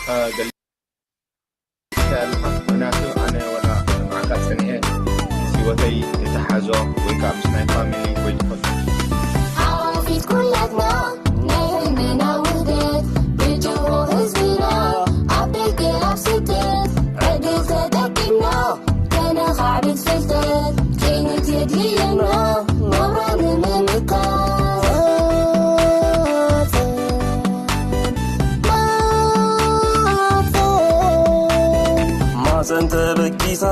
ገሊጽካ ኣለኻ። ምኽንያቱ ኣነ ወላ ንዓካ ጸኒሐ ምስ ህይወተይ ዝተሓዞ ወይ ከዓ ምስ ናይ ፋሚሊ ወይ ትፈልጦ ዓወት ኩላትና ናይ ህልምና ውህደት ብጅሆ ህዝብና ኣብ ደገ ኣብ ስደት ዕድል ተጠቂምና ከነኻዕብት ፍልጠት ቅንት የድልየና ናብራ ንምምካት ማፀን ተበጊሳ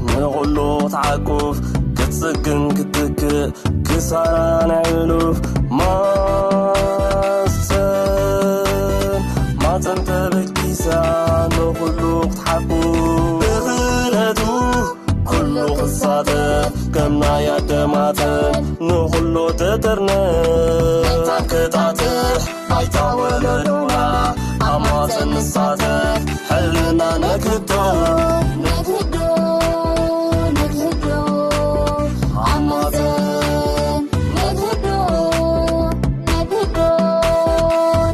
ንኹሉ ክትዓቁፍ ክትፅግን ክትትክእ ክሳራ ናይ ሕሉፍ ማፀን ማፀን ተበጊሳ ንኹሉ ክትሓቁፍ ብኽእለቱ ኩሉ ክሳተፍ ከም ናይ ኣደ ማፀን ንኹሉ ትጥርነፍ ክጣጥሕ ባይታ ወለዶና ኣብ ማፀን ንሳተፍ ሕልና ነግህዶ ነግህዶ ነግህዶ ኣብ ማፀን ነግህዶ ነግህዶ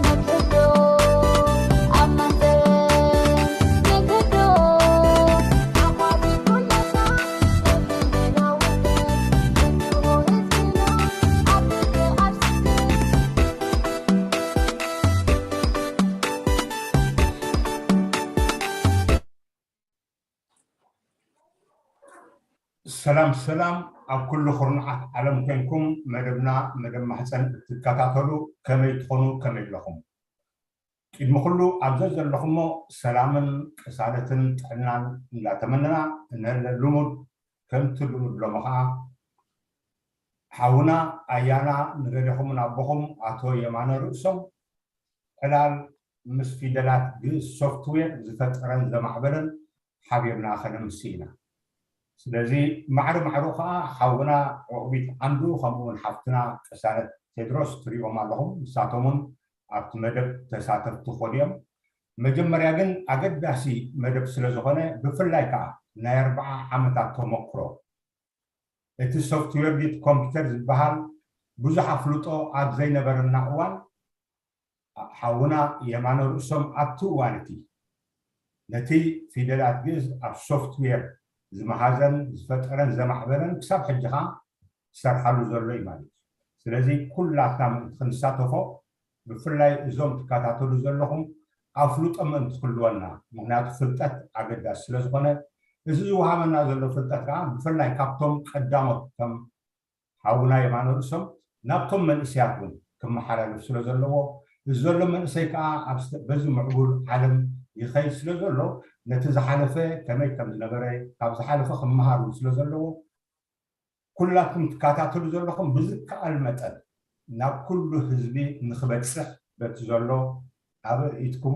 ነግህዶ ኣብ ማፀን ነግህዶ ዓወት ኩላትና ሰላም ሰላም ኣብ ኩሉ ኩርናዓት ዓለም ኮንኩም መደብና መደብ ማሕፀን እትከታተሉ ከመይ ትኾኑ ከመይ ኣለኹም? ቅድሚ ኩሉ ኣብ ዘዘለኹሞ ሰላምን ቅሳነትን ጥዕናን እንዳተመነና እነለ ልሙድ ከምቲ ልሙድ ሎሚ ከዓ ሓውና ኣያና ንገሌኹምን ኣቦኹም ኣቶ የማነ ርእሶም ዕላል ምስ ፊደላት ግእዝ ሶፍትዌር ዝፈጠረን ዘማዕበለን ሓቢርና ከነምሲ ኢና። ስለዚ ማዕረ ማዕሩ ከዓ ሓውና ዑቕቢት ዓንዱ ከምኡውን ሓፍትና ቅሳነት ቴድሮስ ትሪኦም ኣለኹም። ንሳቶም እውን ኣብቲ መደብ ተሳተፍቲ ክኾኑ እዮም። መጀመርያ ግን ኣገዳሲ መደብ ስለ ዝኾነ ብፍላይ ከዓ ናይ ኣርብዓ ዓመታት ተመክሮ እቲ ሶፍትዌር ድዩ እቲ ኮምፒውተር ዝበሃል ብዙሕ ኣፍልጦ ኣብ ዘይነበረና እዋን ሓውና የማነ ርእሶም ኣብቲ እዋን እቲ ነቲ ፊደላት ግእዝ ኣብ ሶፍትዌር ዝመሃዘን ዝፈጠረን ዘማዕበለን ክሳብ ሕጂ ከዓ ዝሰርሓሉ ዘሎ እዩ ማለት እዩ። ስለዚ ኩላትና ምእንቲ ክንሳተፎ ብፍላይ እዞም ትከታተሉ ዘለኹም ኣፍልጦ ምእንቲ ክህልወና፣ ምኽንያቱ ፍልጠት ኣገዳሲ ስለ ዝኾነ እዚ ዝወሃበና ዘሎ ፍልጠት ከዓ ብፍላይ ካብቶም ቀዳሞት ከም ሓውና የማነ ርእሶም ናብቶም መንእሰያት እውን ክመሓላለፍ ስለ ዘለዎ እዚ ዘሎ መንእሰይ ከዓ ኣብ በዚ ምዕቡል ዓለም ይኸይድ ስለ ዘሎ ነቲ ዝሓለፈ ከመይ ከም ዝነበረ ካብ ዝሓለፈ ክመሃር እውን ስለ ዘለዎ ኩላትኩም ትከታተሉ ዘለኹም ብዝከኣል መጠን ናብ ኩሉ ህዝቢ ንክበፅሕ በቲ ዘሎ ኣበርኢትኩም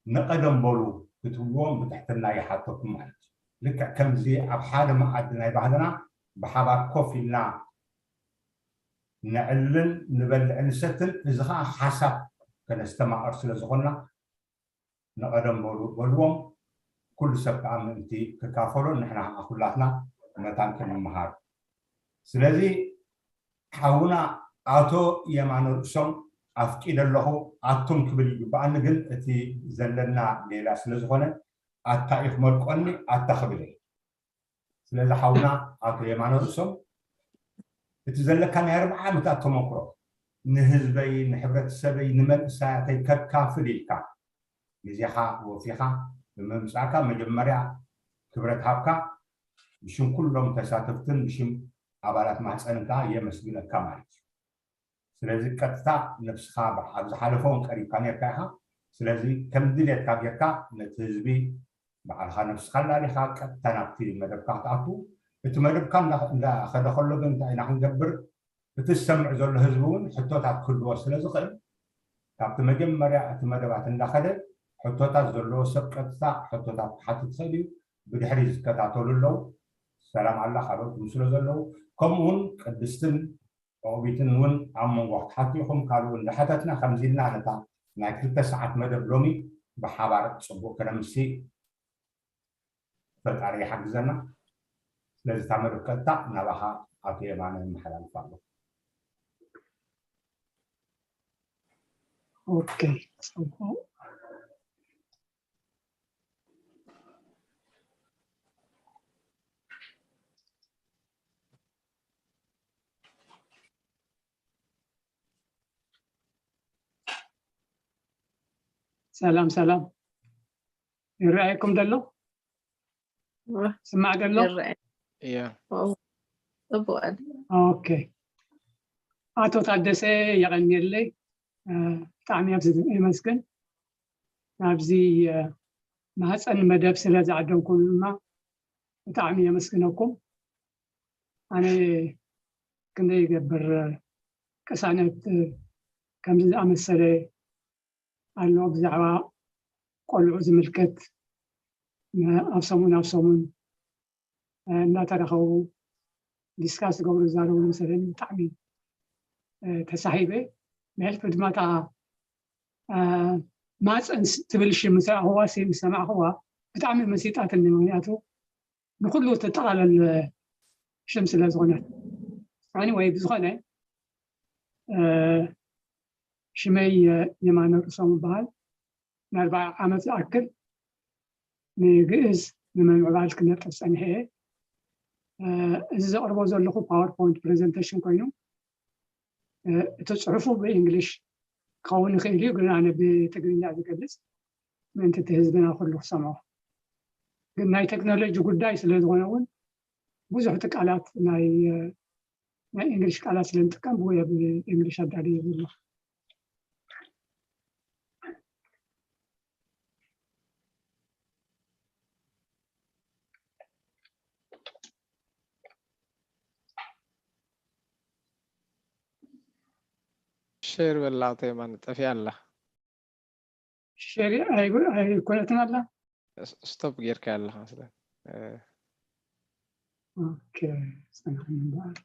ንቐደም በሉ ክትብልዎም ብትሕትና ይሓተኩም ማለት እዩ። ልክዕ ከምዚ ኣብ ሓደ መኣዲ ናይ ባህልና ብሓባር ኮፍ ኢልና ንዕልን ንበልዕን ንሰትን እዚ ከዓ ሓሳብ ከነስተማቐር ስለ ዝኾንና ንቐደም በሉ በልዎም። ኩሉ ሰብ ከዓ ምእንቲ ክካፈሎ ንሕና ከዓ ኩላትና መታን ክንመሃር። ስለዚ ሓውና ኣቶ የማነ ርእሶም ኣፍቂደ ኣለኹ ኣቱም ክብል ይግበኣኒ፣ ግን እቲ ዘለና ሌላ ስለ ዝኾነ ኣታ እዩ ክመልቆኒ ኣታ ክብል እየ። ስለዚ ሓውና ኣቶ የማነ ርእሶም እቲ ዘለካ ናይ ኣርብዓ ዓመታት ተመክሮ ንህዝበይ ንሕብረተሰበይ ንመንእሰያተይ ከካፍል ኢልካ ግዜኻ ወፊኻ ብምምፃእካ መጀመርያ ክብረት ሃብካ ብሽም ኩሎም ተሳተፍትን ብሽም ኣባላት ማህፀንን ከዓ የመስግነካ ማለት እዩ። ስለዚ ቀጥታ ነብስኻ ኣብ ዝሓለፈ እውን ቀሪብካ ነርካ ኢኻ። ስለዚ ከም ድሌትካ ጌርካ ነቲ ህዝቢ ባዕልኻ ነብስኻ ኣላሊኻ ቀጥታ ናብቲ መደብካ ክትኣቱ። እቲ መደብካ እንዳኸደ ከሎ ግን እንታይ ኢና ክንገብር? እቲ ዝሰምዕ ዘሎ ህዝቢ እውን ሕቶታት ክህልዎ ስለ ዝኽእል ካብቲ መጀመርያ እቲ መደባት እንዳኸደ ሕቶታት ዘለዎ ሰብ ቀጥታ ሕቶታት ክሓትት ይኽእል እዩ። ብድሕሪ ዝከታተሉ ኣለዉ። ሰላም ኣላ ካልኦት እውን ስለ ዘለዉ ከምኡ እውን ቅድስትን ኦቢትን እውን ኣብ መንጎ ክትሓቱ ኢኹም። ካልኡ እንዳሓተትና ከምዚ ኢልና ነታ ናይ ክልተ ሰዓት መደብ ሎሚ ብሓባር ፅቡቅ ከነምሲ ፈጣሪ ይሓግዘና። ስለዚ እታ መደብ ቀጥታ ናባኻ ኣቶ የማነ የመሓላልፍ ኣለኹ። ኦኬ፣ ፅቡቅ። ሰላም ሰላም። ይረኣየኩም ደሎ? ዋ፣ ስማዕ ደሎ? ይረኣይ። እያ ኦ፣ ጽቡቕ ኣለ። ኦኬ። ኣቶ ታደሰ፣ የቐንየለይ። እ፣ ብጣዕሚ ኣብ የመስግን። ናብዚ፣ እ፣ ማህፀን መደብ ስለ ዝዓደምኩም ድማ ብጣዕሚ የመስግነኩም። ኣነ ክንደይ ይገብር፣ ቅሳነት፣ እ፣ ከምዚ ዝኣመሰለ ኣሎ ብዛዕባ ቆልዑ ዝምልከት፣ እ፣ ኣብ ሰሙን ኣብ ሰሙን፣ እ፣ እናተራኸቡ ዲስካስ ዝገብሩ ዝዛረቡ መሰለኒ ብጣዕሚ፣ እ፣ ተሳሂበ። ብሕልፊ ድማ እታ፣ እ፣ ማፀን ስ-፣ ትብል ሽም ምስ ረኣኽዋ ሲ-፣ ምስ ሰማዕኽዋ ብጣዕሚ መሲጣትኒ። ምክንያቱ ንኩሉ ተጠቓለል ሽም ስለ ዝኾነት። Anyway፣ ብዝኾነ፣ እ፣ ሽመይ፣ እ፣ የማነ ርእሶም ይበሃል። ንኣርባዓ ዓመት ዝኣክል ንግእዝ ንምምዕባል ክነጥፍ ጸኒሐ እየ። እ፣ እዚ ዘቕርቦ ዘለኹ ፓወርፖይንት ፕሬዘንቴሽን ኮይኑ፣ እ፣ እቲ ጽሑፉ ብእንግሊሽ ክኸውን ይኽእል እዩ፣ ግን ኣነ ብትግርኛ ዝገልጽ ምእንቲ እቲ ህዝብና ኩሉ ክሰምዖ። ግን ናይ ቴክኖሎጂ ጉዳይ ስለ ዝኾነ እውን ብዙሕ እቲ ቃላት ናይ፣ እ፣ ናይ እንግሊሽ ቃላት ስለ ንጥቀም ብወይ ኣብ እንግሊሽ ኣዳልየ ዘለኹ። ሼር በላ ኣቶ የማነ፣ ጠፊኣ ኣላ። ሸሪ ኣይ-፣ ኣይኮነትን ኣላ። ስ-፣ ስቶፕ ጌርካ ኣለኻ ስለ እ፣ ኦኬ፣ ጸንሐኒ እምበኣር።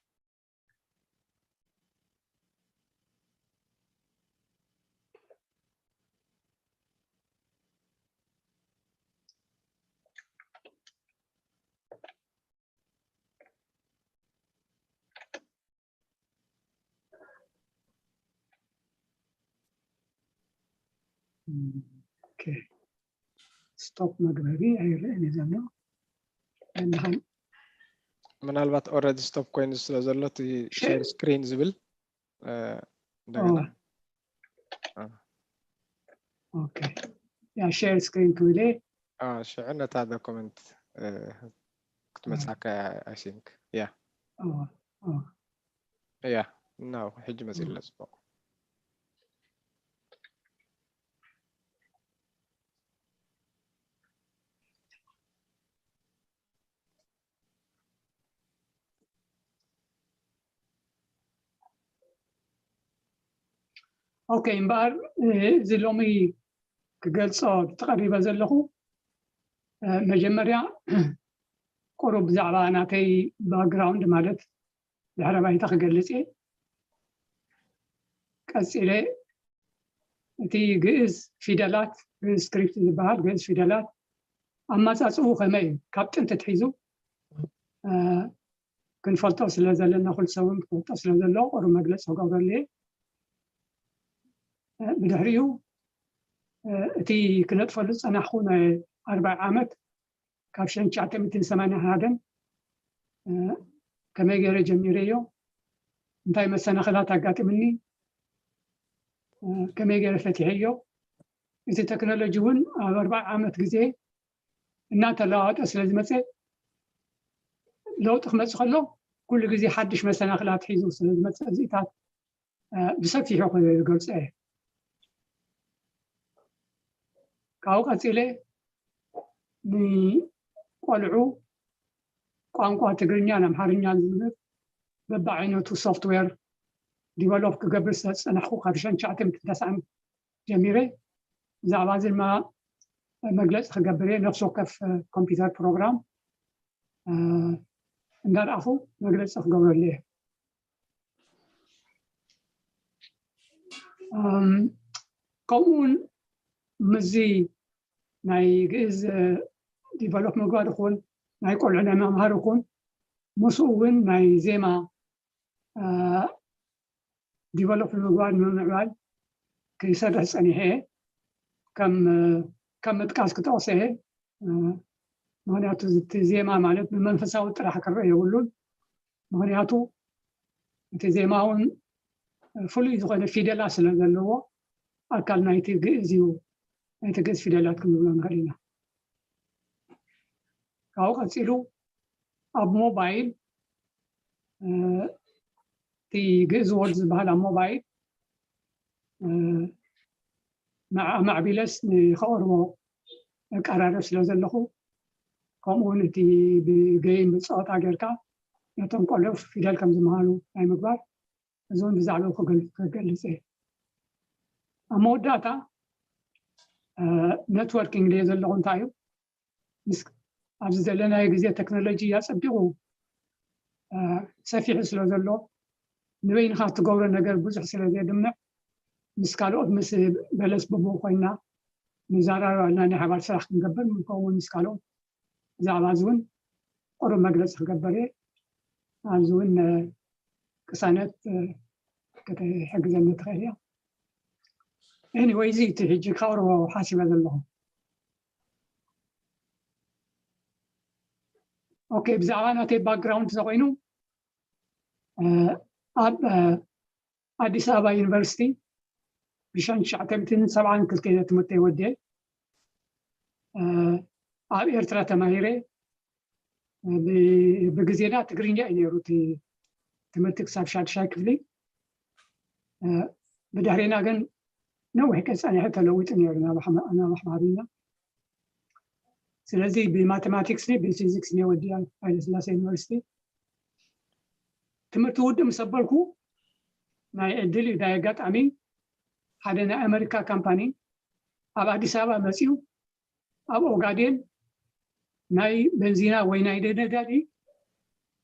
ኦኬ፣ ስቶፕ መግበሪ ኣይረኣን እዩ ዘሎ። እንድሓን ምናልባት ኦልሬዲ ስቶፕ ኮይኑ ስለ ዘሎ እቲ ሸ- ሼር ስክሪን ዝብል፣ እ፣ እንደገና ኦ። ኦኬ፣ ያ ሼር ስክሪን ክብል እየ። አ፣ ሽዑ ነታ ዶኩመንት፣ እ፣ ክትመጻካ፣ I think። ያ ኦ፣ ኦ። ያ እና ሕጂ መጺእለ ጽቡቕ። ኦኬ፣ እምበኣር፣ እ፣ እዚ ሎሚ ክገልጾ ተቐሪበ ዘለኹ፣ እ፣ መጀመርያ ቁሩብ ብዛዕባ ናተይ ባክግራውንድ ማለት ድሕረ ባይታ ክገልጽ እየ። ቀጺለ እቲ ግእዝ ፊደላት፣ ግእዝ ስክሪፕት ዝበሃል ግእዝ ፊደላት ኣመጻጽኡ ከመይ እዩ፣ ካብ ጥንቲ ኣትሒዙ፣ እ፣ ክንፈልጦ ስለ ዘለና፣ ኩሉ ሰብ እውን ክፈልጦ ስለ ዘለዎ ቁሩብ መግለጺ ክገብረሉ እየ። እ፣ ብድሕሪኡ፣ እ፣ እቲ ክነጥፈሉ ዝጸናሕኩ ናይ ኣርባዓ ዓመት ካብ ሽሕን ትሽዓተ ሚእትን ሰማንያን ሓደን፣ እ፣ ከመይ ገይረ ጀሚረዮ፣ እንታይ መሰናኽላት ኣጋጢምኒ፣ እ፣ ከመይ ገይረ ፈቲሐዮ፣ እቲ ቴክኖሎጂ እውን ኣብ ኣርባዓ ዓመት ግዜ እናተለዋወጠ ስለ ዝመፀ፣ ለውጢ ክመፅእ ከሎ ኩሉ ግዜ ሓድሽ መሰናኽላት ሒዙ ስለ ዝመፅእ፣ እዚታት፣ እ፣ ብሰፊሑ ክገልፆ እየ። ካብኡ ቀፂለ ንቆልዑ ቋንቋ ትግርኛን ኣምሓርኛን ዝምህር በብዓይነቱ ሶፍትዌር ዲቨሎፕ ክገብር ስለ ዝፀናሕኩ፣ ካብ ሽሕን ትሽዓተ ሚእትን ተስዓን ጀሚረ ብዛዕባ እዚ ድማ መግለፂ ክገብር እየ። ነፍሲ ወከፍ፣ እ፣ ኮምፒውተር ፕሮግራም፣ እ፣ እንዳርኣኹ መግለፂ ክገብረሉ እየ። እም፣ ከምኡ እውን ምስዚ ናይ ግእዝ፣ እ፣ ዲቨሎፕ ምግባር ይኹን፣ ናይ ቆልዑ ናይ ምምሃር ይኹን፣ ምስኡ እውን ናይ ዜማ፣ እ፣ ዲቨሎፕ ንምግባር ንምምዕባል ክሰርሕ ጸኒሐ እየ። ከም፣ ከም ምጥቃስ ክጠቕሶ እየ። ምኽንያቱ እቲ ዜማ ማለት ብመንፈሳዊ ጥራሕ ክረአ የብሉን። ምኽንያቱ እቲ ዜማ እውን ፍሉይ ዝኾነ ፊደላት ስለ ዘለዎ ኣካል ናይቲ ግእዝ እዩ እቲ ግእዝ ፊደላት ክንብሎ ንኽእል ኢና። ካብኡ ቀፂሉ ኣብ ሞባይል እቲ ግእዝ ወርድ ዝበሃል ኣብ ሞባይል ኣማዕቢለስ ንኸቕርቦ እቀራረብ ስለ ዘለኹ፣ ከምኡውን እቲ ብገይም ብፀወታ ጌርካ ነቶም ቆልዑ ፊደል ከም ዝመሃሩ ናይ ምግባር፣ እዚ እውን ብዛዕባኡ ክገልፅ እየ። ኣብ መወዳእታ ነትወርኪንግ ድየ ዘለኹ እንታይ እዩ? ኣብዚ ዘለናዮ ግዜ ቴክኖሎጂ ኣፀቢቑ ሰፊሑ ስለ ዘሎ፣ ንበይንኻ እትገብሮ ነገር ብዙሕ ስለ ዘየድምዕ፣ ምስ ካልኦት ምስ በለስ ብቦ ኮይና ንዘራረብ ኣለና። ናይ ሓባር ስራሕ ክንገብር ከምኡውን ምስ ካልኦት ብዛዕባ እዚ እውን ቁሩብ መግለፂ ክገብር እየ። ኣብዚ እውን ቅሳነት ክትሕግዘኒ ትኽእል እያ። Anyway፣ እዚ እቲ ሕጂ ካብርቦ ሓሲበ ዘለኹ። ኦኬ፣ ብዛዕባ ናተይ ባክግራውንድ ተኮይኑ ኣብ ኣዲስ ኣበባ ዩኒቨርሲቲ ብሽሕን ትሽዓተ ሚእትን ሰብዓን ክልተ ትምህርተይ ወዲኤ ኣብ ኤርትራ ተማሂረ። ብግዜና ትግርኛ እዩ ነይሩ እቲ ትምህርቲ ክሳብ ሻድሻይ ክፍሊ። ብድሕሬና ግን ነዊሕ ቀ ፀኒሑ ተለዊጡ ነይሩ ናብ ኣምሓርኛ። ስለዚ ብማቴማቲክስ ብፊዚክስ ነወዲያ ሃይለስላሴ ዩኒቨርሲቲ ትምህርቲ ውድእ ምስ ኣበልኩ ናይ ዕድል እዩ ናይ ኣጋጣሚ ሓደ ናይ ኣሜሪካ ካምፓኒ ኣብ ኣዲስ ኣበባ መፅዩ ኣብ ኦጋዴን ናይ በንዚና ወይ ናይ ነዳዲ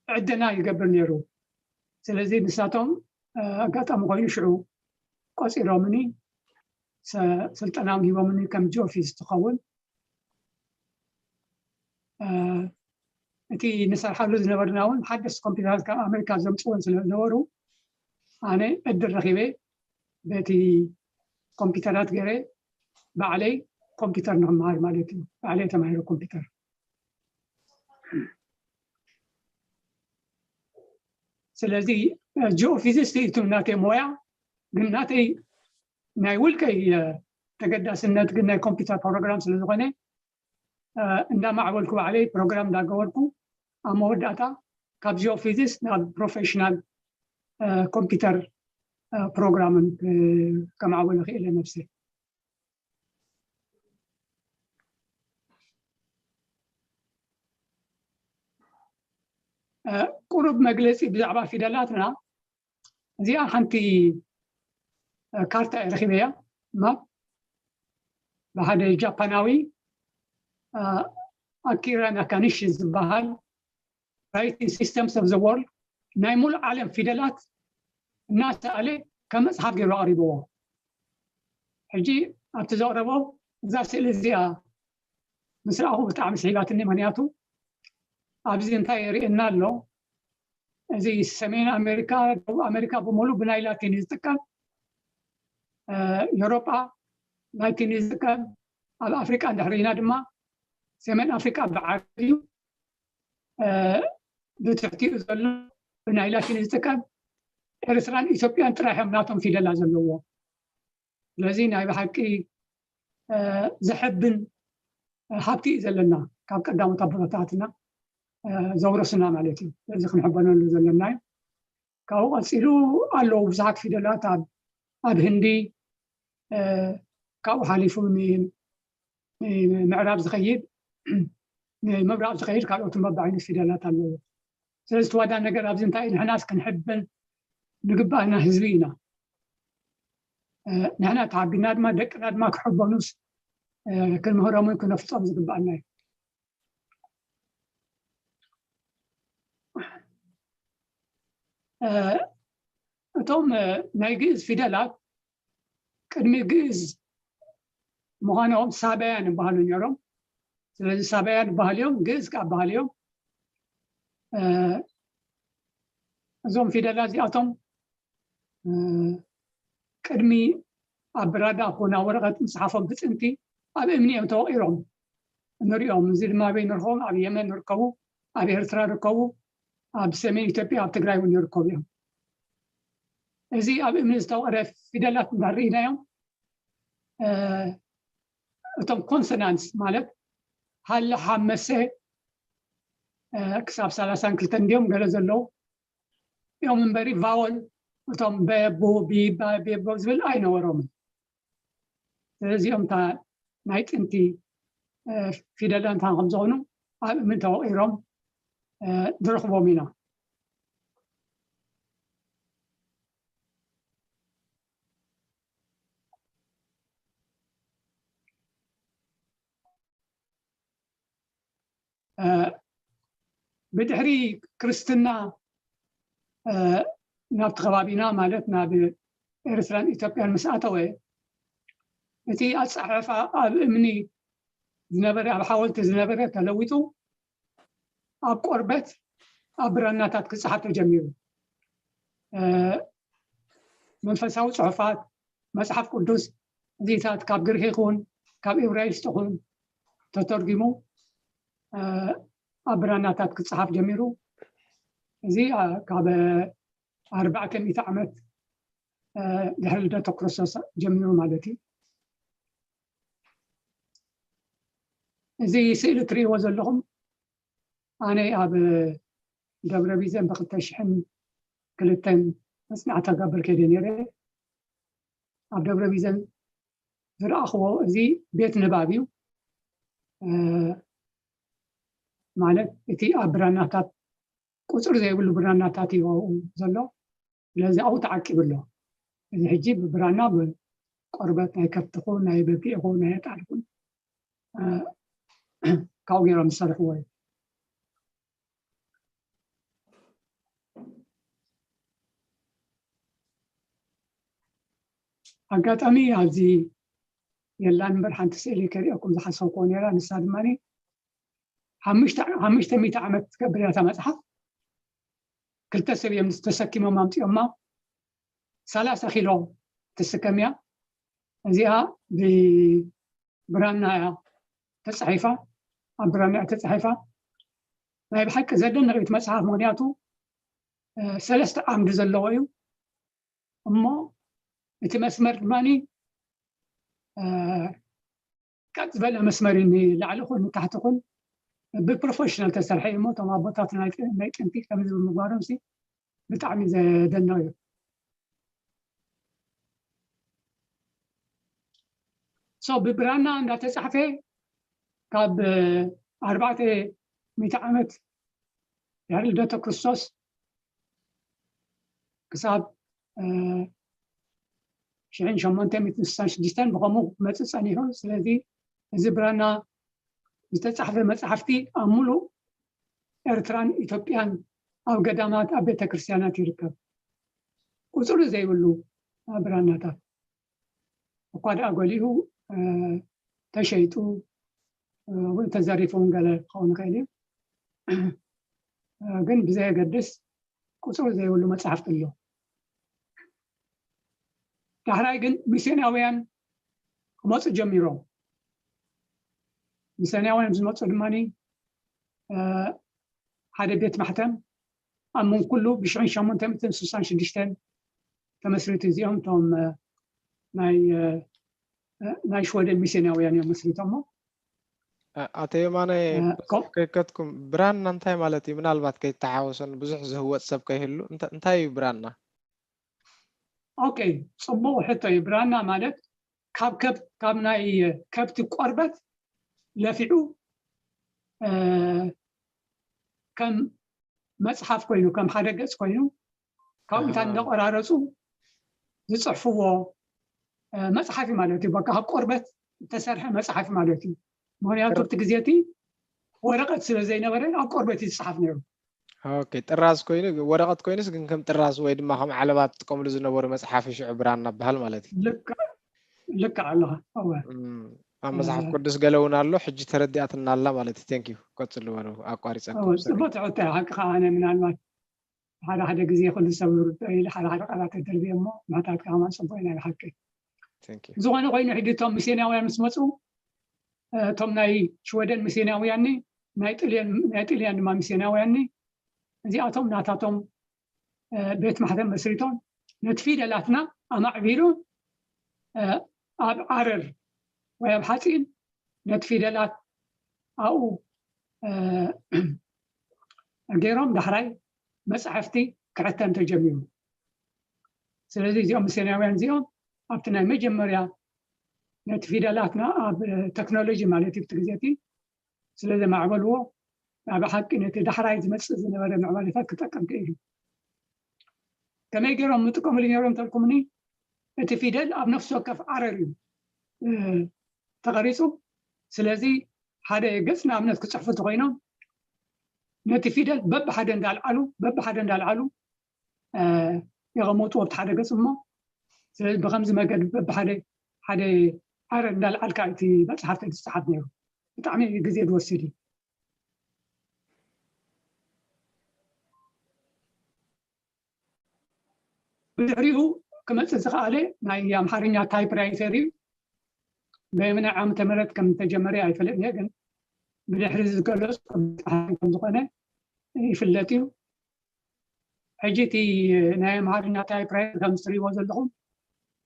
ዕደና ይገብር ነይሩ። ስለዚ ንሳቶም ኣጋጣሚ ኮይኑ ሽዑ ቆፂሮምኒ ስልጠና ሂቦምኒ ከም ጂኦፊዝ ትኸውን። እቲ ንሰርሓሉ ዝነበርና እውን ሓደስቲ ኮምፒውተራት ካብ ኣሜሪካ ዘምፅወን ስለ ዝነበሩ ኣነ ዕድል ረኪበ በቲ ኮምፒውተራት ገይረ ባዕለይ ኮምፒውተር ንክመሃር ማለት እዩ። ባዕለይ ተማሂረ ኮምፒውተር። ስለዚ ጂኦፊዚስት እዩ ናተይ ሞያ፣ ግን ናተይ ናይ ውልቀይ ተገዳስነት ግን ናይ ኮምፒውተር ፕሮግራም ስለዝኾነ እንዳማዕበልኩ ባዕለይ ፕሮግራም እንዳገበርኩ ኣብ መወዳእታ ካብ ጂኦፊዚስት ናብ ፕሮፌሽናል ኮምፒውተር ፕሮግራምን ከማዕበሉ ክእለ ነብሰይ። ቁሩብ መግለፂ ብዛዕባ ፊደላትና። እዚኣ ሓንቲ ካርታ እየ ረኪበያ፣ ማፕ ብሓደ ጃፓናዊ ኣኪራ ናካኒሺ ዝበሃል Writing Systems of the World ናይ ሙሉእ ዓለም ፊደላት እናሰኣለ ከም መፅሓፍ ገይሩ ኣቕሪብዎ። ሕጂ ኣብቲ ዘቕረቦ እዛ ስእሊ እዚኣ ምስ ረኣኹ ብጣዕሚ ስሒባትኒ። ምክንያቱ ኣብዚ እንታይ የርእየና ኣሎ? እዚ ሰሜን ኣሜሪካ፣ ደቡብ ኣሜሪካ ብምሉእ ብናይ ላቲን እዩ ዝጥቀም። ኤውሮጳ ላቲን እዩ ዝጥቀም። ኣብ ኣፍሪቃ እንድሕር ኢና ድማ ሰሜን ኣፍሪቃ ብዓረብ እዩ። ብትሕቲኡ ዘሎ ብናይ ላቲን እዩ ዝጥቀም። ኤርትራን ኢትዮጵያን ጥራሕ እዮም ናቶም ፊደላ ዘለዎ። ስለዚ ናይ ብሓቂ ዘሐብን ሃብቲ እዩ ዘለና ካብ ቀዳሞት ኣቦታትና ዘውረሱና ማለት እዩ። ስለዚ ክንሕበነሉ ዘለና እዩ። ካብኡ ቀፂሉ ኣለዉ ብዙሓት ፊደላት ኣብ ህንዲ፣ ካብኡ ሓሊፉ ንምዕራብ ዝኸይድ፣ ንምብራቕ ዝኸይድ ካልኦትን በብዓይነት ፊደላት ኣለዉ። ስለዚ እቲ ዋና ነገር ኣብዚ እንታይ ንሕናስ ክንሕበን ዝግባኣና ህዝቢ ኢና። ንሕና ተሓቢና ድማ ደቅና ድማ ክሕበኑስ ክንምህሮምን ክነፍልጦም ዝግባኣና እዩ። እቶም ናይ ግእዝ ፊደላት ቅድሚ ግእዝ ምዃኖም ሳባያን ይበሃሉ ነይሮም። ስለዚ ሳባያን ይበሃሉ እዮም፣ ግእዝ ከዓ ይበሃሉ እዮም። እዞም ፊደላት እዚኣቶም ቅድሚ ኣብ ብራዳ ኮነ ኣብ ወረቐት ምፅሓፎም ብፅንቲ ኣብ እምኒ እዮም ተወቒሮም ንሪኦም። እዚ ድማ ኣበይ ንረኽቦም? ኣብ የመን ይርከቡ፣ ኣብ ኤርትራ ይርከቡ፣ ኣብ ሰሜን ኢትዮጵያ ኣብ ትግራይ እውን ይርከቡ እዮም። እዚ ኣብ እምኒ ዝተወቐረ ፊደላት እንዳርኢናዮም እቶም ኮንሶናንትስ ማለት ሃለ ሓመሰ ክሳብ ሰላሳን ክልተን እንዲኦም ገለ ዘለዉ እዮም እምበሪ ቫወል እቶም በቡ ቢባ ቤቦ ዝብል ኣይነበሮምን። ስለዚኦም እታ ናይ ጥንቲ ፊደላት እንታይ ከም ዝኾኑ ኣብ እምኒ ተወቒሮም ንረኽቦም ኢና። ብድሕሪ ክርስትና ናብቲ ከባቢና ማለት ናብ ኤርትራን ኢትዮጵያን ምስ ኣተወ እቲ ኣፀሓሕፋ ኣብ እምኒ ዝነበረ ኣብ ሓወልቲ ዝነበረ ተለዊጡ ኣብ ቆርበት ኣብ ብራናታት ክፀሓፍ ተጀሚሩ። መንፈሳዊ ፅሑፋት መፅሓፍ ቅዱስ እዚታት ካብ ግሪክ ይኹን ካብ ኢብራይስጥ ይኹን ተተርጊሙ ኣብ ብራናታት ክፀሓፍ ጀሚሩ። እዚ ካብ ኣርባዕተ ሚእቲ ዓመት ድሕሪ ልደተ ክርስቶስ ጀሚሩ ማለት እዩ። እዚ ስእሊ ትርእይዎ ዘለኹም ኣነ ኣብ ደብረ ቢዘን ብክልተ ሽሕን ክልተን መፅናዕቲ ገብር ከይደ ነይረ። ኣብ ደብረ ቢዘን ዝረኣኽዎ እዚ ቤት ንባብ እዩ። ማለት እቲ ኣብ ብራናታት ቁፅሪ ዘይብሉ ብራናታት እዩ ኣብኡ ዘሎ። ስለዚ ኣብኡ ተዓቂቡ ኣሎ። እዚ ሕጂ ብብራና ብቆርበት ናይ ከብቲ ይኹን ናይ በጊዕ ይኹን ናይ ኣጣል ይኹን ካብኡ ገይሮም ዝሰርሕዎ እዩ። ኣጋጣሚ ኣብዚ የላን እምበር ሓንቲ ስእሊ ከሪኦኩም ዝሓሰብኩዎ ነይራ። ንሳ ድማ ሓሙሽተ ሚእቲ ዓመት ትገብር እያ እታ መፅሓፍ። ክልተ ሰብ እዮም ተሰኪሞም ኣምፂኦማ። ሰላሳ ኪሎ ትስከም እያ። እዚኣ ብብራና እያ ተፃሒፋ፣ ኣብ ብራና እያ ተፃሒፋ። ናይ ብሓቂ ዘደንቕ እዩ እቲ መፅሓፍ፣ ምክንያቱ ሰለስተ ዓምዲ ዘለዎ እዩ። እሞ እቲ መስመር ድማ ቀጥ ዝበለ መስመር እዩ፣ ንላዕሊ ኹን ንታሕቲ ኹን ብፕሮፌሽናል ተሰርሐ እዩ። እሞ እቶም ኣቦታት ናይ ጥንቲ ከምዚ ብምግባሮም ሲ ብጣዕሚ ዘደንቕ እዩ። ሶ ብብራና እንዳተፃሕፈ ካብ ኣርባዕተ ሚእቲ ዓመት ድሕሪ ልደተ ክርስቶስ ክሳብ ሽሕን ሸሞንተ ሚእትን ስሳን ሽዱሽተን ብኸምኡ ክመፅእ ፀኒሑ። ስለዚ እዚ ብራና ዝተፃሕፈ መፅሓፍቲ ኣብ ሙሉእ ኤርትራን ኢትዮጵያን ኣብ ገዳማት ኣብ ቤተ ክርስቲያናት ይርከብ። ቁፅሪ ዘይብሉ ብራናታት እኳ ደኣ ገሊኡ ተሸይጡ እውን ተዘሪፉ እውን ገለ ክኸውን ይኽእል እዩ። ግን ብዘየገድስ ቁፅሪ ዘይብሉ መፅሓፍቲ ኣሎ። ዳሕራይ ግን ሚስዮናውያን ክመፁ ጀሚሮም። ሚስዮናውያን ዝመፁ ድማ ሓደ ቤት ማሕተም ኣብ መንኩሉ ብሽሕን ሸሞንተ ሚእትን ስሳን ሽዱሽተን ተመስሪቱ። እዚኦም እቶም ናይ ናይ ሽወደን ሚስዮናውያን እዮም መስሪቶሞ። ኣቶ የማነ ከይከትኩም ብራና እንታይ ማለት እዩ? ምናልባት ከይተሓወሰን ብዙሕ ዝህወፅ ሰብ ከይህሉ እንታይ እዩ ብራና? ኦኬ፣ ፅቡቕ ሕቶ እዩ። ብራና ማለት ካብ ከብ ካብ ናይ ከብቲ ቆርበት ለፊዑ ከም መፅሓፍ ኮይኑ ከም ሓደ ገፅ ኮይኑ ካብኡ እንታይ እንዳቆራረፁ ዝፅሕፍዎ መፅሓፍ እዩ ማለት እዩ። በቃ ካብ ቆርበት ዝተሰርሐ መፅሓፍ ማለት እዩ። ምክንያቱ ኣብቲ ግዜ እቲ ወረቀት ስለ ዘይነበረ ኣብ ቆርበት እዩ ዝፅሓፍ ነይሩ። ኦኬ፣ ጥራዝ ኮይኑ ወረቀት ኮይኑስ ግን ከም ጥራዝ ወይ ድማ ከም ዓለባ ትጥቀምሉ ዝነበሩ መፅሓፍ ሽዑ ብራና በሃል ማለት እዩ። ልክዕ ኣለኻ። እወ። ኣብ መፅሓፍ ቅዱስ ገለ እውን ኣሎ። ሕጂ ተረዲኣትና ኣላ ማለት እዩ። ቴንክ ዩ። ቀፅሉ በሉ፣ ኣቋሪፀኩም። ፅቡቅ ትሕቶ እዩ። ሓቂ ከዓ ኣነ ምናልባት ሓደ ሓደ ግዜ ኩሉ ሰብ ይርድኦ ኢለ ሓደ ሓደ ቃላት ተደርብየ እሞ ምሕታት ከዓ ከማን ፅቡቅ ኢና ብሓቂ። ዝኾነ ኮይኑ ሕጂ እቶም ሚስዮናውያን ምስ መፁ እቶም ናይ ሽወደን ሚስዮናውያን ናይ ጥልያን ናይ ጥልያን ድማ ሚስዮናውያን እዚኣቶም ናታቶም ቤት ማሕተም መስሪቶም ነቲ ፊደላትና ኣማዕቢሉ ኣብ ዓረር ወይ ኣብ ሓፂን ነቲ ፊደላት ኣብኡ ገይሮም ዳሕራይ መፃሕፍቲ ክሕተም ተጀሚሩ። ስለዚ እዚኦም ሚስዮናውያን እዚኦም ኣብቲ ናይ መጀመርያ ነቲ ፊደላትና ኣብ ቴክኖሎጂ ማለት እዩ እቲ ግዜ እቲ ስለ ዘማዕበልዎ፣ ናብ ሓቂ ነቲ ዳሕራይ ዝመፅእ ዝነበረ ምዕባለታት ክጠቀም ክኢሉ። ከመይ ገይሮም ምጥቀምሉ ነይሮም ተልኩምኒ፣ እቲ ፊደል ኣብ ነፍሲ ወከፍ ዓረር እዩ ተቐሪፁ። ስለዚ ሓደ ገፅ ንኣብነት ክፅሕፉ እንተኮይኖም ነቲ ፊደል በብሓደ እንዳልዓሉ በብሓደ እንዳልዓሉ የቐመጡ ኣብቲ ሓደ ገፅ እሞ፣ ስለዚ ብከምዚ መገዲ በብሓደ ሓደ ዓረር እንዳልዓልካ እቲ መፅሓፍ ዝፀሓፍ ነይሩ። ብጣዕሚ ግዜ ዝወስድ እዩ። ብድሕሪኡ ክመፅእ ዝኸኣለ ናይ ኣምሓርኛ ታይፕ ራይተር እዩ። በየምናይ ዓመተ ምህረት ከም ዝተጀመረ ኣይፈልጥን እየ፣ ግን ብድሕሪ ዝገለፁ ከም ዝኾነ ይፍለጥ እዩ። ሕጂ እቲ ናይ ኣምሓርኛ ታይፕ ራይተር ከም እትሪእዎ ዘለኹም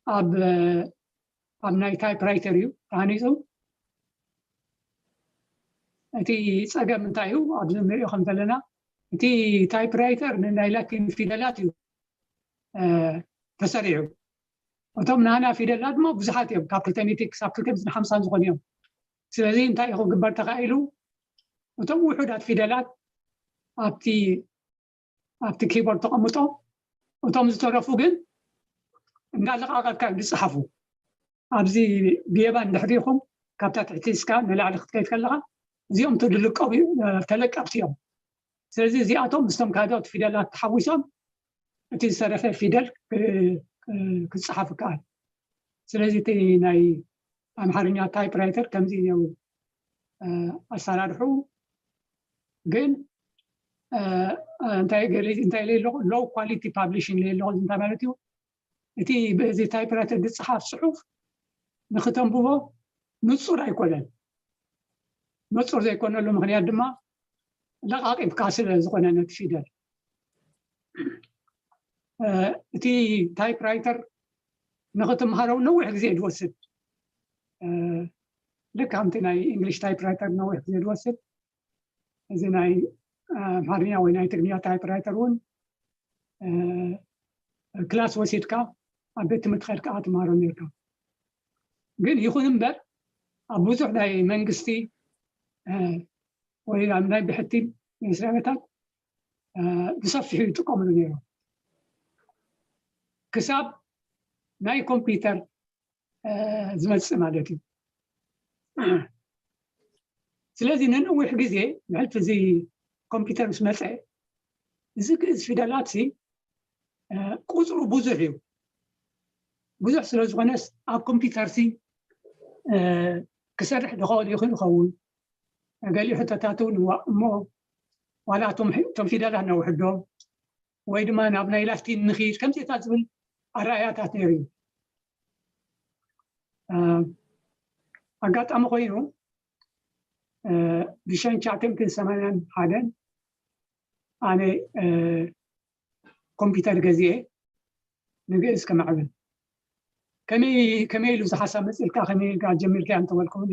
ኣብ ኣብ ናይ ታይፕ ራይተር እዩ ተሃኒፁ። እቲ ፀገም እንታይ እዩ? ኣብዚ ንሪኦ ከም ዘለና እቲ ታይፕ ራይተር ንናይ ላቲን ፊደላት እዩ ተሰሪዑ። እቶም ናና ፊደላት ድማ ብዙሓት እዮም፣ ካብ ክልተ ሚእቲ ክሳብ ክልተ ሚእትን ሓምሳን ዝኾኑ እዮም። ስለዚ እንታይ ክግበር ተኻኢሉ? እቶም ውሑዳት ፊደላት ኣብቲ ኣብቲ ኪቦርድ ተቐምጦ፣ እቶም ዝተረፉ ግን እንዳለቓቐብካ እዮም ዝፀሓፉ። ኣብዚ ብየማን ድሕሪኹም ካብታ ትሕቲ እስካ ንላዕሊ ክትከይድ ከለኻ እዚኦም ተለቀብቲ እዮም። ስለዚ እዚኣቶም ምስቶም ካልኦት ፊደላት ተሓዊሶም እቲ ዝተረፈ ፊደል ክፀሓፍ ይከኣል። ስለዚ እቲ ናይ ኣምሓርኛ ታይፕ ራይተር ከምዚ እዩ ኣሰራርሑ። ግን እንታይ ገለ እንታይ ኢለ ኣለኹ? ሎው ኳሊቲ ፓብሊሽንግ ኢለ ኣለኹ። እዚ እንታይ ማለት እዩ? እቲ በዚ ታይፕ ራይተር ዝፀሓፍ ፅሑፍ ንክተንብቦ ንፁር ኣይኮነን። ንፁር ዘይኮነሉ ምክንያት ድማ ለቓቂብካ ስለ ዝኾነ ነቲ ፊደል እቲ ታይፕ ራይተር ንክትምሃረው ነዊሕ ግዜ ዝወስድ ልክ ከምቲ ናይ እንግሊሽ ታይፕ ራይተር ነዊሕ ግዜ ዝወስድ እዚ ናይ ኣምሓርኛ ወይ ናይ ትግርኛ ታይፕ ራይተር እውን ክላስ ወሲድካ ኣብ ቤት ትምህርቲ ከድካ ትምሃሮ ነርካ። ግን ይኹን እምበር ኣብ ብዙሕ ናይ መንግስቲ ወይ ኣብ ናይ ብሕቲ መስሪያ ቤታት ብሰፊሑ ይጥቀምሉ ነይሮም ክሳብ ናይ ኮምፒውተር ዝመፅእ ማለት እዩ። ስለዚ ንነዊሕ ግዜ ንሕልፊ እዚ ኮምፒውተር ምስ መፀ እዚ ግእዝ ፊደላት ቁፅሩ ብዙሕ እዩ። ብዙሕ ስለ ዝኾነስ ኣብ ኮምፒውተር ሲ ክሰርሕ ዝኽእል ይኽእል ይኸውን። ገሊኡ ሕቶታት እውን እሞ ዋላ እቶም ፊደላት ነውሕዶም ወይ ድማ ናብ ናይ ላቲን ንኺድ ከምዚታት ዝብል ኣረኣያታት ነይሩ እዩ። ኣጋጣሚ ኮይኑ ብሽሕን ትሽዓተ ሚእትን ሰማንያን ሓደን ኣነ ኮምፒውተር ገዚኤ ንግእዝ ከማዕብል። ከመይ ኢሉ እዚ ሓሳብ መፅእልካ ከመይ ኢልካ ጀሚርካ እንተበልኩኒ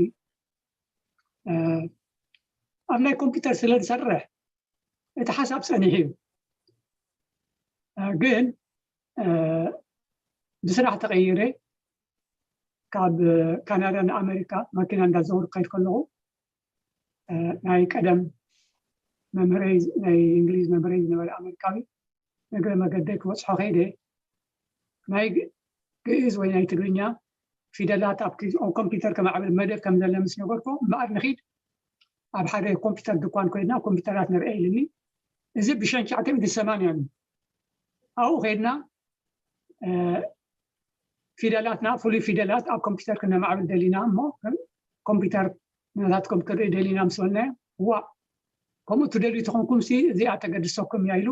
ኣብ ናይ ኮምፒውተር ስለ ዝሰርሕ እቲ ሓሳብ ፀኒሑ እዩ። ግን ብስራሕ ተቐይረ ካብ ካናዳ ንኣመሪካ ማኪና እንዳዘውር ክኸይድ ከለኹ ናይ ቀደም መምህረይ ናይ እንግሊዝ መምህረይ ዝነበረ ኣመሪካዊ እግረ መገደይ ክበፅሖ ከይደ ናይ ግእዝ ወይ ናይ ትግርኛ ፊደላት ኣብ ኮምፒውተር ከማዕብል መደብ ከም ዘለ ምስ ነገርኮ እምበኣር ንኺድ ኣብ ሓደ ኮምፒውተር ድኳን ኮይድና ኮምፒውተራት ንርአ ኢልኒ። እዚ ብሽሕን ትሽዓተ ሚእትን ሰማንያን ኣብኡ ከይድና ፊደላትና ፍሉይ ፊደላት ኣብ ኮምፒውተር ክነማዕብል ደሊና እሞ ኮምፒውተር ናታትኩም ክርኢ ደሊና ምስ በልናዮ ዋእ ከምኡ ትደልዩ ተኾንኩም ሲ እዚኣ ተገድሰኩም እያ ኢሉ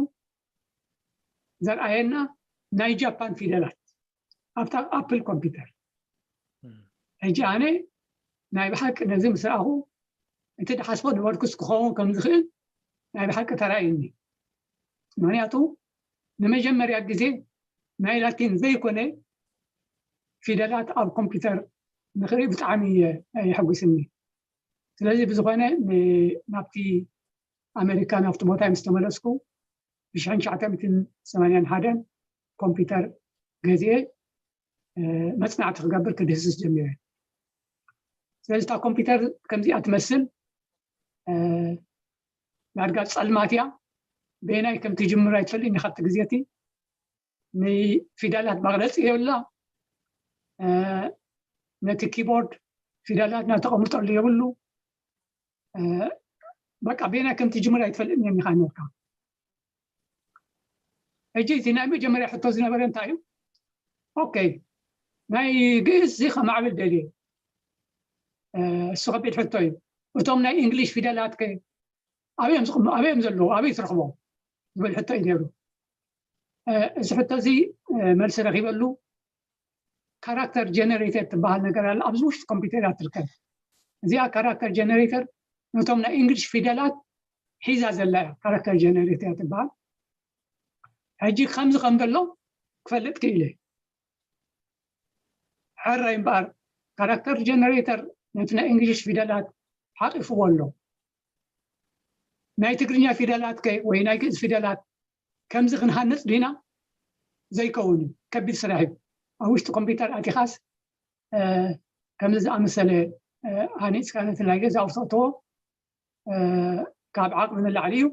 ዘርኣየና ናይ ጃፓን ፊደላት ኣብታ ኣፕል ኮምፒውተር። ሕጂ ኣነ ናይ ብሓቂ ነዚ ምስ ረኣኹ እቲ ድሓስቦ ነበርኩስ ክኸውን ከም ዝኽእል ናይ ብሓቂ ተራእዩኒ። ምክንያቱ ንመጀመርያ ግዜ ናይ ላቲን ዘይኮነ ፊደላት ኣብ ኮምፒውተር ንክርኢ ብጣዕሚ የሐጉስኒ። ስለዚ ብዝኾነ ናብቲ ኣሜሪካ ናብቲ ቦታ ምስ ተመለስኩ ብሽሕን ትሽዓተ ሚእትን ሰማንያን ሓደን ኮምፒውተር ገዚኤ መፅናዕቲ ክገብር ክድህስስ ጀሚረ። ስለዚ እታ ኮምፒውተር ከምዚኣ ትመስል ዳርጋ ፀልማት እያ። በየናይ ከም ትጅምር ኣይትፈልጥን ኢኻ ኣብቲ ግዜ እቲ። ንፊደላት መቕረፂ የብላ። ነቲ ኪቦርድ ፊደላት ናብ ተቐምጠሉ የብሉ። በቃ በየናይ ከም ትጅምር ኣይትፈልጥን ኢኻ ነርካ። ሕጂ እቲ ናይ መጀመርያ ሕቶ ዝነበረ እንታይ እዩ? ኦኬ፣ ናይ ግእዝ እዚ ከማዕብል ደልየ። እሱ ከቢድ ሕቶ እዩ። እቶም ናይ እንግሊሽ ፊደላት ከ ኣበዮም ዝቕም-፣ ኣበዮም ዘለዉ፣ ኣበይ ትረኽቦም ዝብል ሕቶ እዩ ነይሩ። እዚ ሕቶ እዚ መልሲ ረኺበሉ። ካራክተር ጀነሬተር ትበሃል ነገር ኣላ፣ ኣብዚ ውሽጢ ኮምፒውተር እያ ትርከብ። እዚኣ ካራክተር ጀነሬተር ነቶም ናይ እንግሊሽ ፊደላት ሒዛ ዘላ እያ፣ ካራክተር ጀነሬተር ትበሃል። ሕጂ ከምዚ ከም ዘሎ ክፈልጥ ክኢለ። ሕራይ እምበኣር ካራክተር ጀነሬተር ነቲ ናይ እንግሊሽ ፊደላት ሓቂፍዎ ኣሎ። ናይ ትግርኛ ፊደላት ከ ወይ ናይ ግእዝ ፊደላት ከምዚ ክንሃንፅ ዲና? ዘይከውን እዩ፣ ከቢድ ስራሕ እዩ። ኣብ ውሽጢ ኮምፒውተር ኣቲኻስ ከምዚ ዝኣመሰለ ሃኒፅካ ነቲ ናይ ገዛ ኣውፅእትዎ ካብ ዓቕሚ ንላዕሊ እዩ።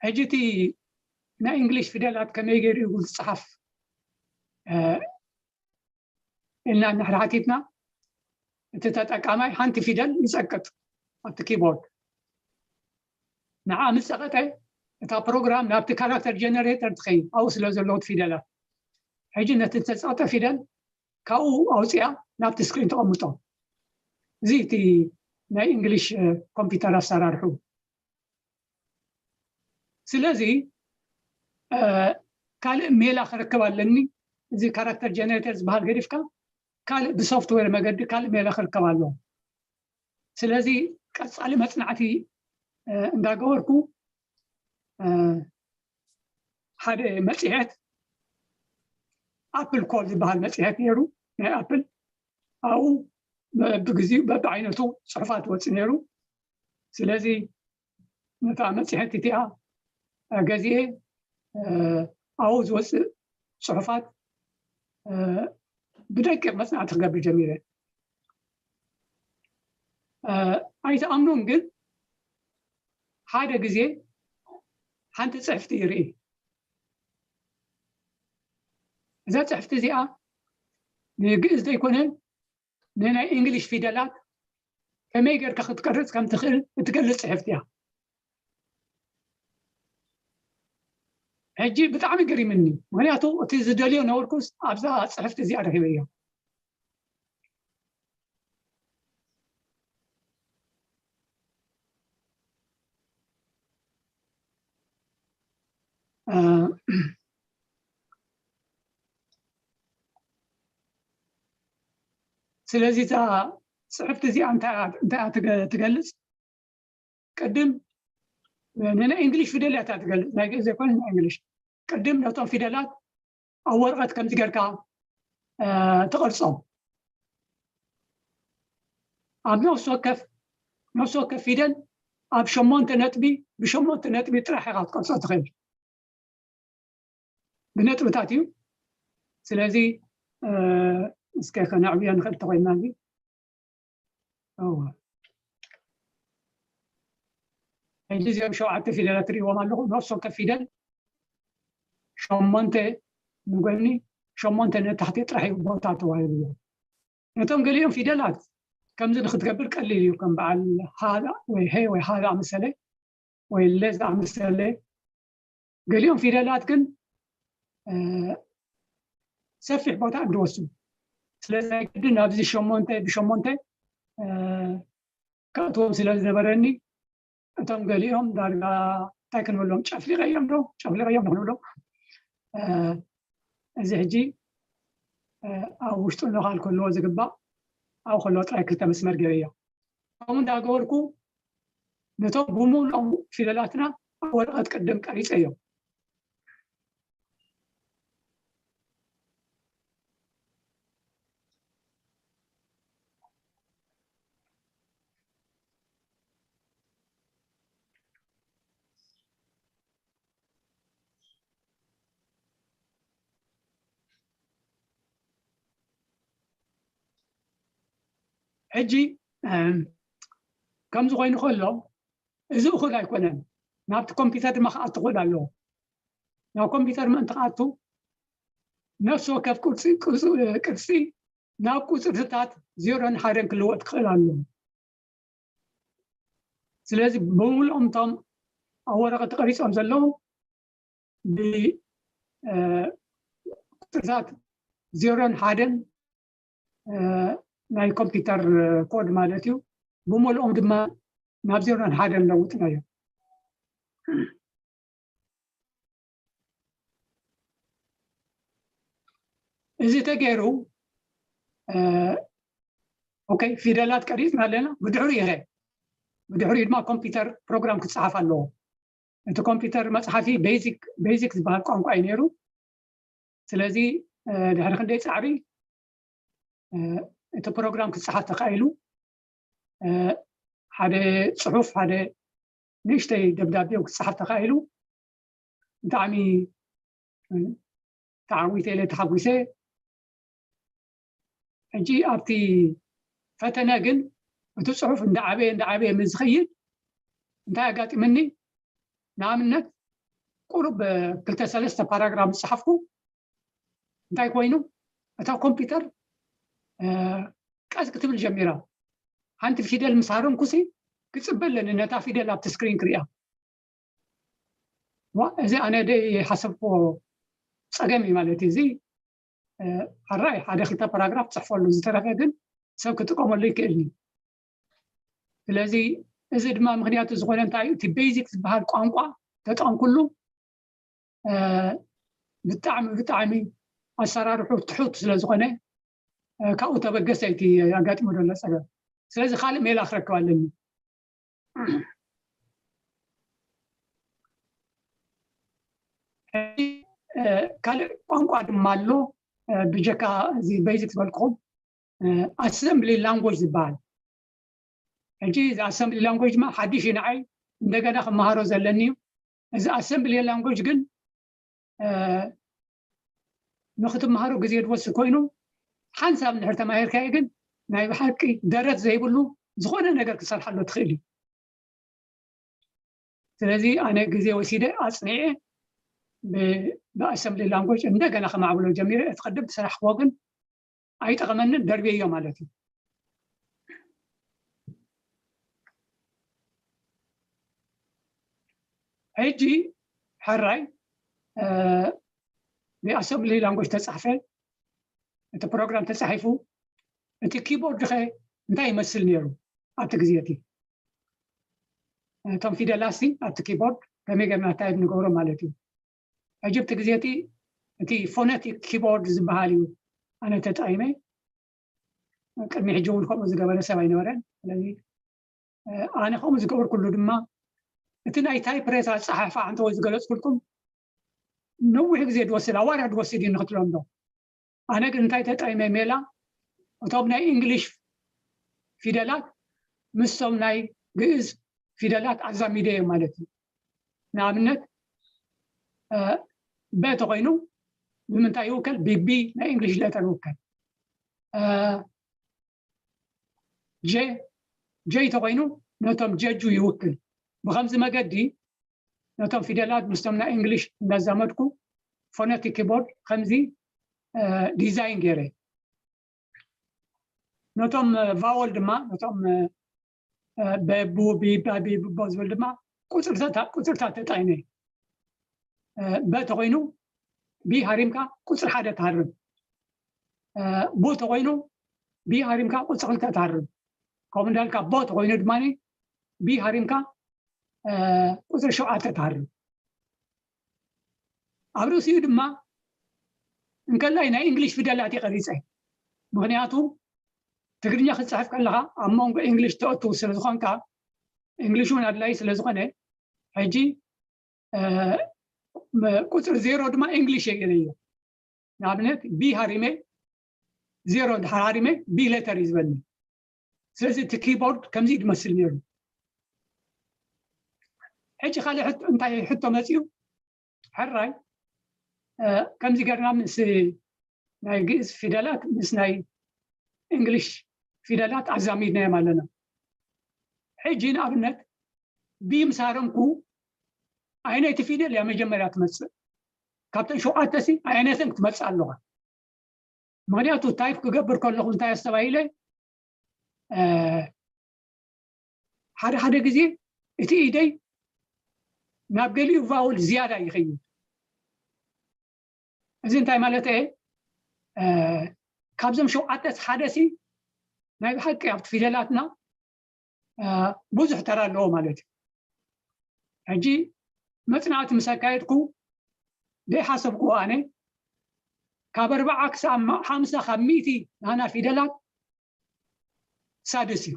ሕጂ እቲ ናይ እንግሊሽ ፊደላት ከመይ ገይሩ እዩ ዝፀሓፍ ኢልና እንድሕር ሓቲትና፣ እቲ ተጠቃማይ ሓንቲ ፊደል ይፀቅጥ ኣብቲ ኪቦርድ። ንዓ ምስ ፀቐጠ እታ ፕሮግራም ናብቲ ካራክተር ጀነሬተር ትኸይድ፣ ኣብኡ ስለ ዘለዉ ፊደላት። ሕጂ ነቲ ዝተፀቕጠ ፊደል ካብኡ ኣውፅኣ ናብቲ ስክሪን ተቐምጦ። እዚ እቲ ናይ እንግሊሽ ኮምፒውተር ኣሰራርሑ። ስለዚ ካልእ ሜላ ክርከብ ኣለኒ። እዚ ካራክተር ጀነሬተር ዝበሃል ገዲፍካ ካልእ ብሶፍትዌር መገዲ ካልእ ሜላ ክርከብ ኣለዎ። ስለዚ ቀፃሊ መፅናዕቲ እንዳገበርኩ ሓደ መፅሄት ኣፕል ኮል ዝበሃል መፅሄት ነይሩ፣ ናይ ኣፕል። ኣብኡ በብግዜኡ በብዓይነቱ ፅሑፋት ወፅእ ነይሩ። ስለዚ ነታ መፅሄት እቲኣ ገዚኤ ኣብኡ ዝወፅእ ፅሑፋት ብደቂቕ መፅናዕቲ ክገብር ጀሚረ። ኣይትኣምኑን ግን ሓደ ግዜ ሓንቲ ፅሕፍቲ ይርኢ። እዛ ፅሕፍቲ እዚኣ ንግእዝ ዘይኮነ ንናይ እንግሊሽ ፊደላት ከመይ ጌርካ ክትቀርፅ ከም ትኽእል እትገልፅ ፅሕፍቲ እያ። ሕጂ ብጣዕሚ ገሪምኒ፣ ምክንያቱ እቲ ዝደልዮ ነበርኩስ ኣብዛ ፅሕፍቲ እዚኣ ረኪበዮ። ስለዚ እዛ ፅሕፍቲ እዚኣ እንታይ እያ ትገልፅ? ቅድም ንናይ እንግሊሽ ፊደል እያ ትገልፅ፣ ናይ ግእዝ ዘይኮነ ናይ እንግሊሽ። ቅድም ነቶም ፊደላት ኣብ ወረቐት ከምዚ ጌርካ ትቐርፆም። ኣብ ነፍሲ ወከፍ ነፍሲ ወከፍ ፊደል ኣብ ሸሞንተ ነጥቢ ብሸሞንተ ነጥቢ ጥራሕ ኢኻ ክትቀርፆ ትኽእል። ብነጥብታት እዩ። ስለዚ እስከ ከነዕብዮ ንኽእል ተኾይንና እዚ። እወ። ሕጂ እዚኦም ሸውዓተ ፊደላት ትርእይዎም ኣለኹ። ነፍሲ ወከፍ ፊደል ሸሞንተ ንጎኒ ሸሞንተ ንታሕቲ ጥራሕ እዩ ቦታ ተዋሂብዎ። ነቶም ገሊኦም ፊደላት ከምዚ ንክትገብር ቀሊል እዩ፣ ከም በዓል ሃ ወይ ሄ ወይ ሃ ዝኣመሰለ ወይ ለ ዝኣመሰለ። ገሊኦም ፊደላት ግን ሰፊሕ ቦታ እዮም ዝወስዱ። ስለዚ ናይ ግድን ኣብዚ ሸሞንተ ብሸሞንተ ከእትዎም ስለ ዝነበረኒ እቶም ገሊኦም ዳርጋ እንታይ ክንብሎም ጨፍሊቐዮም ዶ ጨፍሊቐዮም ዶ ክንብሎም። እዚ ሕጂ ኣብ ውሽጡ ነኻል ክህልዎ ዝግባእ ኣብ ከሎ ጥራይ ክልተ መስመር ገይረዮ። ከምኡ እንዳገበርኩ ነቶም ብምሉኦም ፊደላትና ኣብ ወረቐት ቅድም ቀሪፀዮም። ሕጂ ከምዚ ኮይኑ ከሎ፣ እዚ እኹል ኣይኮነን። ናብቲ ኮምፒውተር ድማ ክኣቱ ክእል ኣለዎ። ናብ ኮምፒውተር ምእንቲ ክኣቱ፣ ነፍሲ ወከፍ ቅርፂ ናብ ቁፅርታት ዜሮን ሓደን ክልወጥ ክኽእል ኣለዎ። ስለዚ ብምሉኦም እቶም ኣብ ወረቐት ተቐሪፆም ዘለዉ ብቁፅርታት ዜሮን ሓደን ናይ ኮምፒውተር ኮድ ማለት እዩ። ብምሉኦም ድማ ናብ ዜሮን ሓደን ለውጥናዮ። እዚ ተገይሩ፣ ኦኬ፣ ፊደላት ቀሪፅና ኣለና። ብድሕሪኡ ኢኸ ብድሕሪኡ ድማ ኮምፒውተር ፕሮግራም ክፀሓፍ ኣለዎ። እቲ ኮምፒውተር መፅሓፊ ቤዚክ ዝበሃል ቋንቋ እዩ ነይሩ። ስለዚ ድሕሪ ክንደይ ፃዕሪ እቲ ፕሮግራም ክፀሓፍ ተኻኢሉ፣ ሓደ ፅሑፍ፣ ሓደ ንእሽተይ ደብዳቤ ክፀሓፍ ተኻኢሉ። ብጣዕሚ ተዓዊተ ኢለ ተሓጒሰ። ሕጂ ኣብቲ ፈተነ ግን እቲ ፅሑፍ እንዳዓበየ እንዳዓበየ ምስ ዝኸይድ እንታይ ኣጋጢመኒ? ንኣብነት ቁሩብ ክልተ ሰለስተ ፓራግራፍ ዝፀሓፍኩ እንታይ ኮይኑ፣ እታ ኮምፒውተር ቀስ ክትብል ጀሚራ። ሓንቲ ፊደል ምስ ሃረምኩሲ ክፅበ ኣለኒ ነታ ፊደል ኣብቲ ስክሪን ክሪኣ። ዋ፣ እዚ ኣነ ደይ ሓሰብኩዎ ፀገም እዩ ማለት እዩ። እዚ ኣራይ ሓደ ክልተ ፓራግራፍ ፅሕፈሉ፣ ዝተረፈ ግን ሰብ ክጥቀመሉ ይክእል እዩ። ስለዚ እዚ ድማ ምክንያቱ ዝኾነ እንታይ እዩ? እቲ ቤዚክ ዝበሃል ቋንቋ ተጠቐምኩሉ ብጣዕሚ ብጣዕሚ ኣሰራርሑ ትሑት ስለ ዝኾነ ካብኡ ተበገሰ እቲ ኣጋጢሙ ዘሎ ፀገም። ስለዚ ካልእ ሜላ ክረክብ ኣለኒ። ካልእ ቋንቋ ድማ ኣሎ ብጀካ እዚ ቤዚክ ዝበልኩኹም ኣሰምብሊ ላንጎጅ ዝበሃል። ሕጂ እዚ ኣሰምብሊ ላንጎጅ ድማ ሓድሽ እዩ ንዓይ፣ እንደገና ክመሃሮ ዘለኒ እዩ። እዚ ኣሰምብሊ ላንጎጅ ግን ንክትመሃሮ ግዜ ዝወስድ ኮይኑ ሓንሳብ እንድሕር ተማሂርካዮ ግን ናይ ብሓቂ ደረት ዘይብሉ ዝኾነ ነገር ክትሰርሓሉ ትኽእል እዩ። ስለዚ ኣነ ግዜ ወሲደ ኣፅኒዐ ብኣሰምብሊ ላንጎጅ እንደገና ከማዕብሎ ጀሚረ። እቲ ቅድም ዝሰራሕክዎ ግን ኣይጠቐመንን፣ ደርብየዮ ማለት እዩ። ሕጂ ሕራይ ብኣሰምብሊ ላንጎጅ ተፃሕፈ፣ እቲ ፕሮግራም ተፃሒፉ፣ እቲ ኪቦርድ ኸ እንታይ ይመስል ነይሩ ኣብቲ ግዜ እቲ? እቶም ፊደላት ሲ ኣብቲ ኪቦርድ ከመይ ጌርና ታይፕ ንገብሮ ማለት እዩ። ሕጂ ኣብቲ ግዜ እቲ እቲ ፎነቲክ ኪቦርድ ዝበሃል እዩ ኣነ ተጠቒመ። ቅድሚ ሕጂ እውን ከምኡ ዝገበረ ሰብ ኣይነበረን። ስለዚ ኣነ ከምኡ ዝገበርኩሉ ድማ እቲ ናይ ታይፕሬት ኣፀሓሕፋ ኣንተወይ ዝገለፅኩልኩም ነዊሕ ግዜ ዝወስድ ኣዋርሕ ዝወስድ እዩ ንክትለምዶ። ኣነ ግን እንታይ ተጠቂመ ሜላ እቶም ናይ እንግሊሽ ፊደላት ምስቶም ናይ ግእዝ ፊደላት ኣዛሚደ እዮም ማለት እዩ። ንኣብነት በ ተኮይኑ ብምንታይ ይውከል? ብቢ ናይ እንግሊሽ ሌተር ይውከል። ጀ ጀይ ተኮይኑ ነቶም ጀጁ ይውክል። ብከምዚ መገዲ ነቶም ፊደላት ምስቶም ናይ እንግሊሽ እንዳዛመድኩ ፎነቲክ ኪቦርድ ከምዚ ዲዛይን ገይረ። ነቶም ቫወል ድማ ነቶም በቡ ቢባ ቢብቦ ዝብል ድማ ቁፅርታት ተጠቂመ። በ ተኮይኑ ቢ ሃሪምካ ቁፅሪ ሓደ ትሃርም። ቡ ተኮይኑ ቢ ሃሪምካ ቁፅሪ ክልተ ትሃርም። ከምኡ እንዳልካ ቦ ተኮይኑ ድማ ቢ ሃሪምካ ቁፅሪ ሸውዓተ ትሃርም። ኣብ ርእሲኡ ድማ እንከላይ ናይ እንግሊሽ ፊደላት እዩ ቀሪፀ። ምክንያቱ ትግርኛ ክትፅሕፍ ከለካ ኣብ መንጎ እንግሊሽ ተእቱ ስለዝኮንካ እንግሊሽ እውን ኣድላይ ስለዝኮነ ሕጂ ቁፅሪ ዜሮ ድማ እንግሊሽ እየ ገይረዮ። ንኣብነት ቢ ሃሪመ ዜሮ እንድሓር ሃሪመ ቢ ሌተር እዩ ዝበኒ። ስለዚ እቲ ኪቦርድ ከምዚ እዩ ዝመስል ነይሩ። ሕጂ ካልእ እንታይ ሕቶ መፅኡ? ሕራይ ከምዚ ገርና ምስ ናይ ግእዝ ፊደላት ምስ ናይ እንግሊሽ ፊደላት ኣዛሚድናዮም ኣለና። ሕጂ ንኣብነት ቢ ምስ ሃረምኩ ዓይነይቲ ፊደል እያ መጀመርያ ትመፅእ። ካብተን ሸውዓተ ሲ ኣየነተን ክትመፅእ ኣለዋ? ምክንያቱ ታይፕ ክገብር ከለኹ እንታይ ኣስተባሂለ፣ ሓደ ሓደ ግዜ እቲ ኢደይ ናብ ገሊኡ ቫውል ዝያዳ ይኸይድ። እዚ እንታይ ማለት እየ? ካብዞም ሸውዓተ ሓደ ሲ ናይ ብሓቂ ኣብቲ ፊደላትና ብዙሕ ተራ ኣለዎ ማለት እዩ። ሕጂ መፅናዕቲ ምስ ኣካየድኩ ዘይሓሰብኩዎ ኣነ ካብ ኣርባዓ ክሳብ ሓምሳ ካብ ሚእቲ ናና ፊደላት ሳድስ እዩ።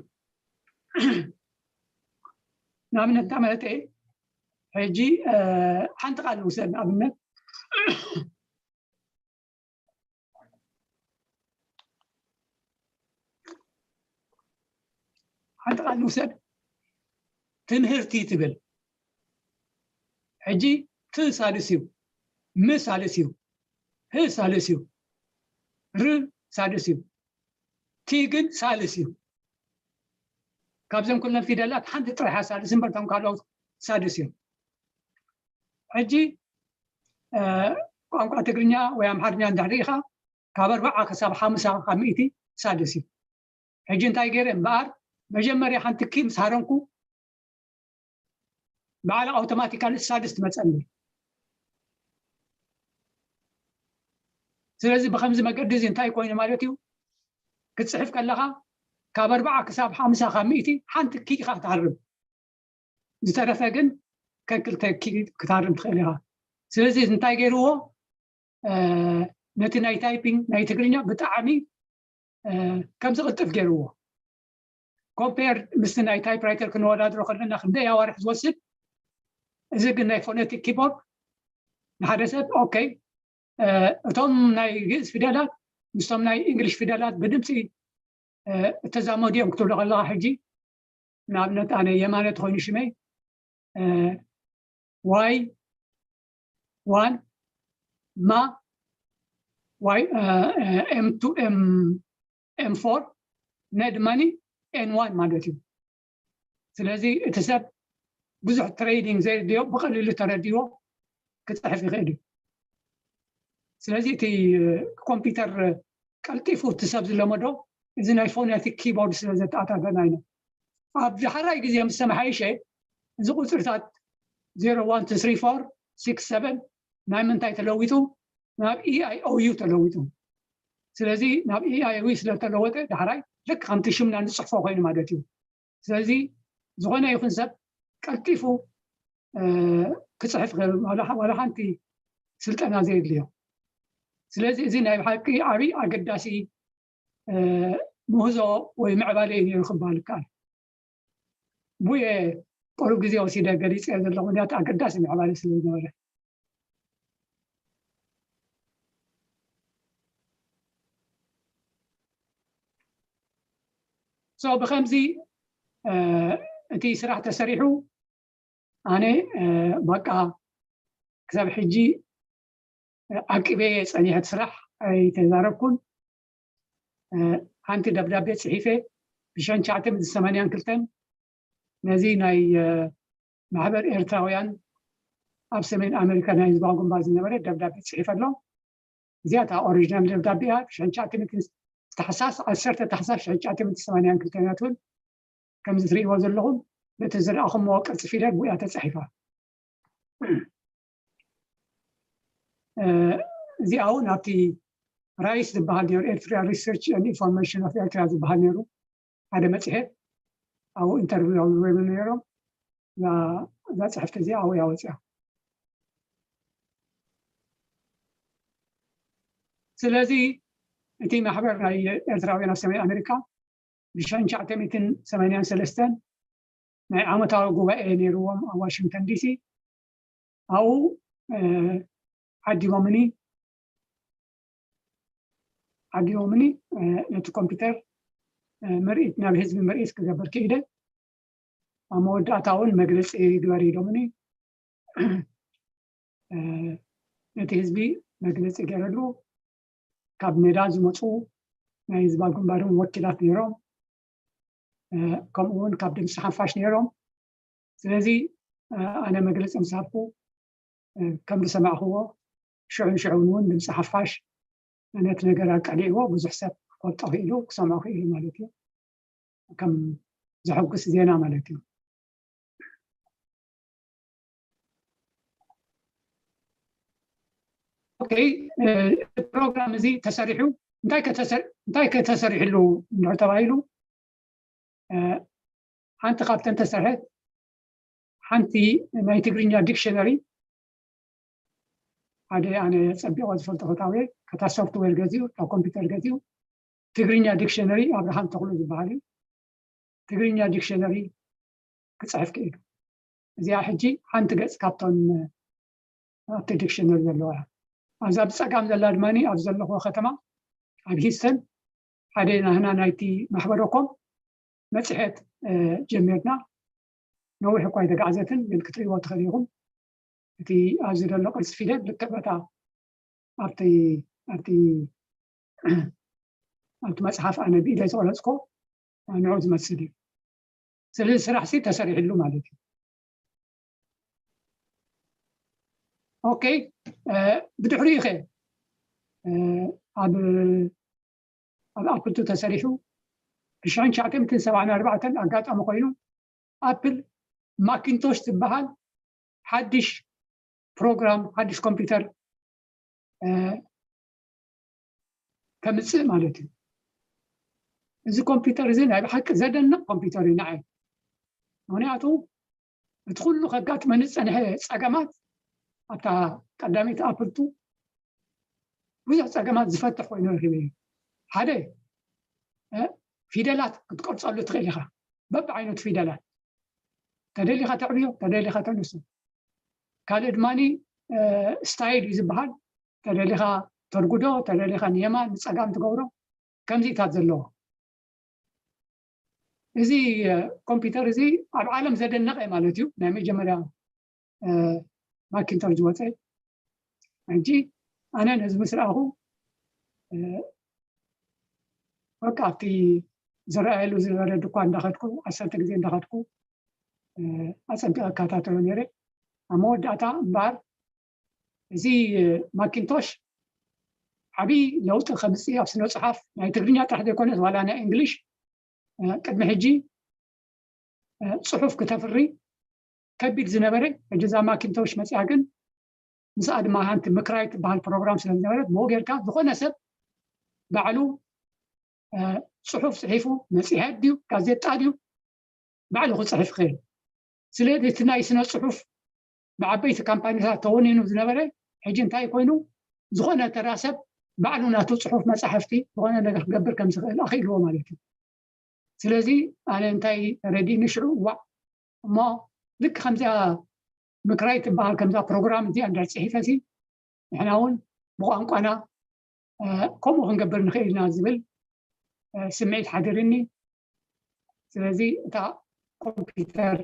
ንኣብነት እንተመለጠ ሕጂ ሓንቲ ቃል ንውሰድ። ንኣብነት ሓንቲ ቃል ንውሰድ፣ ትምህርቲ ትብል። ሕጂ ት ሳልስ እዩ፣ ም ሳልስ እዩ፣ ህ ሳልስ እዩ፣ ር ሳልስ እዩ፣ ቲ ግን ሳልስ እዩ። ካብዘን ኩለን ፊደላት ሓንቲ ጥራሕ ሳልስ እምበር እቶም ካልኦት ሳድስ እዮም። ሕጂ ቋንቋ ትግርኛ ወይ ኣምሓርኛ እንድሕር ኢኻ ካብ ኣርባዓ ክሳብ ሓምሳ ካብ ሚእቲ ሳድስ እዩ። ሕጂ እንታይ ገይረ እምበኣር መጀመርያ ሓንቲ ኪ ምስ ሃረምኩ ባዕላ ኣውቶማቲካሊ ሳድስ ትመፀኒ። ስለዚ ብከምዚ መገዲ እዚ እንታይ ኮይኑ ማለት እዩ? ክትፅሕፍ ከለካ ካብ ኣርባዓ ክሳብ ሓምሳ ካብ ሚእቲ ሓንቲ ኪ ኢካ ክትሃርም። ዝተረፈ ግን ከክልተ ኪ ክትሃርም ትኽእል ኢኻ። ስለዚ እንታይ ገይርዎ? ነቲ ናይ ታይፒንግ ናይ ትግርኛ ብጣዕሚ ከም ዝቕልጥፍ ገይርዎ። ኮምፔር ምስቲ ናይ ታይፕራይተር ክንወዳድሮ ከለና ክንደይ ኣዋርሕ ዝወስድ፣ እዚ ግን ናይ ፎነቲክ ኪቦርድ ንሓደ ሰብ ኦኬ፣ እቶም ናይ ግእዝ ፊደላት ምስቶም ናይ እንግሊሽ ፊደላት ብድምፂ እተዛመዱ እዮም ክትብሎ ከለካ ሕጂ ንኣብነት ኣነ የማነ ተኮይኑ ሽመይ ዋይ ዋን ማ ዋይ ኤም ቱ ኤም ኤም ፎር ነ ድማኒ ኤን ዋን ማለት እዩ። ስለዚ እቲ ሰብ ብዙሕ ትሬዲንግ ዘየድልዮ ብቀሊሉ ተረዲዎ ክፅሕፍ ይኽእል እዩ። ስለዚ እቲ ኮምፒውተር ቀልጢፉ እቲ ሰብ ዝለመዶ እዚ ናይ ፎነቲክ ኪቦርድ ስለ ዘተኣታተና ኢና። ኣብ ዳሕራይ ግዜ ምስ ተመሓየሸ እዚ ቁፅርታት ዜሮ ዋን ቱ ስሪ ፎር ሲክስ ሰቨን ናይ ምንታይ ተለዊጡ? ናብ ኢኣይኦዩ ተለዊጡ። ስለዚ ናብ ኢኣይኦዩ ስለተለወጠ ዳሕራይ ልክ ከምቲ ሽምና ንፅሕፎ ኮይኑ ማለት እዩ። ስለዚ ዝኾነ ይኹን ሰብ ቀልጢፉ ክፅሕፍ ዋላ ሓንቲ ስልጠና ዘየድልዮ። ስለዚ እዚ ናይ ብሓቂ ዓብይ ኣገዳሲ ምህዞ ወይ ምዕባለ እዩ ነይሩ ክበሃል ይከኣል። ቡየ ቁሩብ ግዜ ወሲደ ገሊፀ ዘለኹ ምክንያቱ ኣገዳሲ ምዕባለ ስለ ዝነበረ። ሶ ብከምዚ እቲ ስራሕ ተሰሪሑ ኣነ በቃ ክሳብ ሕጂ ዓቂበ እየ ጸኒሐ እቲ ስራሕ ኣይተዛረብኩን። ሓንቲ ደብዳቤ ጽሒፈ ብሽሕን ትሽዓተ ሚእትን ሰማንያን ክልተን ነዚ ናይ ማሕበር ኤርትራውያን ኣብ ሰሜን ኣሜሪካ ናይ ህዝባዊ ግንባር ዝነበረ ደብዳቤ ጽሒፈሎም። እዚኣ እታ ኦሪጂናል ደብዳቤ እያ። ብሽሕን ትሽዓተ ሚእትን ታሕሳስ ዓሰርተ ታሕሳስ ሽሕን ትሽዓተ ሚእትን ሰማንያን ክልተን እያ ትብል። ከምዚ ትርእይዎ ዘለኹም ነቲ ዝረኣኹምዎ ቅርጺ ፊደል ብኡ እያ ተጻሒፋ። እዚኣ እውን ኣብቲ ራይስ ዝበሃል ነይሩ፣ ኤርትራ ሪሰርች ኤንድ ኢንፎርሜሽን ኦፍ ኤርትራ ዝበሃል ነይሩ ሓደ መጽሔት። ኣብኡ ኢንተርቪው ኣውሪቦም ነይሮም። እዛ ፅሕፍቲ እዚኣ ኣብኡ እያ ወፂኣ። ስለዚ እቲ ማሕበር ናይ ኤርትራውያን ኣብ ሰሜን ኣሜሪካ ብሽሕን ትሽዓተ ሚእትን ሰማንያን ሰለስተን ናይ ዓመታዊ ጉባኤ ነይርዎም ኣብ ዋሽንግተን ዲሲ። ኣብኡ ዓዲሞምኒ ዓዲሞምኒ ነቲ ኮምፒውተር ምርኢት ናብ ህዝቢ ምርኢት ክገብር ክኢደ። ኣብ መወዳእታ እውን መግለፂ ግበር ኢሎምኒ ነቲ ህዝቢ መግለፂ ገይረሉ። ካብ ሜዳ ዝመፁ ናይ ህዝባዊ ግንባር እውን ወኪላት ነይሮም። ከምኡ እውን ካብ ድምፂ ሓፋሽ ነይሮም። ስለዚ ኣነ መግለፂ ምስ ሃብኩ ከም ዝሰማዕክዎ ሽዑን ሽዑን እውን ድምፂ ሓፋሽ ነቲ ነገር ኣቃሊዕዎ ብዙሕ ሰብ ክፈልጦ ክኢሉ ክሰምዖ ክኢሉ ማለት እዩ። ከም ዘሐጉስ ዜና ማለት እዩ። ኦኬ፣ ፕሮግራም እዚ ተሰሪሑ እንታይ ከተሰሪሕሉ እንድሕር ተባሂሉ ሓንቲ ካብተን ተሰርሐት ሓንቲ ናይ ትግርኛ ዲክሽነሪ ሓደ ኣነ ፀቢቆ ዝፈልጦ ፈታዊ ከታ ሶፍትዌር ገዚኡ ካብ ኮምፒውተር ገዚኡ ትግርኛ ዲክሽነሪ ኣብርሃም ተኽሉ ዝበሃል እዩ። ትግርኛ ዲክሽነሪ ክፅሕፍ ክኢሉ። እዚኣ ሕጂ ሓንቲ ገፅ ካብቶም ኣብቲ ዲክሽነሪ ዘለዋ እያ። ኣብዛ ብፀጋም ዘላ ድማ ኣብ ዘለኹዎ ከተማ ኣብ ሂስተን ሓደ ናህና ናይቲ ማሕበረኮም መፅሔት ጀሚርና። ነዊሕ እኳ ኣይተጋዕዘትን፣ ግን ክትርእይዎ ትኽእል ኢኹም። እቲ ኣብዚ ዘሎ ቅርፂ ፊደል ልክዕ በታ ኣብቲ ኣብቲ ኣብቲ መፅሓፍ ኣነ ብኢደይ ዝቐረፅኮ ንዑ ዝመስል እዩ። ስለዚ ስራሕ ሲ ተሰሪሕሉ ማለት እዩ። ኦኬ፣ ብድሕሪኡ ኸ ኣብ ኣብ ኣፕል ቱ ተሰሪሑ ብ ሽሕን ትሽዓተ ሚእትን ሰብዓን ኣርባዕተን ኣጋጣሚ ኮይኑ ኣፕል ማኪንቶሽ ዝበሃል ሓድሽ ፕሮግራም ሓድሽ ኮምፒውተር ከምፅእ ማለት እዩ። እዚ ኮምፒውተር እዚ ናይ ብሓቂ ዘደንቕ ኮምፒውተር እዩ ንዓይ። ምክንያቱ እቲ ኩሉ ከጋጥመኒ ዝፀንሐ ፀገማት ኣብታ ቀዳመይቲ ኣፕል ቱ ብዙሕ ፀገማት ዝፈትሕ ኮይኑ ረኪበዮ። ሓደ ፊደላት ክትቀርፀሉ ትኽእል ኢኻ፣ በብዓይነቱ ፊደላት ተደሊኻ ተዕብዮ ተደሊኻ ተንሱ። ካልእ ድማ ስታይል እዩ ዝበሃል፣ ተደሊኻ ተርጉዶ ተደሊኻ ንየማን ንፀጋም ትገብሮ፣ ከምዚታት ዘለዎ። እዚ ኮምፒውተር እዚ ኣብ ዓለም ዘደነቐ ማለት እዩ። ናይ መጀመርያ ማኪንቶሽ ዝወፀ። ሕጂ ኣነ ነዚ ምስ ረኣኹ በቃ ኣብቲ ዝረኣየሉ ዝነበረ ድኳን እንዳኸድኩ ዓሰርተ ግዜ እንዳኸድኩ ኣፀቢቐ እከታተሎ ነይረ። ኣብ መወዳእታ እምበኣር እዚ ማኪንቶሽ ዓብዪ ለውጢ ከምፅእ ኣብ ስነ ፅሓፍ ናይ ትግርኛ ጥራሕ ዘይኮነስ ዋላ ናይ እንግሊሽ ቅድሚ ሕጂ ፅሑፍ ክተፍሪ ከቢድ ዝነበረ ሕጂ እዛ ማኪንቶሽ መፅያ ግን ምስኣ ድማ ሓንቲ ምክራይ ትበሃል ፕሮግራም ስለ ዝነበረት ብኡ ጌርካ ዝኾነ ሰብ ባዕሉ ፅሑፍ ፅሒፉ መፅሄት ድዩ ጋዜጣ ድዩ ባዕሉ ክፅሕፍ ይኽእል። ስለዚ እቲ ናይ ስነ ፅሑፍ ብዓበይቲ ካምፓኒታት ተወኒኑ ዝነበረ ሕጂ እንታይ ኮይኑ ዝኾነ ተራ ሰብ ባዕሉ ናቱ ፅሑፍ መፃሕፍቲ ዝኾነ ነገር ክገብር ከም ዝኽእል ኣኽኢልዎ ማለት እዩ። ስለዚ ኣነ እንታይ ተረዲእኒ ሽዑ ዋዕ እሞ ልክ ከምዚኣ ምክራይ ትበሃል ከምዛ ፕሮግራም እዚኣ እንድሕር ፅሒፈ ሲ ንሕና እውን ብቋንቋና ከምኡ ክንገብር ንኽእል ኢና ዝብል ስምዒት ሓዲርኒ። ስለዚ እታ ኮምፒውተር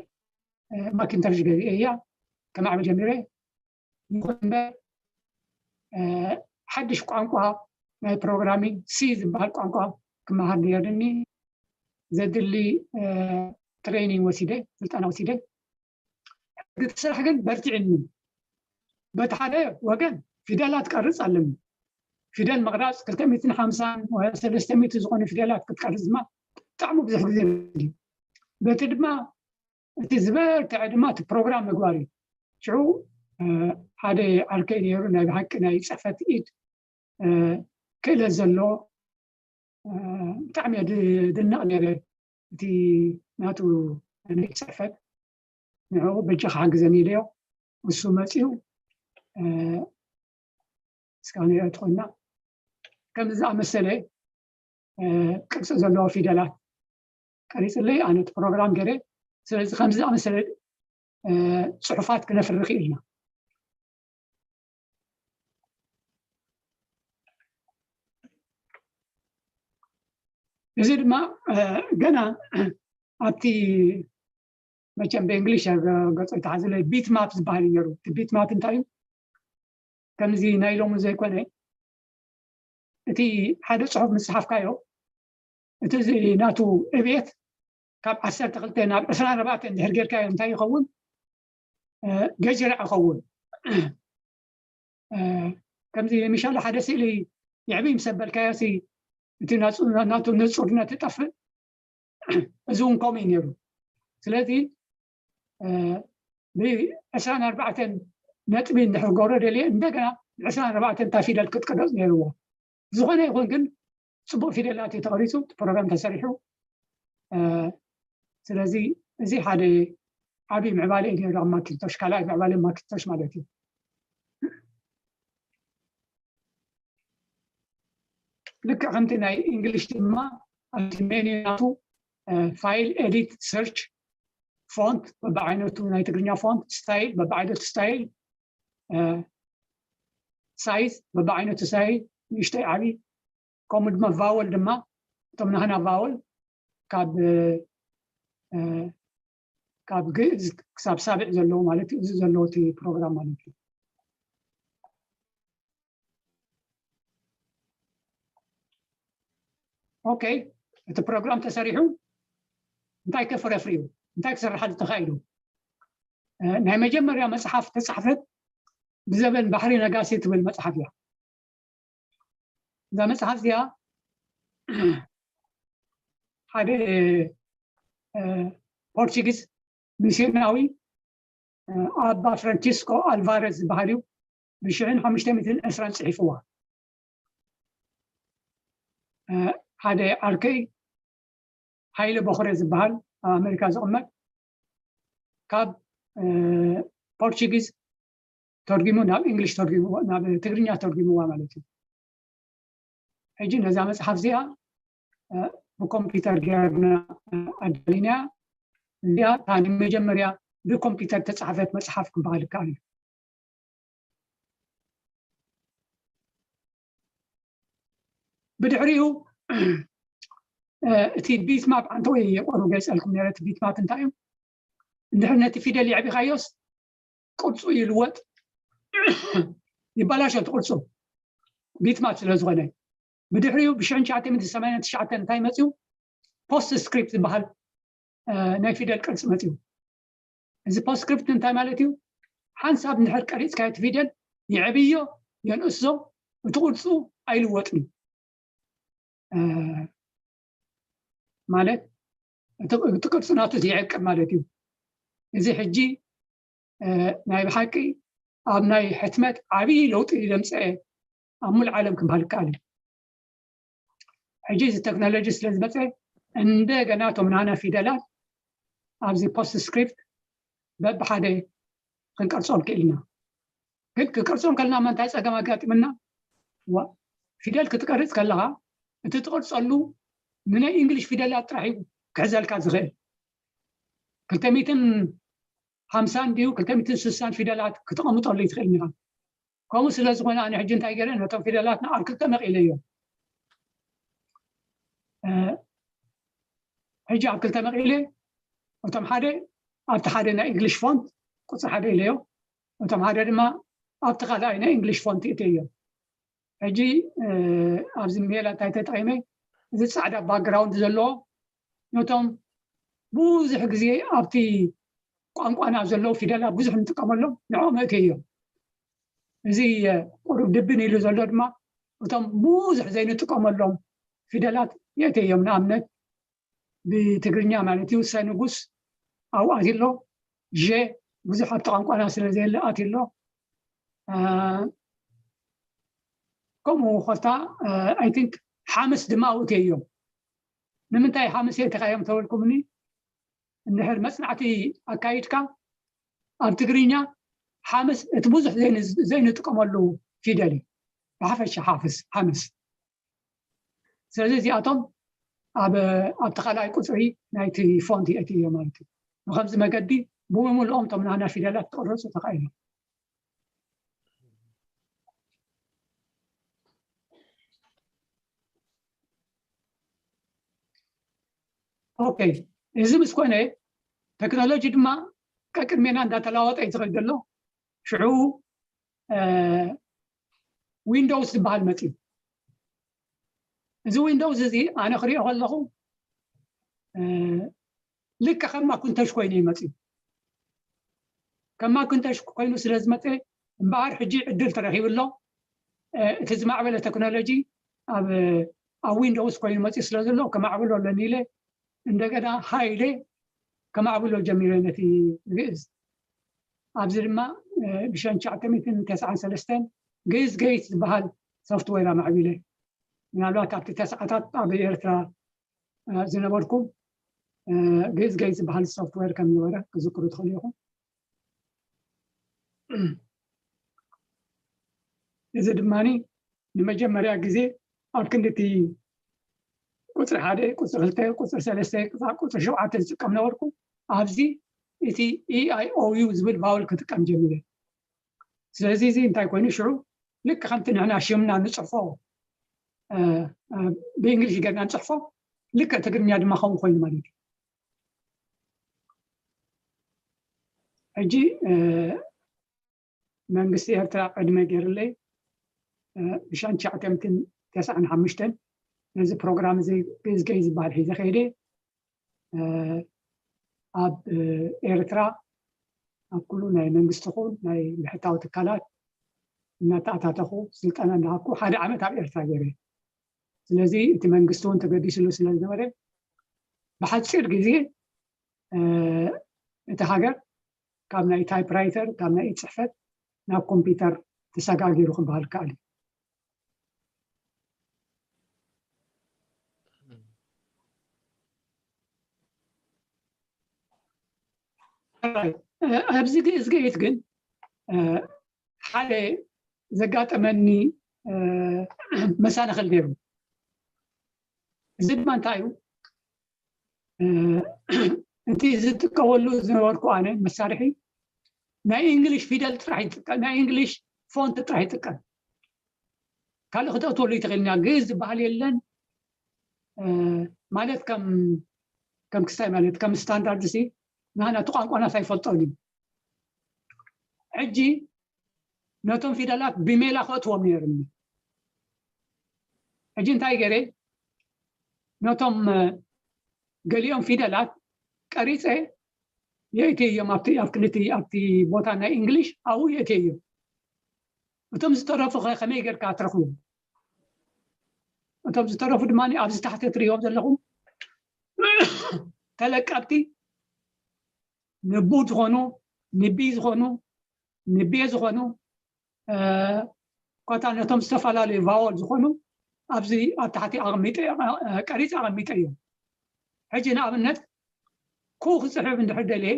ማኪንተሽ ገዚኤ እያ ከማዕብል ጀሚረ። ይኹን እምበር ሓድሽ ቋንቋ ናይ ፕሮግራሚንግ ሲ ዝበሃል ቋንቋ ክመሃር ነይርኒ። ዘድሊ ትሬኒንግ ወሲደ ስልጠና ወሲደ። ሕጊ ስራሕ ግን በርቲዕኒ። በቲ ሓደ ወገን ፊደላት ቀርፅ ኣለኒ። ፊደል መቕራፅ ክልተ ሚእትን ሓምሳን ወይ ሰለስተ ሚእቲ ዝኾኑ ፊደላት ክትቀርፅ ድማ ብጣዕሚ ብዙሕ ግዜ ይወስድ እዩ። በቲ ድማ እቲ ዝበርትዐ ድማ እቲ ፕሮግራም ምግባር እዩ። ሽዑ ሓደ ዓርከይ ነይሩ ናይ ብሓቂ ናይ ፅሕፈት ኢድ ክእለት ዘሎ ብጣዕሚ እየ ድድነቕ ነይረ። እቲ ናቱ ናይ ፅሕፈት ንዕኡ በጃኻ ሓግዘኒ ኢለዮ። እሱ መፂኡ እስካብ ንሪኦ ትኾንና ከምዚ ዝኣመሰለ ቅርፂ ዘለዎ ፊደላት ቀሪፅለይ ኣነ እቲ ፕሮግራም ገይረ። ስለዚ ከምዚ ዝኣመሰለ ፅሑፋት ክነፍሪ ክኢልና። እዚ ድማ ገና ኣብቲ መቸም ብእንግሊሽ ገጾ ይተሓዝለ ቢት ማፕ ዝበሃል እዩ ነሩ። እቲ ቢት ማፕ እንታይ እዩ? ከምዚ ናይ ሎሚ ዘይኮነ እቲ ሓደ ፅሑፍ ምስ ፀሓፍካዮ እቲ ናቱ ዕብየት ካብ ዓሰርተ ክልተ ናብ ዕስራን ኣርባዕተን እንድሕር ጌርካዮ እንታይ ይኸውን? ገጅራ ይኸውን። ከምዚ ምሻለ ሓደ ስእሊ ይዕብይ ምስ ኣበልካዮ እቲ ናቱ ንፁርነት ይጠፍእ። እዚ እውን ከምኡ እዩ ነይሩ። ስለዚ ብዕስራን ኣርባዕተን ነጥቢ እንድሕር ገብሮ ደልየ እንደገና ዕስራን ኣርባዕተን እታ ፊደል ክትቅረፅ ነይርዎ። ዝኾነ ይኹን ግን ፅቡቕ ፊደላት እዩ ተቐሪፁ፣ እቲ ፕሮግራም ተሰሪሑ። ስለዚ እዚ ሓደ ዓብዪ ምዕባለ እዩ ነይሩ ኣብ ማኪንቶሽ፣ ካልኣይ ምዕባለ ማኪንቶሽ ማለት እዩ። ልክዕ ከምቲ ናይ እንግሊሽ ድማ ኣብቲ ሜኒ ናቱ ፋይል፣ ኤዲት፣ ሰርች፣ ፎንት በብዓይነቱ፣ ናይ ትግርኛ ፎንት ስታይል በብዓይነቱ ስታይል፣ ሳይዝ በብዓይነቱ ሳይዝ፣ ንእሽተይ ዓብዪ፣ ከምኡ ድማ ቫወል ድማ እቶም ናህና ቫወል ካብ ካብ ግእዝ ክሳብ ሳብዕ ዘለዉ ማለት እዩ። እዚ ዘለዎ እቲ ፕሮግራም ማለት እዩ። ኦኬ፣ እቲ ፕሮግራም ተሰሪሑ እንታይ ከፍረ ፍሪዩ፣ እንታይ ክስርሓሉ ተኻኢሉ? ናይ መጀመርያ መፅሓፍ ተፃሕፈት ብዘበን ባሕሪ ነጋሲ ትብል መፅሓፍ እያ። እዛ መፅሓፍ እዚኣ ሓደ ፖርቹጊዝ ሚስዮናዊ ኣባ ፍራንቺስኮ ኣልቫረዝ ዝበሃል እዩ። ብሽሕን ሓሙሽተ ሚእትን ዕስራን ፅሒፍዋ። ሓደ ዓርከይ ሃይለ ቦኽረ ዝበሃል ኣብ ኣሜሪካ ዝቕመጥ ካብ ፖርቹጊዝ ተርጊሙ ናብ እንግሊሽ ተርጊሙ ናብ ትግርኛ ተርጊምዋ ማለት እዩ። ሕጂ ነዛ መፅሓፍ እዚኣ ብኮምፒውተር ጌርና ኣዳሊና እዚኣ እታ ንመጀመርያ ብኮምፒውተር ተፃሕፈት መፅሓፍ ክበሃል ይከኣል እዩ። ብድሕሪኡ እቲ ቢትማፕ ኣንተ ወይ የቆሩ ገይፀልኩም ነረ እቲ ቢትማፕ እንታይ እዩ? እንድሕር ነቲ ፊደል የዕቢኻዮስ ቅርፁ ይልወጥ፣ ይበላሾ እቲ ቅርፁ ቢትማፕ ስለ ዝኾነ። ብድሕሪኡ ብሽሕን ትሽዓተ ሚእትን ሰማንያን ትሽዓተን እንታይ መፅኡ? ፖስት ስክሪፕት ዝበሃል ናይ ፊደል ቅርፂ መፅኡ። እዚ ፖስት ስክሪፕት እንታይ ማለት እዩ? ሓንሳብ እንድሕር ቀሪፅካዮ እቲ ፊደል የዕብዮ የንእሶ፣ እቲ ቅርፁ ኣይልወጥን እዩ። ማለት እቲ ቅርፂ ናቱ ይዕቅብ ማለት እዩ። እዚ ሕጂ ናይ ብሓቂ ኣብ ናይ ሕትመት ዓብዪ ለውጢ ዘምፀአ ኣብ ሙሉእ ዓለም ክበሃል ይከኣል እዩ። ሕጂ እዚ ቴክኖሎጂ ስለ ዝመፀ እንደገና እቶም ናና ፊደላት ኣብዚ ፖስት ስክሪፕት በብሓደ ክንቀርፆም ክኢልና። ግን ክቅርፆም ከለና እማ እንታይ ፀገም ኣጋጢምና? ዋ፣ ፊደል ክትቀርፅ ከለኻ እቲ ትቅርፀሉ ንናይ እንግሊሽ ፊደላት ጥራሕ እዩ ክሕዘልካ ዝኽእል። ክልተ ሚእትን ሓምሳን ድዩ ክልተ ሚእትን ስሳን ፊደላት ክተቐምጠሉ ይትኽእል ኢኻ። ከምኡ ስለ ዝኾነ ኣነ ሕጂ እንታይ ገይረ ነቶም ፊደላት ንኣብ ክልተ መቒለ እዮም። ሕጂ ኣብ ክልተ መቒለ እቶም ሓደ ኣብቲ ሓደ ናይ እንግሊሽ ፎንት ቁፅሪ ሓደ ኢለዮ፣ እቶም ሓደ ድማ ኣብቲ ካልኣይ ናይ እንግሊሽ ፎንት እተዮ። ሕጂ ኣብዚ ሜላ እንታይ ተጠቒመ፣ እዚ ፃዕዳ ባክግራውንድ ዘለዎ ነቶም ብዙሕ ግዜ ኣብቲ ቋንቋና ዘለዉ ፊደላት ብዙሕ ንጥቀመሎም ንዕኦም እተዮም። እዚ ቁሩብ ድብን ኢሉ ዘሎ ድማ እቶም ብዙሕ ዘይንጥቀመሎም ፊደላት የእተዮም። ንኣብነት ብትግርኛ ማለት እዩ ሰ ንጉስ ኣብኡ ኣትዩ ኣሎ። ዤ ብዙሕ ኣብቲ ቋንቋና ስለ ዘየለ ኣትዩ ኣሎ። ከምኡ ኮታ ኣይ ቲንክ ሓምስ ድማ ኣብኡ እዮም። ንምንታይ ሓምስ የእተኻዮም ተበልኩምኒ? እንድሕር መፅናዕቲ ኣካይድካ ኣብ ትግርኛ ሓምስ እቲ ብዙሕ ዘይንጥቀመሉ ፊደል እዩ። ብሓፈሻ ሓፍስ ሓምስ። ስለዚ እዚኣቶም ኣብ ኣብቲ ካልኣይ ቁፅሪ ናይቲ ፎንት የእትዮ ማለት እዩ። ብከምዚ መገዲ ብምምልኦም እቶም ናና ፊደላት ክቕረፁ ተኻኢሎም። ኦኬ፣ እዚ ምስ ኮነ ቴክኖሎጂ ድማ ቀቅድሜና እንዳተለዋወጠ እዩ ዝኸይድ ዘሎ። ሽዑ ዊንዶውስ ዝበሃል መፅዩ። እዚ ዊንዶውስ እዚ ኣነ ክሪኦ ከለኹ ልክዕ ከም ማኩንተሽ ኮይኑ ይመፅእ። ከም ማኩንተሽ ኮይኑ ስለ ዝመፀ እምበኣር ሕጂ ዕድል ተረኺቡ ኣሎ። እቲ ዝማዕበለ ቴክኖሎጂ ኣብ ኣብ ዊንዶውስ ኮይኑ መፅኡ ስለ ዘሎ ከማዕብሎ ኣለኒ ኢለ እንደገና ሃይለ ከማዕብሎ ጀሚረ ነቲ ግእዝ። ኣብዚ ድማ ብሸንሻዕተ ሚእትን ተስዓን ሰለስተን ግእዝ ገይት ዝበሃል ሶፍትዌር ኣማዕቢለ። ምናልባት ኣብቲ ተስዓታት ኣብ ኤርትራ ዝነበርኩም ግእዝ ገይት ዝበሃል ሶፍትዌር ከም ዝነበረ ክዝክሩ ትኽእሉ ኢኹም። እዚ ድማ ንመጀመርያ ግዜ ኣብ ክንዲ እቲ ቁፅሪ ሓደ፣ ቁፅሪ ክልተ፣ ቁፅሪ ሰለስተ፣ ክሳብ ቁፅሪ ሸውዓተ ዝጥቀም ነበርኩ። ኣብዚ እቲ ኢኣይኦዩ ዝብል ቫውል ክጥቀም ጀሚረ። ስለዚ እዚ እንታይ ኮይኑ ሽዑ ልክ ከምቲ ንሕና ሽምና ንፅሕፎ ብእንግሊሽ ገርና ንፅሕፎ ልክዕ ትግርኛ ድማ ከምኡ ኮይኑ ማለት እዩ። ሕጂ መንግስቲ ኤርትራ ዕድመ ገይርለይ ብሻን ትሽዓተ ሚእትን ተስዓን ሓሙሽተን ነዚ ፕሮግራም እዚ ግእዝ ገይ ዝበሃል ሒዘ ከይደ ኣብ ኤርትራ ኣብ ኩሉ ናይ መንግስቲ ኹን ናይ ብሕታዊ ትካላት እናተኣታተኹ ስልጠና እናሃብኩ ሓደ ዓመት ኣብ ኤርትራ ገይረ። ስለዚ እቲ መንግስቲ እውን ተገዲስሉ ስለ ዝነበረ ብሓፂር ግዜ እቲ ሃገር ካብ ናይ ታይፕራይተር ካብ ናይ ኢድ ፅሕፈት ናብ ኮምፒውተር ተሰጋጊሩ ክበሃል ይከኣል እዩ። ኣብዚ ግእዝ ገይት ግን ሓደ ዘጋጠመኒ መሳንኽል ነይሩ። እዚ ድማ እንታይ እዩ? እቲ ዝጥቀመሉ ዝነበርኩ ኣነ መሳርሒ ናይ እንግሊሽ ፊደል ጥራሕ ይጥቀም፣ ናይ እንግሊሽ ፎንት ጥራሕ ይጥቀም። ካልእ ክተእትወሉ ይትኽእልና ግእዝ ዝበሃል የለን ማለት ከም ከም ክስታይ ማለት ከም ስታንዳርድ ሲ ናህና እቲ ቋንቋና ኣይፈልጦን እዩ። ሕጂ ነቶም ፊደላት ብሜላ ከእትዎም ነይሩኒ። ሕጂ እንታይ ገይረ? ነቶም ገሊኦም ፊደላት ቀሪፀ የእትየ እዮም ኣብቲ ኣብ ክልቲ ኣብቲ ቦታ ናይ እንግሊሽ ኣብኡ የእትየ እዮም። እቶም ዝተረፉ ከ ከመይ ጌርካ ትረኽቡ? እቶም ዝተረፉ ድማ ኣብዚ ታሕቲ እትርእዮም ዘለኹም ተለቀብቲ ንቡ ዝኾኑ ንቢ ዝኾኑ ንቤ ዝኾኑ ኮታ ነቶም ዝተፈላለዩ ቫወል ዝኾኑ ኣብዚ ኣብ ታሕቲ ኣቐሚጠ ቀሪፅ ኣቐሚጠ እዮም። ሕጂ ንኣብነት ኩ ክፅሕፍ እንድሕር ደልየ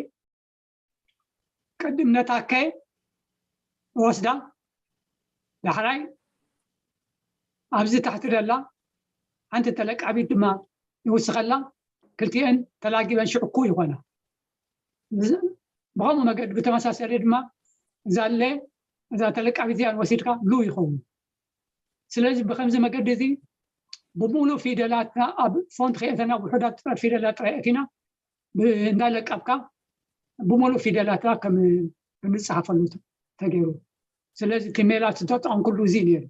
ቅድም ነታ ከ እወስዳ ዳሕራይ ኣብዚ ታሕቲ ደላ ሓንቲ ተለቃቢት ድማ ይውስኸላ ክልቲኤን ተላጊበን ሽዕኩ ይኾና። ብኸምኡ መገዲ ብተመሳሰሊ ድማ እዛ ለ እዛ ተለቃቢት እዚኣን ወሲድካ ሉ ይኸውን። ስለዚ ብከምዚ መገዲ እዚ ብምሉእ ፊደላትና ኣብ ፎንት ከየእተና ውሑዳት ጥረ ፊደላት ጥራይ ኣእቲና እንዳለቀብካ ብምሉእ ፊደላትና ከም እንፅሓፈሉ ተገይሩ። ስለዚ እቲ ሜላት ዝተጠቐምኩሉ እዚ ነይሩ።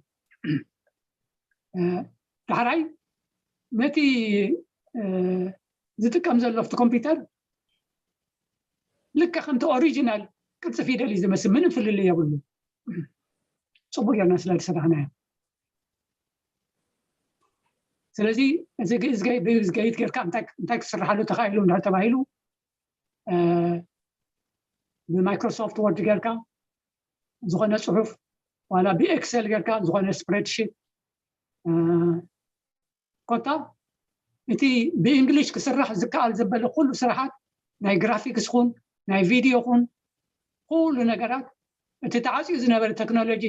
ዳሕራይ ነቲ ዝጥቀም ዘሎ ኣብቲ ኮምፒውተር ልክዕ ከምቲ ኦሪጂናል ቅርፂ ፊደል እዩ ዝመስል፣ ምንም ፍልልይ የብሉ። ፅቡቅ ጌርና ስለ ዝሰራሕናዮ። ስለዚ እዚ ግእዝ ገይት ጌርካ እንታይ ክስርሓሉ ተኻኢሉ እንድሕር ተባሂሉ ብማይክሮሶፍት ወርድ ጌርካ ዝኾነ ፅሑፍ ዋላ ብኤክሰል ጌርካ ዝኾነ ስፕሬድሺት ኮታ እቲ ብእንግሊሽ ክስራሕ ዝከኣል ዘበለ ኩሉ ስራሓት ናይ ግራፊክስ ኹን ናይ ቪድዮ ኹን ኩሉ ነገራት እቲ ተዓፅዩ ዝነበረ ቴክኖሎጂ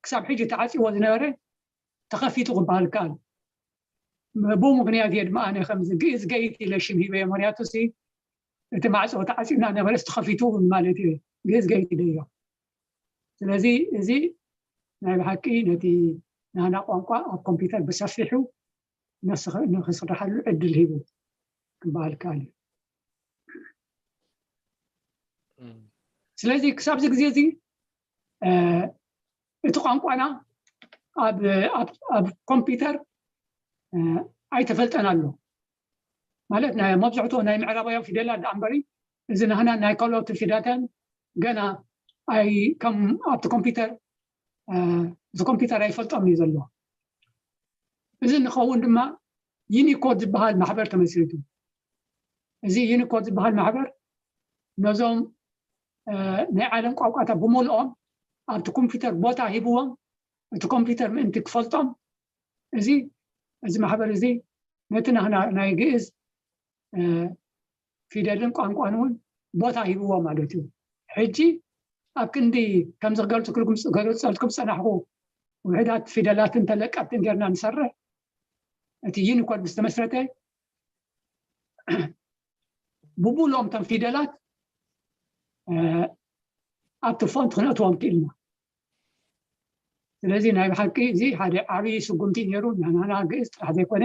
ክሳብ ሕጂ ተዓፅዎ ዝነበረ ተኸፊቱ ክበሃል ይከኣል። ብኡ ምክንያት እየ ድማ ኣነ ከምዚ ግእዝ ገይት ኢለ ሽም ሂበዮ። ምክንያቱ ሲ እቲ ማዕፆ ተዓፂና ነበረስ ተኸፊቱ ማለት እዩ። ግእዝ ገይት ኢለዮ። ስለዚ እዚ ናይ ብሓቂ ነቲ ናህና ቋንቋ ኣብ ኮምፒውተር ብሰፊሑ ንክስርሓሉ ዕድል ሂቡ ክበሃል ይከኣል እዩ። ስለዚ ክሳብዚ ግዜ እዚ እቲ ቋንቋና ኣብ ኮምፒውተር ኣይተፈልጠን ኣሎ። ማለት ናይ መብዝሕትኡ ናይ ምዕራባውያን ፊደላት ደኣ እምበሪ፣ እዚ ናህና ናይ ካልኦት ፊደላትን ገና ኣይ ከም ኣብቲ ኮምፒውተር፣ እ፣ እዚ ኮምፒውተር ኣይፈልጦም እዩ ዘለዎ። እዚ ንኸውን ድማ ዩኒኮድ ዝበሃል ማሕበር ተመስሪቱ። እዚ ዩኒኮድ ዝበሃል ማሕበር ነዞም፣ እ፣ ናይ ዓለም ቋንቋታት ብምልኦም ኣብቲ ኮምፒውተር ቦታ ሂብዎም፣ እቲ ኮምፒውተር ምእንቲ ክፈልጦም፣ እዚ፣ እዚ ማሕበር እዚ ነቲ ናህና ናይ ግእዝ፣ እ፣ ፊደልን ቋንቋን እውን ቦታ ሂብዎ ማለት እዩ። ሕጂ ኣብ ክንዲ ከምዚ ክገልጽክልኩም፣ ክገልጸልኩም ዝጸናሕኩ ውሕዳት ፊደላትን ተለቀብትን ጌርና ንሰርሕ፣ እቲ ዩኒኮድ ምስ ተመስረተ፣ ብሙሉኦም እቶም ፊደላት፣ እ፣ ኣብቲ ፎንት ክነእትዎም ክኢልና። ስለዚ ናይ ብሓቂ እዚ ሓደ ዓብዪ ስጉምቲ ነይሩ፣ ንናህና ግእዝ ጥራሕ ዘይኮነ፣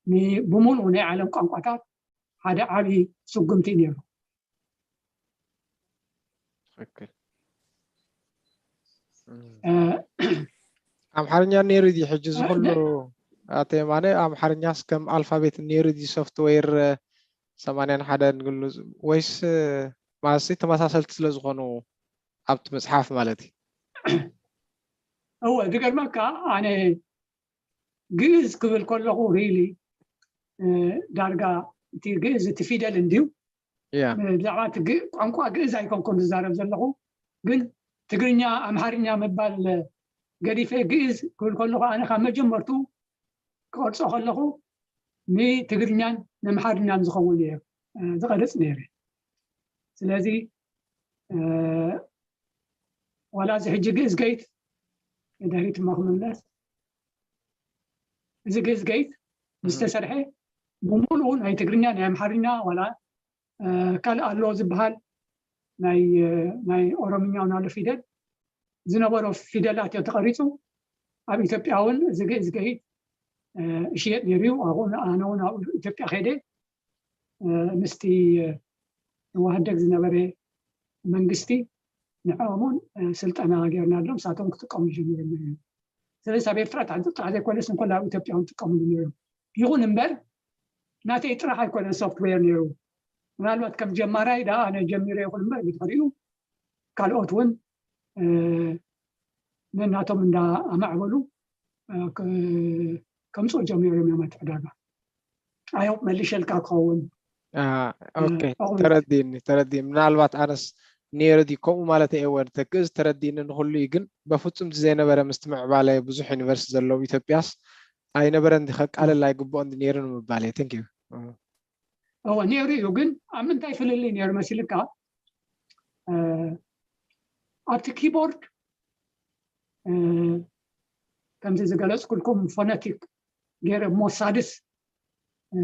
ን-፣ ብምሉኡ ናይ ዓለም ቋንቋታት ሓደ ዓብዪ ስጉምቲ ነይሩ። ትክክል። እም። እ፣ ኣምሓርኛ ነይሩ ድዩ ሕጂ እዚ እ፣ ኩሉ? ነ- ኣቶ የማነ፣ ኣምሓርኛስ ከም ኣልፋቤት ነይሩ ድዩ ሶፍትዌር፣ እ፣ ሰማንያን ሓደን ግሉ፣ ወይስ፣ እ፣ ማለት ተመሳሰልቲ ስለ ዝኾኑ ኣብቲ መጽሓፍ ማለት እዩ? እወ፣ ዝገርመካ ኣነ ግእዝ ክብል ከለኹ ሪሊ፣ እ፣ ዳርጋ እቲ ግእዝ እቲ ፊደል እንድዩ። ያ እ፣ ብዛዕባ እቲ ግ-፣ ቋንቋ ግእዝ ኣይኮንኩን ዝዛረብ ዘለኹ፣ ግን ትግርኛ፣ ኣምሓርኛ ምባል ገዲፈ ግእዝ ክብል ከለኹ ኣነ ካብ መጀመርቱ ክቐርጾ ከለኹ ንትግርኛን ነምሓርኛን ዝኸውን እየ፣ እ፣ ዝቐርጽ ነይረ። ስለዚ፣ እ፣ ዋላ እዚ ሕጂ ግእዝ ገይት፣ ንድሕሪት እሞ ክምለስ፣ እዚ ግእዝ ገይት ምስ እም። ተሰርሐ ብምሉኡ ናይ ትግርኛ፣ ናይ ኣምሓርኛ፣ ዋላ፣ እ፣ ካልእ ኣሎ ዝበሃል ናይ፣ እ፣ ናይ ኦሮምኛ እውን ኣሎ ፊደል፣ ዝነበሮ ፊደላት እዩ ተቐሪጹ። ኣብ ኢትዮጵያ እውን እዚ ግእዝ ገይት፣ እ፣ ይሽየጥ ነይሩ እዩ። ኣብኡ ኣነ እውን ኣብ ኢትዮጵያ ከይደ፣ እ፣ ምስቲ፣ እ፣ ህወሓት ዝነበረ መንግስቲ ንዕኦም እውን፣ እ፣ ስልጠና ጌርናሎም፣ ንሳቶም ክጥቀሙ ጀሚሮም እዮም። ስለዚ ኣብ ኤርትራ ጥራሕ፣ ጥራሕ ዘይኮነስ እንኮላ ኣብ ኢትዮጵያ እውን ጥቀምሉ ነይሮም። ይኹን እምበር ናተይ ጥራሕ ኣይኮነን ሶፍትዌር ነይሩ። ምናልባት ከም ጀማራይ ደኣ ኣነ ጀሚረ ይኹን እምበር ብድሕሪኡ ካልኦት እውን፣ እ፣ ነናቶም እንዳ ኣማዕበሉ፣ እ፣ ክ-፣ ከምፅኡ ጀሚሮም እዮም ኣብቲ ዕዳጋ። ኣይ ሆፕ መሊሸልካ ክኸውን። አ፣ ኦኬ፣ ኣቑም ተረዲእኒ፣ ተረዲእኒ። ምናልባት ኣነስ ነይሩ ድዩ ከምኡ ማለት እየ ወን ተግእዝ ተረዲእኒ ንኹሉ እዩ፣ ግን በፍጹም እቲ ዘይነበረ ምስቲ ምዕባለ ብዙሕ ዩኒቨርሲቲ ዘለዎም ኢትዮጵያስ ኣይነበረን ድዩ ከቃልል ኣይግብኦን ድዩ ነይሩ ንምባል እየ። Thank you። እ። እወ፣ ነይሩ እዩ፣ ግን ኣብ ምንታይ ፍልልይ ነይሩ መሲልካ? እ፣ ኣብቲ ኪቦርድ፣ እ፣ ከምዚ ዝገለጽኩልኩም ፎነቲክ ገይረ እሞ ሳድስ፣ እ፣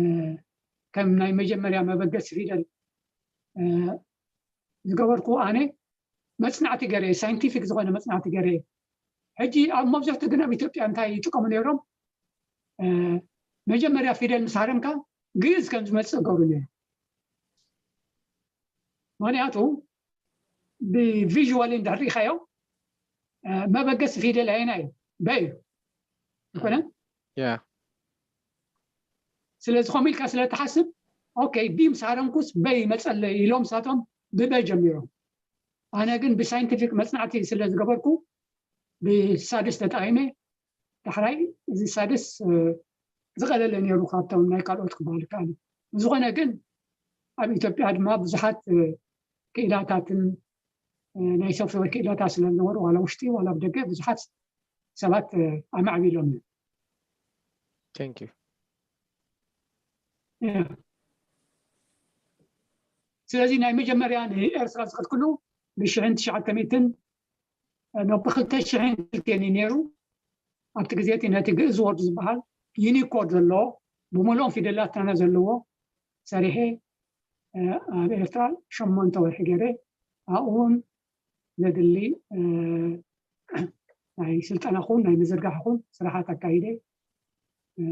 ከም ናይ መጀመርያ መበገሲ ፊደል፣ እ፣ ዝገበርኩ ኣነ መጽናዕቲ ገይረ፣ ሳይንቲፊክ ዝኾነ መጽናዕቲ ገይረ። ሕጂ ኣብ መብዛሕትኡ ግን ኣብ ኢትዮጵያ እንታይ ይጥቀሙ ነይሮም? እ፣ መጀመርያ ፊደል ምስ ሃረምካ ግእዝ ከም ዝመጽእ ገብሩ ነይሩ። ምኽንያቱ ብቪዥዋል እንድሕር ርኢኻዮ፣ እ፣ መበገሲ ፊደል ኣየናይ እዩ? በ እዩ። ኣይኮነን? ያ ስለዚ ከምኡ ኢልካ ስለ ትሓስብ፣ ኦኬ፣ ቢ ምስ ሃረምኩስ በ ይመጸለይ ኢሎም ንሳቶም ብበ ጀሚሮም። ኣነ ግን ብሳይንቲፊክ መጽናዕቲ ስለ ዝገበርኩ ብሳድስ ተጠቒመ። ዳሕራይ እዚ ሳድስ፣ እ፣ ዝቐለለ ነይሩ ካብቶም ናይ ካልኦት ክበሃል ይከኣል እዩ። ብዝኾነ ግን ኣብ ኢትዮጵያ ድማ ብዙሓት፣ እ፣ ክኢላታትን፣ እ፣ ናይ ሶፍትዌር ክኢላታት ስለ ዝነበሩ ዋላ ውሽጢ ዋላ ኣብ ደገ ብዙሓት ሰባት፣ እ፣ ኣማዕቢሎም እዮም። Thank you። ያ። ስለዚ ናይ መጀመርያ ንኤርትራ ዝኸድክሉ ብሽሕን ትሽዓተ ሚእትን፣ እ፣ ኖ፣ ብኽልተ ሽሕን ክልተን እዩ ነይሩ። ኣብቲ ግዜ እቲ ነቲ ግእዝ ወርድ ዝበሃል ዩኒኮድ ዘለዎ ብምልኦም ፊደላትና ዘለዎ ሰሪሐ፣ እ፣ ኣብ ኤርትራ ሸሞንተ ወርሒ ገይረ። ኣብኡ እውን ዘድሊ፣ እ፣ ናይ ስልጠና ኹን ናይ ምዝርጋሕ ኹን ስራሓት ኣካይደ። እ፣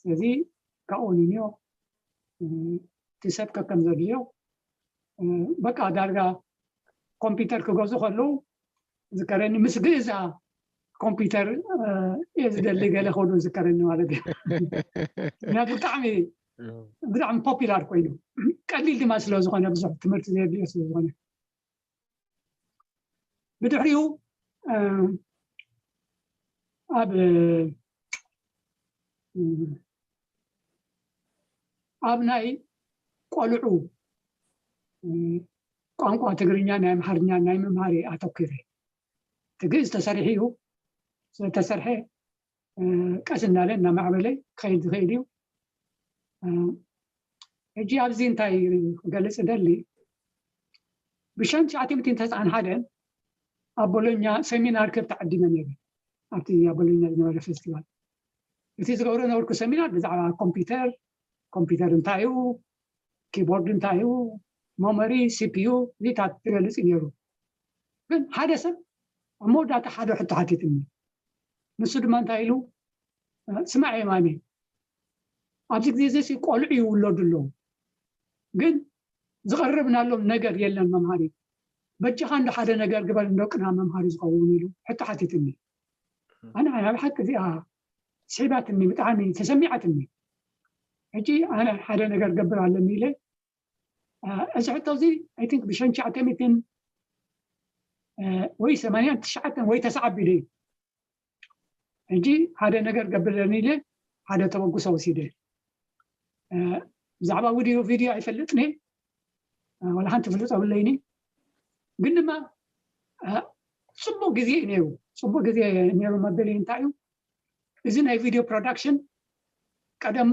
ስለዚ ካብኡ ንንዮ፣ እ፣ እቲ ሰብ ከከም ዘድልዮ፣ እ፣ በቃ ዳርጋ ኮምፒውተር ክገዙ ከለዉ ዝከረኒ ምስ ግእዛ ኮምፒውተር፣ እ፣ እየ ዝደሊ ገለ ክብሉ ዝከረኒ ማለት እዩ። ምክንያቱ ብጣዕሚ ብጣዕሚ ፖፒላር ኮይኑ ቀሊል ድማ ስለ ዝኾነ ብዙሕ ትምህርቲ ዘየድልዮ ስለ ዝኾነ ብድሕሪኡ ኣብ ኣብ ናይ ቆልዑ ቋንቋ ትግርኛ ናይ ኣምሓርኛ ናይ ምምሃር ኣተኪረ እቲ ግእዝ ተሰሪሑ እዩ ስለተሰርሐ ቀስ እናለ እናማዕበለ ክኸይድ ዝኽእል እዩ ሕጂ ኣብዚ እንታይ ክገልፅ ደሊ ብሽሕን ትሽዓተ ሚእትን ተስዓን ሓደን ኣብ ቦሎኛ ሰሚናር ክብ ተዓዲመ ነይረ ኣብቲ ኣብ ቦሎኛ ዝነበረ ፌስቲቫል እቲ ዝገብሮ ነበርኩ ሰሚናር ብዛዕባ ኮምፒውተር ኮምፒውተር እንታይ እዩ ኪቦርድ እንታይ እዩ መሞሪ ሲፒዩ እዚታት ትገልፅ እዩ ነይሩ ግን ሓደ ሰብ ኣብ መወዳእታ ሓደ ሕቶ ሓቲትኒ ንሱ ድማ እንታይ ኢሉ ስማዕ የማነ ኣብዚ ግዜ እዚ ቆልዑ ይውለዱ ኣለዉ ግን ዝቐረብናሎም ነገር የለን መምሃሪ በጃኻ እንዶ ሓደ ነገር ግበር ንደቅና መምሃሪ ዝኸውን ኢሉ ሕቶ ሓቲትኒ ኣነ ናይ ብሓቂ እዚኣ ስሒባትኒ ብጣዕሚ ተሰሚዓትኒ ሕጂ ኣነ ሓደ ነገር ገብር ኣለኒ ኢለ እዚ ሕቶ እዚ I think ብሽሕን ትሽዓተ ሚእትን ወይ ሰማንያን ትሽዓተን ወይ ተስዓ ኣቢለ እዩ ሕጂ ሓደ ነገር ገብር ኣለኒ ኢለ ሓደ ተበግሶ ወሲደ ብዛዕባ ውድዮ ቪድዮ ኣይፈልጥን እየ ዋላ ሓንቲ ፍልጦ የብለይን ግን ድማ ፅቡቅ ግዜ እዩ ነይሩ ፅቡቅ ግዜ ነይሩ መበሊ እንታይ እዩ እዚ ናይ ቪድዮ ፕሮዳክሽን ቀደም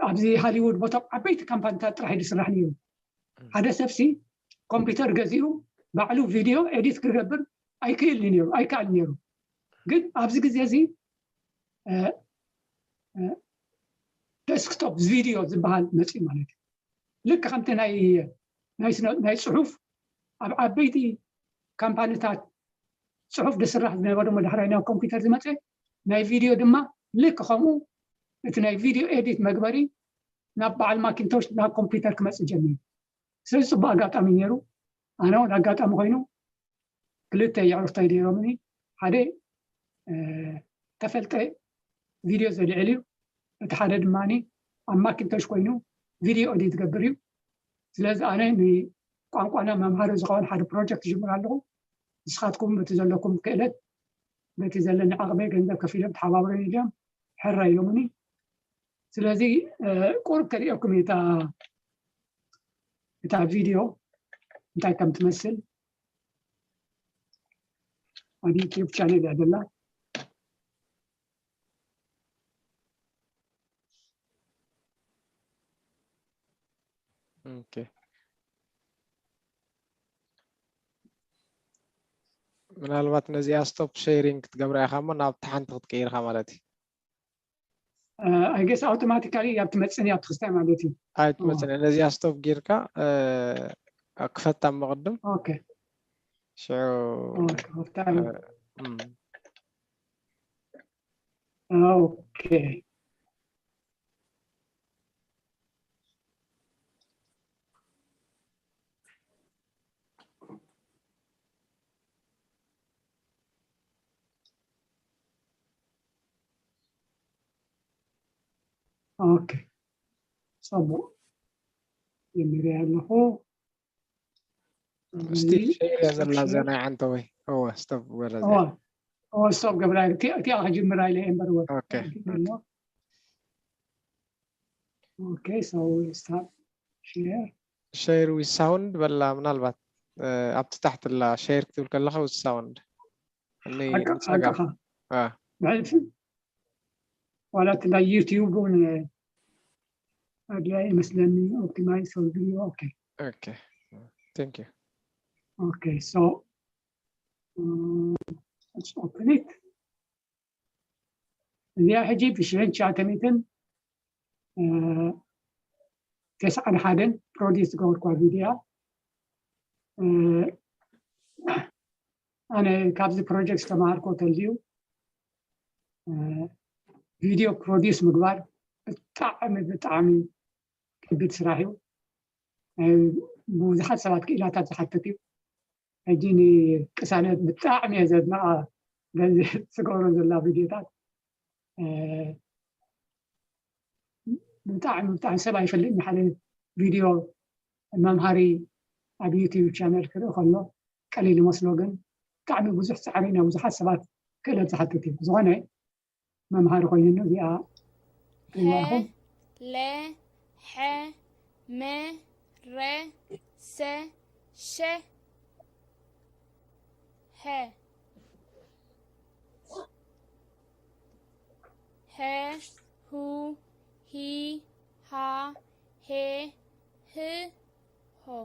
ኣብዚ ሃሊውድ ቦቶም ዓበይቲ ካምፓኒታት ጥራሕ እዩ ዝስራሕ ነይሩ ሓደ ሰብሲ ኮምፒውተር ገዚኡ ባዕሉ ቪድዮ ኤዲት ክገብር ኣይክእል ነይሩ ኣይከኣል ነይሩ ግን ኣብዚ ግዜ እዚ ዴስክቶፕ ቪድዮ ዝበሃል መፅኡ ማለት እዩ ልክ ከምቲ ናይ ናይ ጽሑፍ ኣብ ዓበይቲ ካምፓኒታት ጽሑፍ ዝስራሕ ዝነበረ መዳሕራይ ናብ ኮምፒውተር ዝመፀ ናይ ቪድዮ ድማ ልክ ከምኡ እቲ ናይ ቪድዮ ኤዲት መግበሪ ናብ በዓል ማኪንቶሽ ናብ ኮምፒውተር ክመፅእ ጀሚሩ ስለዚ ፅቡቅ ኣጋጣሚ ነይሩ ኣነ እውን ኣጋጣሚ ኮይኑ ክልተ የዕሩኽተይ ነይሮምኒ ሓደ ተፈልጠ ቪድዮ ዘልዕል እዩ እቲ ሓደ ድማ ኣብ ማኪንቶሽ ኮይኑ ቪድዮ ኦዲት ዝገብር እዩ ስለዚ ኣነ ንቋንቋና መምሃሪ ዝኸውን ሓደ ፕሮጀክት ይጅምር ኣለኹ ንስኻትኩም በቲ ዘለኩም ክእለት በቲ ዘለኒ ዓቕመይ ገንዘብ ከፊሎም ተሓባብረኒ ኢሎም ሕራ ኢሎምኒ ስለዚ ቁሩብ ከርእየኩም እታ እታ ቪድዮ እንታይ ከም ትመስል ኣብ ዩቲዩብ ቻነል እያ ዘላ ምናልባት ነዚኣ ስቶፕ ሼሪንግ ክትገብራ ኢኻ እሞ ናብቲ ሓንቲ ክትቀይርካ ማለት እዩ I guess automatically እያ ትመፅን እያ ትክስታይ ማለት እዩ ኣይትመፅን ነዚኣ ስቶፕ ጌርካ ክፈታ መቅድም okay ሽዑ okay okay صبو ጀሚረ ኣለኹ እስቲ ሸይር እያ ዘላ እዛ ናይ ዓንተወይ እወ ስቶፕ በለ እወ እወ ስቶፕ ገብራ እቲኣ ክጅምራ ኢለ እየ እምበር እወ okay okay so start share share with sound በላ ምናልባት ኣብቲ ታሕቲ ላ ሼር ክትብል ከለካ with sound እኒ ሓቅኻ ብሕልፊ ዋላ እቲ ናይ ዩቲዩብ እውን ኣድላይ ይመስለኒ optimize for video okay okay thank you okay so let's open it እዚኣ ሕጂ ብሽሕን ትሽዓተ ሚእትን ተስዓን ሓደን ፕሮዲስ ዝገበርኳ ቪድያ ኣነ ካብዚ ፕሮጀክት ዝተማሃርኮ ተልዩ ቪድዮ ፕሮዲስ ምግባር ብጣዕሚ ብጣዕሚ ከቢድ ስራሕ እዩ ብዙሓት ሰባት ክኢላታት ዝሓተት እዩ ሕጂ ንቅሳነት ብጣዕሚ እየ ዘድንቃ በዚ ትገብሮ ዘላ ቪድዮታት ብጣዕሚ ብጣዕሚ ሰብ ኣይፈልጥን ሓደ ቪድዮ መምሃሪ ኣብ ዩቲዩብ ቻነል ክርኢ ከሎ ቀሊል ይመስሎ ግን ብጣዕሚ ብዙሕ ፃዕሪ ኢና ብዙሓት ሰባት ክእለት ዝሓትት እዩ ዝኾነ መምሃሪ ኮይኑኒ እዚኣ ሪዋኹም ለ ሐ መ ረ ሰ ሸ ሀ ሀ ሁ ሂ ሃ ሄ ህ ሆ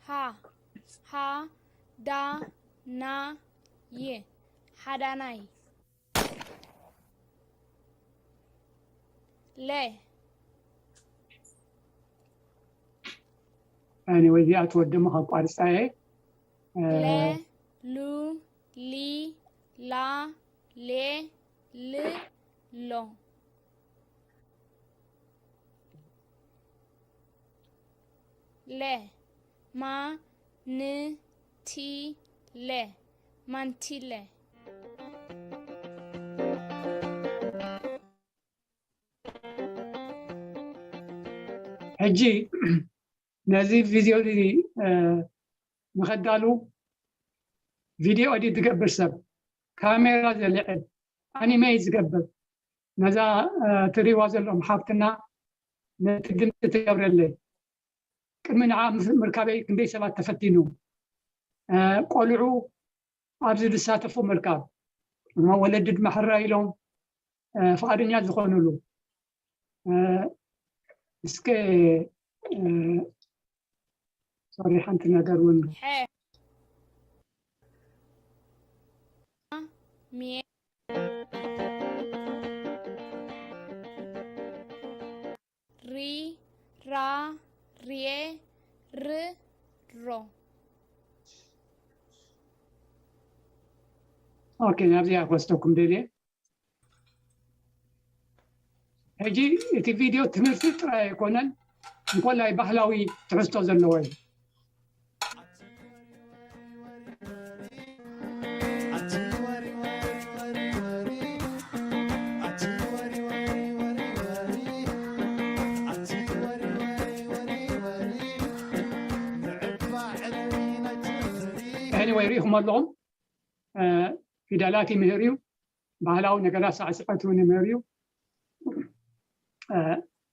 ሃ ሃ ዳ ና ይ ሓዳናይ ለ Anyway እዚኣ ትወድሞ ካብ ቋርፃ እየ ለ ሉ ሊ ላ ሌ ል ሎ ለ ማ ን ቲ ለ ማንቲለ ሕጂ ነዚ ቪድዮ እዚ ንኸዳሉ ቪድዮ ኤዲት ዝገብር ሰብ ካሜራ ዘልዕል ኣኒሜት ዝገብር ነዛ ትሪዋ ዘለኹም ሓፍትና ነቲ ድምፂ ትገብረለይ ቅድሚ ንዓ ምርካበይ ክንደይ ሰባት ተፈቲኑ ቆልዑ ኣብዚ ዝሳተፉ ምርካብ እሞ ወለዲ ድማ ሕራ ኢሎም ፍቓደኛ ዝኾኑሉ እስከ ሶሪ ሓንቲ ነገር እውን ሪ ራ ርየ ር ሮ ኦኬ ናብዚኣ ክወስደኩም ደልየ ሕጂ እቲ ቪድዮ ትምህርቲ ጥራይ ኣይኮነን እንኮላይ ባህላዊ ትሕዝቶ ዘለዎ እዩ Anyway ሪኢኹም ኣለኹም ፊደላት ይምህር እዩ ባህላዊ ነገራት ሳዕስዐት እውን ይምህር እዩ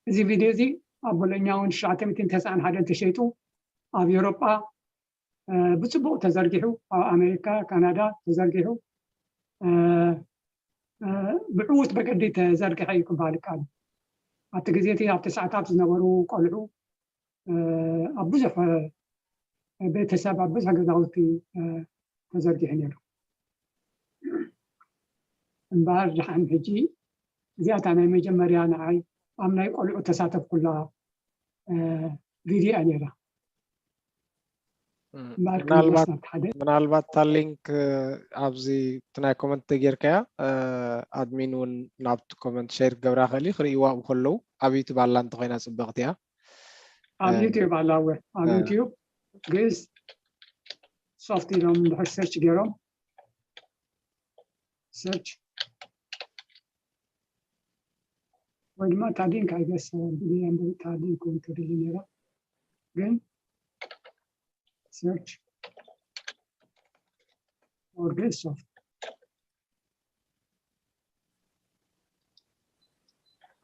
እዚ ቪድዮ እዚ ኣብ ቦሎኛ እውን ትሽዓተ ሚእትን ተስዓን ሓደን ተሸይጡ ኣብ ኤውሮጳ ብፅቡቅ ተዘርጊሑ ኣብ ኣሜሪካ ካናዳ ተዘርጊሑ ብዕዉት መገዲ ተዘርግሐ እዩ ክበሃል ይከኣል ኣብቲ ግዜ እቲ ኣብቲ ሰዓታት ዝነበሩ ቆልዑ ኣብ ብዙሕ ቤተሰብ ኣብ ብዙሕ ገዛውቲ ተዘርጊሑ ነይሩ እምበኣር ድሓን ሕጂ እዚኣታ ናይ መጀመርያ ንዓይ ኣብ ናይ ቆልዑ ተሳተፍኩላ ቪድዮ እያ ነይራ ምናልባት እታ ሊንክ ኣብዚ እቲ ናይ ኮመንት ተጌርካያ ኣድሚን እውን ናብቲ ኮመንት ሸር ክገብራ ክእል ክርእይዋ ኣብኡ ከለዉ ኣብ ዩቱብ ኣላ እንተኮይና ፅብቅቲ እያ ኣብ ዩቲዩብ ኣላ እወ ኣብ ዩቲዩብ ግእዝ ሶፍት ኢሎም እንድሕር ሰርች ገይሮም ሰርች ወይ ድማ ታዲን ካይገስ ብያ እምበሪ ታዲን ክውን ተደሊ ነራ ግን ሰርች ኦርጌስ ሶፍት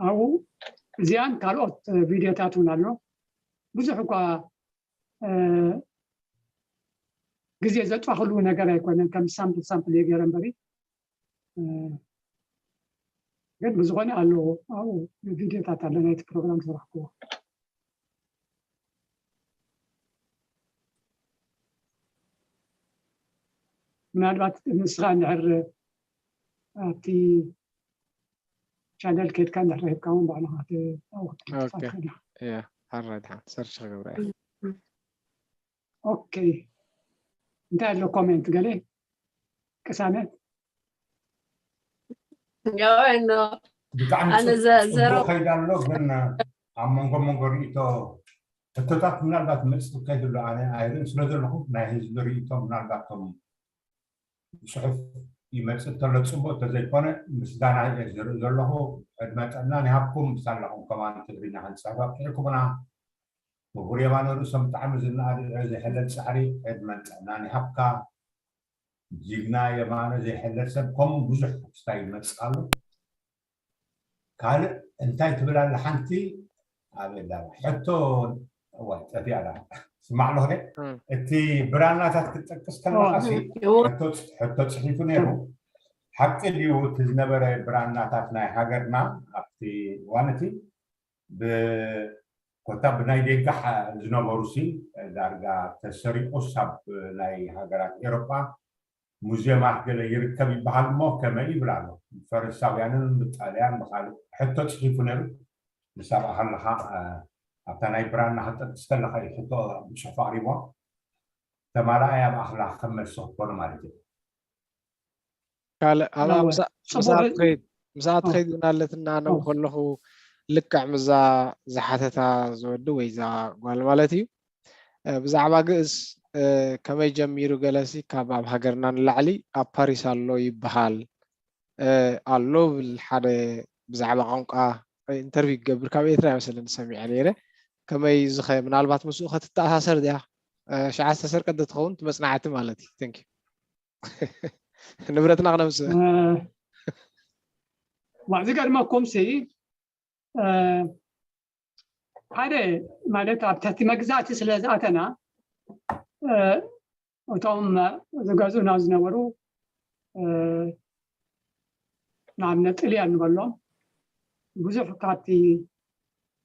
ኣብኡ እዚኣን ካልኦት ቪድዮታት እውን ኣሎ ብዙሕ እኳ ግዜ ዘጥፋክሉ ነገር ኣይኮነን ከም ሳምፕል ሳምፕል እየ ገይረ እምበሪ ግን ብዝኾነ ኣለዎ ኣብኡ ቪድዮታት ኣሎ ናይቲ ፕሮግራም ዝረኽብዎ ምናልባት ንስኻ እንድሕር ኣብቲ ቻነል ከድካ እንድሕር ረኪብካ እውን ባዕልኻ ክትኣውክትካ ሕራይ ድሓን ሰርች ክገብራ ኦኬ እንታይ ኣሎ ኮሜንት ገለ ቅሳነት ያው ነው ብጣዕሚ ኣነ ዘ- ዘረው- ከይዳ ኣሎ ግን ኣብ መንጎ መንጎ ርእቶ ሕቶታት ምናልባት መፅእ ከይድሎ ኣነ ኣይርእን ስለ ዘለኹ ናይ ህዝቢ ርእቶ ምናልባት ቶም ብፅሑፍ ይመፅእ እንተሎ ፅቡቅ እንተዘይኮነ ምስጋና እየ ዝርኢ ዘለኹ። ዕድመ ጥዕናን ይሃብኩም። ምስ ኣለኹም ከማን ትግርኛ ክንፅሕፍ ኣብቂዕኩምና። ክቡር የማነ ርእሶም ብጣዕሚ ዝነኣድ ዘይሕለል ፃዕሪ ዕድመን ጥዕናን ይሃብካ። ጅግና የማነ ዘይሕለል ሰብ ከምኡ ብዙሕ ክስታይ ይመፅእ ኣሎ። ካልእ እንታይ ትብል ኣላ ሓንቲ ኣበላ ሕቶ እዋ ጠፊኣ ኣላ። ስማዕ ኣለኹ ደ እቲ ብራናታት ክትጠቅስ ከለካ ሲ ሕቶ ጽሒፉ ነይሩ። ሓቂ ድዩ እቲ ዝነበረ ብራናታት ናይ ሃገርና ኣብቲ እዋን እቲ ብኮታ ብናይ ደጋ ዝነበሩ ሲ ዳርጋ ተሰሪቁ ሳብ ናይ ሃገራት ኤሮጳ ሙዚየማት ገለ ይርከብ ይበሃል እሞ ከመይ ይብል ኣሎ። ብፈረንሳውያንን ብጣልያን ብካልእ ሕቶ ጽሒፉ ነይሩ። ንሳብ ኣኸለኻ ኣብታ ናይ ብራና ክጠቅስ ከለኻ እዩ ሕቶ ብጽሑፍ ኣቕሪቦ ተማላኣይ ኣብ ኣኽላ ከም መልሲ ክኮኑ ማለት እዩ። ካልእ ኣላ ምሳኣ ትኸይድ ምሳኣ ትኸይድ እውን ኣለትና ኣነ ከለኹ ልክዕ ምዛ ዝሓተታ ዝወዲ ወይ ዛ ጓል ማለት እዩ። ብዛዕባ ግእዝ ከመይ ጀሚሩ ገለሲ ካብ ኣብ ሃገርና ንላዕሊ ኣብ ፓሪስ ኣሎ ይበሃል ኣሎ ብል ሓደ ብዛዕባ ቋንቋ ኢንተርቪው ክገብር ካብ ኤርትራ ይመስለኒ ሰሚዐ ነይረ። ከመይ ዝኸ ምናልባት ምስኡ ከተተኣሳሰር ድያ? ሽዓ ዝተሰርቀት ዶ ትኸውን? እቲ መጽናዕቲ ማለት እዩ። Thank you። ንብረትና ክነምጽእ ዋ ዝገርመኩም ሲ ሓደ ማለት ኣብ ትሕቲ መግዛእቲ ስለ ዝኣተና እቶም ዝገዝኡና ዝነበሩ ንኣብነት ጥልያን ንበሎም ብዙሕ ካብቲ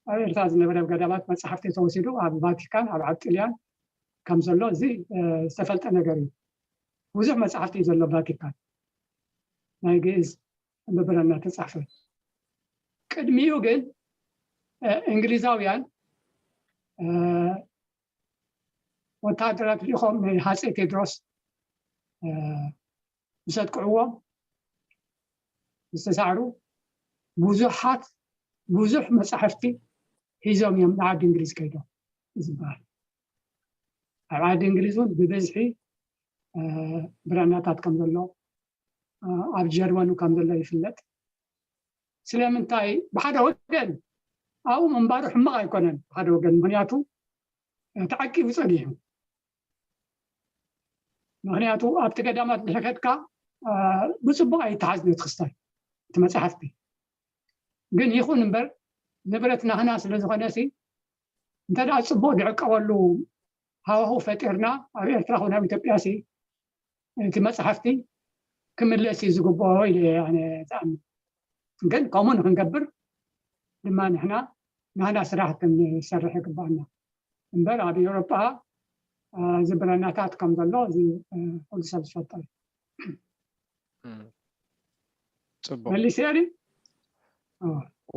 ኣብ ኤርትራ ዝነበረ ገዳማት መፅሓፍቲ ተወሲዱ ኣብ ቫቲካን ኣብ ዓድ ጥልያን ከም ዘሎ እዚ ዝተፈልጠ ነገር እዩ። ብዙሕ መፅሓፍቲ እዩ ዘሎ ቫቲካን ናይ ግእዝ ብብረና ተፃሕፈ። ቅድሚኡ ግን እንግሊዛውያን ወታደራት ልኢኾም ንሃፀይ ቴድሮስ ምስ ኣጥቅዕዎም ዝተሳዕሩ ብዙሓት ብዙሕ መፃሕፍቲ ሒዞም እዮም ንዓዲ እንግሊዝ ከይዶም ዝበሃል። ኣብ ዓዲ እንግሊዝ እውን ብብዝሒ ብራናታት ከም ዘሎ ኣብ ጀርመን ከም ዘሎ ይፍለጥ። ስለምንታይ ብሓደ ወገን ኣብኡ ምንባሩ ሕማቕ ኣይኮነን ብሓደ ወገን ምክንያቱ ተዓቂቡ ፀኒሑ። ምክንያቱ ኣብቲ ገዳማት ድሕር ከድካ ብፅቡቅ ኣይተሓዝን እቲ ክስታይ እቲ መፅሓፍቲ። ግን ይኹን እምበር ንብረት ናህና ስለዝኾነ ሲ እንተ ደኣ ፅቡቅ ዝዕቀበሉ ሃዋህው ፈጢርና ኣብ ኤርትራ ኮነ ኣብ ኢትዮጵያ ሲ እቲ መፅሓፍቲ ክምለስ እዩ ዝግብኦ ኢለ ኣነ ዝኣምን። ግን ከምኡ ንክንገብር ድማ ንሕና ናህና ስራሕ ክንሰርሕ ይግባኣና እምበር ኣብ ኤውሮጳ እዚ ብረናታት ከም ዘሎ እዚ ኩሉ ሰብ ዝፈልጦ እዩ። ፅቡቅ መሊሰ ሪ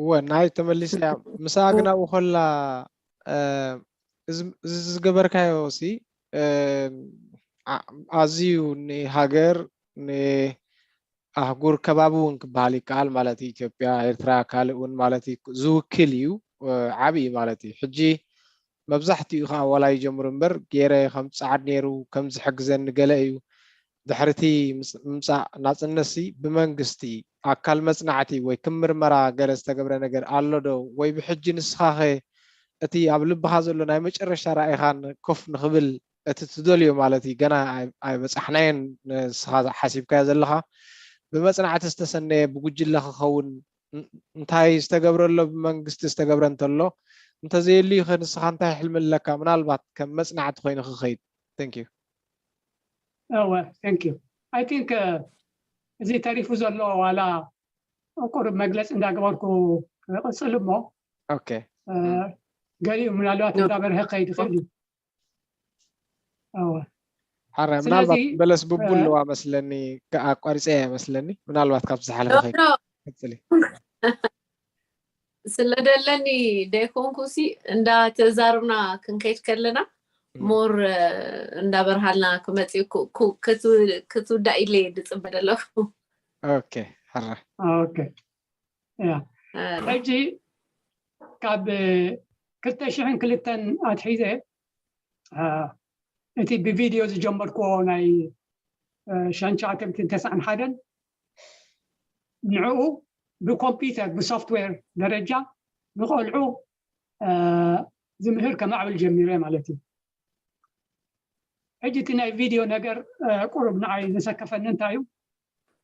እወ ናይ ተመሊሰ እያ። ምሳ ግን ኣብኡ ከላ እዚ ዝገበርካዮ ሲ ኣዝዩ ንሃገር ንኣህጉር ከባቢ እውን ክበሃል ይከኣል ማለት እዩ። ኢትዮጵያ፣ ኤርትራ፣ ካልእ እውን ማለት እዩ ዝውክል እዩ። ዓብዪ ማለት እዩ። ሕጂ መብዛሕትኡ ከዓ ዋላ ይጀምሩ እምበር ገይረ ከም ፃዕድ ነይሩ ከም ዝሕግዘኒ ገለ እዩ። ድሕርቲ ምምፃእ ናፅነትሲ ብመንግስቲ ኣካል መፅናዕቲ ወይ ክም ምርመራ ገለ ዝተገብረ ነገር ኣሎ ዶ? ወይ ብሕጂ ንስኻኸ እቲ ኣብ ልብኻ ዘሎ ናይ መጨረሻ ራእይኻን ኮፍ ንኽብል እቲ ትደልዮ ማለት እዩ ገና ኣይበፃሕናዮን ንስኻ ሓሲብካዮ ዘለኻ ብመፅናዕቲ ዝተሰነየ ብጉጅለ ክኸውን እንታይ ዝተገብረ ኣሎ ብመንግስቲ ዝተገብረ እንተሎ እንተዘየልዩ ከ ንስኻ እንታይ ሕልሚ ኣለካ ምናልባት ከም መፅናዕቲ ኮይኑ ክኸይድ thank you እወ thank you I think እዚ ተሪፉ ዘሎ ዋላ ቁሩብ መግለፂ እንዳገበርኩ ክቕፅል እሞ okay ገሊኡ ምናልባት እንዳበርሀ ክኸይድ ይኽእል እዩ ሓረ ምናልባት በለስ ብቡ ኣለዋ መስለኒ ኣቋሪፀ እያ መስለኒ ምናልባት ካብ ዝሓለፈ ቀፅሊ ስለደለኒ ደይኮንኩ ሲ እንዳተዛርብና ክንከይድ ከለና ሞር እንዳበርሃልና ክመፅእ ክትውዳእ ኢለ ድፅበ ዘለኹ ኦኬ ሕራ ኦኬ ያ ሕጂ ካብ ክልተ ሽሕን ክልተን ኣትሒዘ እቲ ብቪድዮ ዝጀመርክዎ ናይ ሸንቻ ተምትን ተስዓን ሓደን ንዕኡ ብኮምፒውተር ብሶፍትዌር ደረጃ ንቆልዑ ዝምህር ከማዕብል ጀሚረ ማለት እዩ። ሕጂ እቲ ናይ ቪድዮ ነገር ቁሩብ ንዓይ ዘሰከፈኒ እንታይ እዩ፣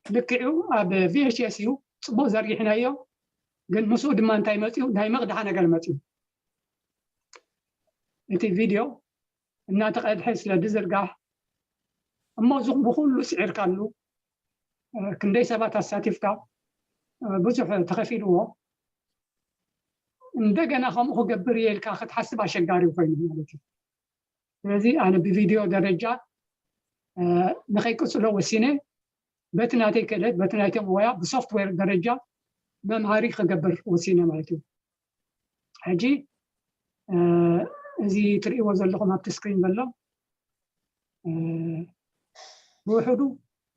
ልክዑ ኣብ ቪኤችኤስ እዩ ጽቡቕ ዘርጊሕናዮ፣ ግን ምስኡ ድማ እንታይ መፅዩ፣ ናይ መቕድሓ ነገር መፅዩ። እቲ ቪድዮ እናተቐድሐ ስለ ዝዝርጋሕ እሞ ብኩሉ ስዒርካሉ ክንደይ ሰባት ኣሳቲፍካ ብዙሕ ተኸፊልዎ እንደገና ከምኡ ክገብር እየ ኢልካ ክትሓስብ ኣሸጋሪ ኮይኑ ማለት እዩ። ስለዚ ኣነ ብቪድዮ ደረጃ ንኸይቅፅሎ ወሲነ በቲ ናተይ ክእለት በቲ ናይቶም ሞያ ብሶፍትዌር ደረጃ መምሃሪ ክገብር ወሲነ ማለት እዩ። ሕጂ እዚ ትርእይዎ ዘለኹም ኣብቲ ስክሪን ዘሎ ብውሕዱ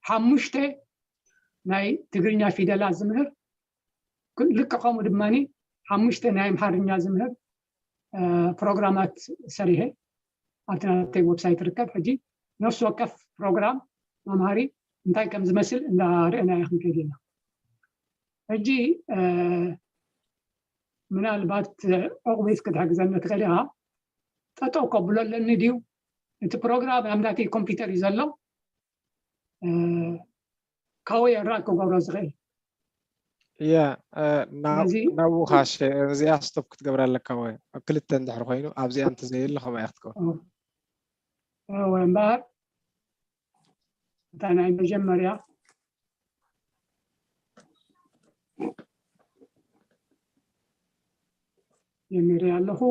ሓሙሽተ ናይ ትግርኛ ፊደላት ዝምህር፣ ልክዕ ከምኡ ድማ ሓሙሽተ ናይ ኣምሓርኛ ዝምህር ፕሮግራማት ሰሪሐ ኣብቲ ናተይ ዌብሳይት ርከብ። ሕጂ ነፍሲ ወከፍ ፕሮግራም መምሃሪ እንታይ ከም ዝመስል እንዳርአናዮ ክንከይድ ኢና። ሕጂ ምናልባት ዕቑቢት ክትሕግዘኒ ትኽእል ኢኻ። ጠጠው ከብሎ ኣለኒ ድዩ? እቲ ፕሮግራም ኣብ ናተይ ኮምፒውተር እዩ ዘሎ። ካወይ ራን ክገብሮ ዝኽእል እያ። ናብኡ ካሸ እዚኣ ስቶፕ ክትገብራ ኣለካ ወይ ኣብ ክልተ እንድሕር ኮይኑ ኣብዚኣ እንተዘየሎ ከማይ ክትገብር እምበኣር እታ ናይ መጀመርያ ጀሚረ ኣለኹ።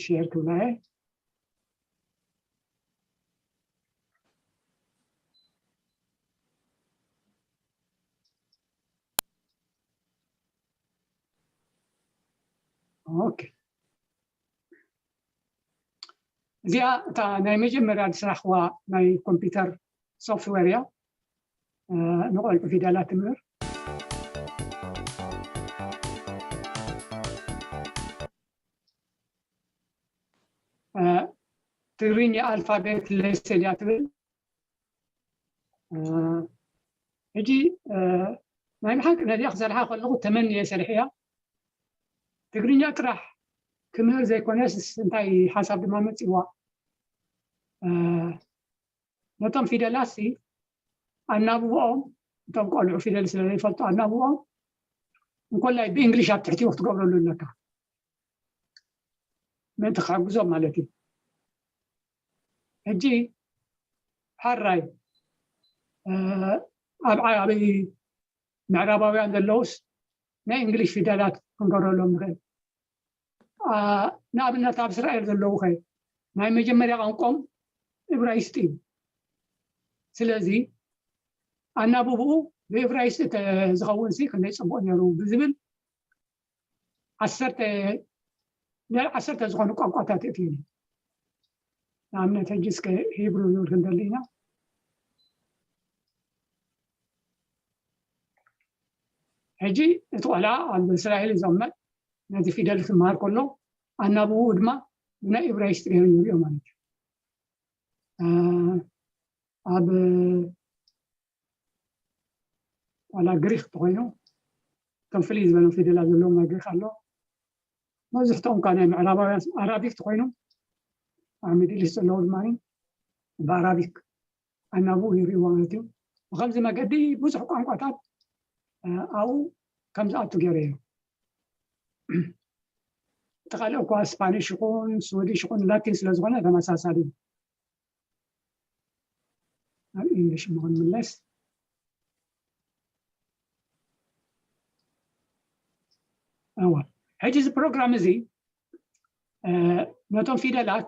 ሼር ክብላ እየ። ኦኬ፣ እዚኣ እታ ናይ መጀመርያ ዝስራሕዋ ናይ ኮምፒውተር ሶፍትዌር እያ። ንቆልዑ ፊደላት ትምህር። ትግርኛ ኣልፋቤት ሌሰን እያ ትብል። ሕጂ ናይ ብሓቂ ነዚኣ ክሰርሓ ከለኹ ተመንየ ሰሪሐያ። ትግርኛ ጥራሕ ክምህር ዘይኮነስ እንታይ ሓሳብ ድማ መፅዋ ነቶም ፊደላት ኣናብብኦም እቶም ቆልዑ ፊደል ስለ ዘይፈልጡ ኣናብብኦም እንኮላይ ብእንግሊሽ ኣብ ትሕቲ ክትገብረሉ ኣለካ ምእንቲ ክሕግዞም ማለት እዩ። ሕጂ ሓራይ ኣብ ዓብይ ምዕራባውያን ዘለውስ ናይ እንግሊሽ ፊደላት ክንገብረሎም ንኽእል። ንኣብነት ኣብ እስራኤል ዘለዉ ኸ ናይ መጀመርያ ቋንቋም እብራይስጥ እዩ። ስለዚ ኣናብብኡ ብእብራይስጥ ዝኸውን ሲ ክንደይ ፅቡቅ ነይሩ ብዝብል ዓሰርተ ልዕሊ ዓሰርተ ዝኾኑ ቋንቋታት እትዩኒ። ንኣብነት ሕጂ እስከ ሂብሩ ዝብል ክንደሊ ኢና። ሕጂ እቲ ቆልዓ ኣብ እስራኤል እዩ ዘመጥ ነዚ ፊደል ክመሃር ከሎ ኣናብኡ ድማ ብናይ እብራይስጥ ገይሩ ይሪኦ ማለት እዩ። ኣብ ዋላ ግሪክ ተኮይኑ ከም ፍልይ ዝበሉ ፊደላት ዘለዎም ናይ ግሪክ ኣሎ። መብዝሕትኦም ካ ናይ ምዕራባውያን ኣራቢክ ተኮይኑ ኣብ ሚድል ኢስት ዘለዉ ድማ ብኣራቢክ ኣናብኡ ይርእይዎ ማለት እዩ። ብከምዚ መገዲ ብዙሕ ቋንቋታት ኣብኡ ከም ዝኣቱ ገይረ እዩ። እቲ ካልእ እኳ ስፓኒሽ ይኹን ስዊዲሽ ይኹን ላቲን ስለዝኾነ ተመሳሳሊ እዩ። ኣብ ኢንግሊሽ እሞ ክንምለስ። እዋ ሕጂ እዚ ፕሮግራም እዚ ነቶም ፊደላት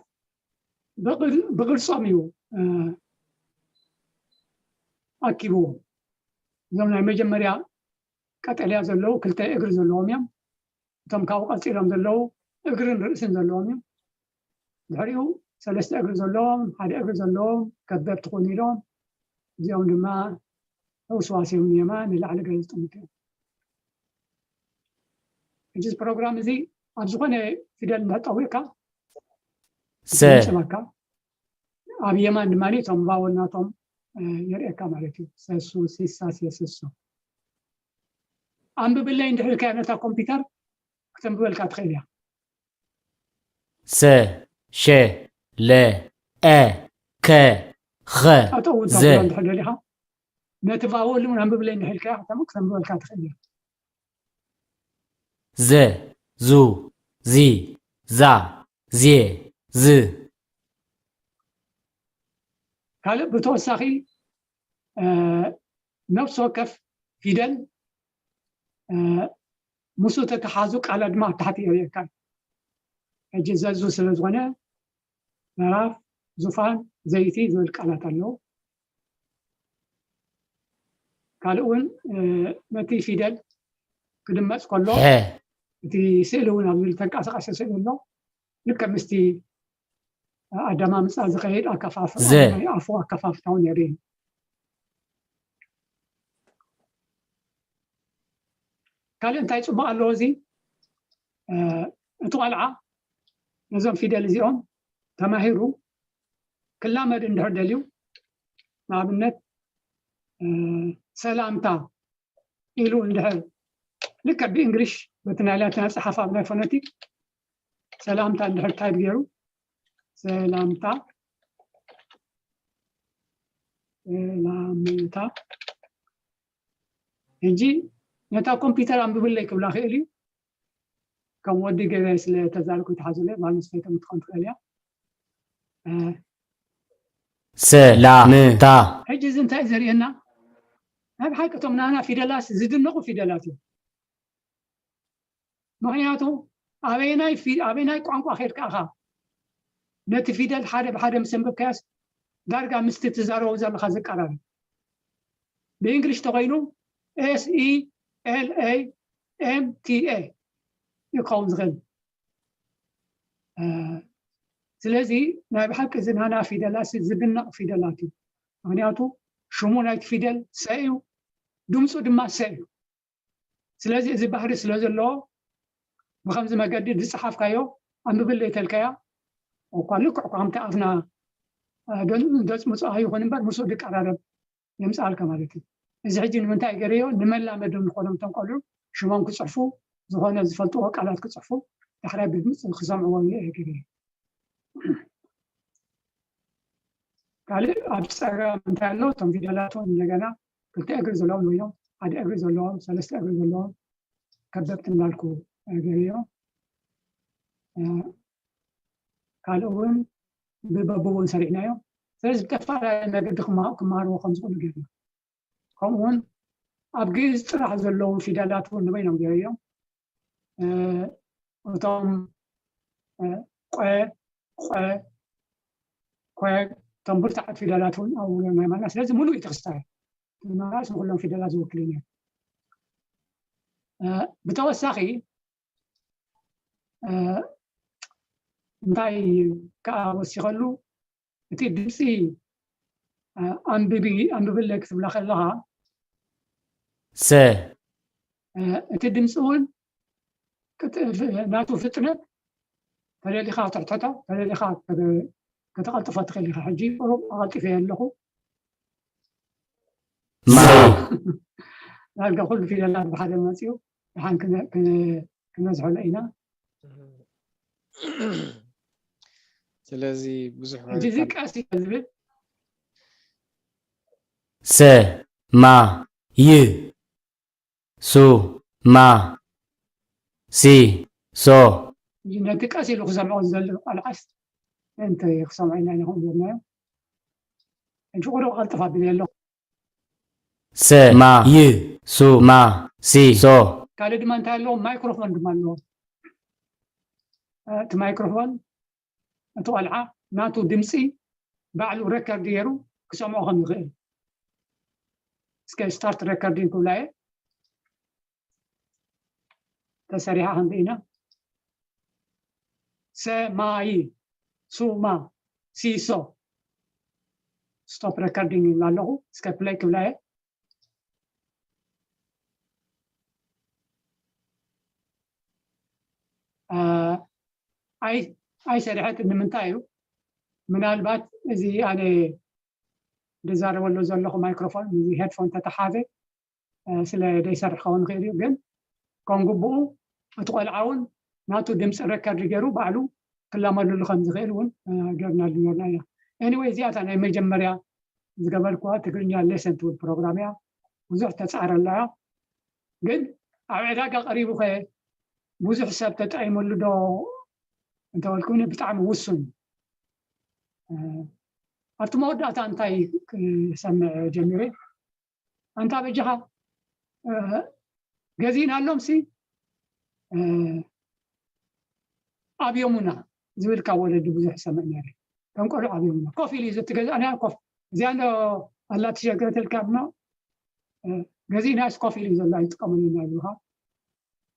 ብቕርጾም እዩ ኣኪብዎም። እዞም ናይ መጀመርያ ቀጠልያ ዘለዉ ክልተ እግሪ ዘለዎም እዮም። እቶም ካብኡ ቀፂሎም ዘለዉ እግርን ርእስን ዘለዎም እዮም። ድሕሪኡ ሰለስተ እግሪ ዘለዎም፣ ሓደ እግሪ ዘለዎም ከበብቲ ኮን ኢሎም እዚኦም ድማ ህውስዋስ እዮም ንየማን ንላዕሊ ገለ ዝጥምቱ እዮም። ሕጂ እዚ ፕሮግራም እዚ ኣብ ዝኾነ ፊደል እንዳጠዊቕካ ሰ ሸባካ ኣብ የማን ድማ እቶም ቫወል ናቶም የርእየካ ማለት እዩ። ሰሱ፣ ሲሳ፣ ሴስሶ። ኣንብብለይ እንድሕር ኢልካያ ነታ ኮምፒውተር ክተንብበልካ ትኽእል እያ። ሰ፣ ሸ፣ ለ፣ አ፣ ከ፣ ኸ፣ ጠጠው እውን ዘ። ተብሎ እንድሕር ደሊኻ ነቲ ቫወል እውን ኣንብብለይ እንድሕር ኢልካያ ክተንብበልካ ትኽእል እያ። ዘ፣ ዙ፣ ዚ፣ ዛ፣ ዜ፣ ዝ። ካልእ ብተወሳኺ ነፍሲ ወከፍ ፊደል ምስኡ ተተሓዙ ቃላት ድማ ኣብ ታሕቲ የርእየካ። ሕጂ ዘዙ ስለ ዝኾነ ምዕራፍ፣ ዙፋን፣ ዘይቲ ዝብል ቃላት ኣለዉ። ካልእ እውን ነቲ ፊደል ክድመፅ ከሎ እቲ ስእሊ እውን ኣብዚ ዝተንቀሳቀሰ ስእሊ ኣሎ። ልክዕ ምስቲ ኣደማምፃ ዝኸይድ ኣከፋፍታ ዘ። ናይ ኣፉ ኣከፋፍታ እውን የርኢ። ካልእ እንታይ ፅቡቅ ኣለዎ? እዚ እቲ ቆልዓ ነዞም ፊደል እዚኦም ተማሂሩ ክላመድ እንድሕር ደልዩ፣ ንኣብነት ሰላምታ ኢሉ እንድሕር ልክዕ ብእንግሊሽ በቲ ናይ ላቲን ኣፀሓሕፋ ናይ ፎነቲክ ሰላምታ እንድሕር ታይፕ ገይሩ ሰላምታ ሰላምታ ሕጂ ነታ ኮምፒውተር ኣንብብለይ ክብላ ክእል እዩ። ከም ወዲ ገበያ ስለ ተዛረብኩ ይትሓዙለይ፣ ጓል ኣንስተይቲ እውን ክትኮን ትኽእል እያ። ሰላምታ ሕጂ እዚ እንታይ እዩ ዘርእየና? ናይ ብሓቂ እቶም ናና ፊደላት ዝድነቑ ፊደላት እዮም። ምኽንያቱ ኣበየናይ ፊ- ኣበየናይ ቋንቋ ከድካ ኢኻ ነቲ ፊደል ሓደ ብሓደ ምስ ኣንበብካዮስ ዳርጋ ምስቲ ትዛረቦ ዘለኻ ዘቀራርብ። ብእንግሊሽ ተኾይኑ S E L A M T A እዩ ክኸውን ዝኽእል። ስለዚ ናይ ብሓቂ እዚ ናና ፊደላት ዝድነቕ ፊደላት እዩ። ምክንያቱ ሽሙ ናይቲ ፊደል ሰ እዩ፣ ድምፁ ድማ ሰ እዩ። ስለዚ እዚ ባህሪ ስለ ዘለዎ ብከምዚ መገዲ ዝፀሓፍካዮ ኣንብብለይ ተልካያ እኳ ልክዕ እኳ ከምቲ ኣፍና ደፅምፁ ኣይኹን እምበር ምስኡ ዝቀራረብ የምፅኣልካ ማለት እዩ። እዚ ሕጂ ንምንታይ ገይረዮ? ንመላመዲ ንኾኖም እቶም ቆልዑ ሽሞም ክፅሕፉ፣ ዝኾነ ዝፈልጥዎ ቃላት ክፅሕፉ፣ ዳሕራይ ብድምፂ ክሰምዕዎ ኢለ እየ ገይረዮ። ካልእ ኣብ ፀጋም እንታይ ኣሎ? እቶም ፊደላት እውን እንደገና ክልተ እግሪ ዘለዎም ኮይኖም ሓደ እግሪ ዘለዎም፣ ሰለስተ እግሪ ዘለዎም ከበብቲ እንዳልኩ ገይረዮ። ካልእ እውን ብበብውን ሰሪሕናዮ። ስለዚ ብተፈላለየ መገዲ ክመሃርዎ ከም ዝኽእሉ ገይርና። ከምኡውን ኣብ ግእዝ ጥራሕ ዘለዉ ፊደላት እውን ንበይኖም ገይረዮም። እቶም ቆ፣ ቆ፣ ኮ፣ እቶም ብርቱዓት ፊደላት እውን ኣብኡ ናይ ማና። ስለዚ ሙሉእ እዩ ተክስታይ መራስ ንኩሎም ፊደላት ዝውክል እዩ። ብተወሳኺ እንታይ ከዓ ወሲኸሉ፣ እቲ ድምፂ ኣንብቢ ኣንብብለይ ክትብላ ከለኻ ሰ እቲ ድምፂ እውን ናቱ ፍጥነት ተደሊኻ ትሕትሖ ተደሊኻ ከተቐልጥፎ ትኽእል ኢኻ። ሕጂ ቁሩብ ኣቐልጢፈ ኣለኹ። ማ ዳርጋ ኩሉ ፊደላት ብሓደ መፅኡ ድሓን ክነዝሐሎ ኢና። ስለዚ ብዙሕ ሕጂ እዚ ቀስ እዩ ዝብል ሰ ማ ይ ሱ ማ ሲ ሶ ነቲ ቀስ ኢሉ ክሰምዖ ዝደሊ ቆልዓስ እንተ ክሰምዖ ኢና ኢና ከምኡ ጌርናዮ። ሕጂ ቁሩብ ቀልጥፍ ኣቢለ ኣለኹ። ሰ ማ ይ ሱ ማ ሲ ሶ ካልእ ድማ እንታይ ኣለዎ? ማይክሮፎን ድማ ኣለዎ። እቲ ማይክሮፎን እቲ ቆልዓ ናቱ ድምፂ ባዕሉ ረከርድ ገይሩ ክሰምዖ ከም ዝኽእል። እስከ ስታርት ረከርዲንግ ክብላ እየ። ተሰሪሓ ክንርኢ ኢና። ሰማይ፣ ሱማ፣ ሲሶ። ስቶፕ ረከርዲንግ ይብላ ኣለኹ። እስከ ፕለይ ክብላ እየ። ኣይሰርሐት ንምንታይ እዩ? ምናልባት እዚ ኣነ ዝዛረበሉ ዘለኹ ማይክሮፎን እዚ ሄድፎን ተተሓዘ ስለ ዘይሰርሕ ክኸውን ይኽእል እዩ። ግን ከም ግቡኡ እቲ ቆልዓ እውን ናቱ ድምፂ ሬከርድ ገይሩ ባዕሉ ክላመደሉ ከም ዝኽእል እውን ገርናሉ ነርና ኢና። ኤኒወይ እዚኣታ ናይ መጀመርያ ዝገበርኩዋ ትግርኛ ሌሰን ትብል ፕሮግራም እያ። ብዙሕ ተፃዕረላ እያ። ግን ኣብ ዕዳጋ ቀሪቡ ከ ብዙሕ ሰብ ተጠቂመሉ ዶ እንተበልኩኒ ብጣዕሚ ውሱን። ኣብቲ መወዳእታ እንታይ ክሰምዕ ጀሚረ ኣንታ በጃኻ ገዚእናሎም ሲ ኣብዮሙና ዝብል ካብ ወለዲ ብዙሕ ሰምዕ ነረ። ከም ቆልዑ ኣብዮሙና ኮፍ ኢሉ እዩ ዘትገዛእና ኮፍ እዚኣ እንዶ ኣላ ትሸገረትልካ ብኖ ገዚእናስ ኮፍ ኢሉ ዘሎ ኣይጥቀመሉና ይብልካ።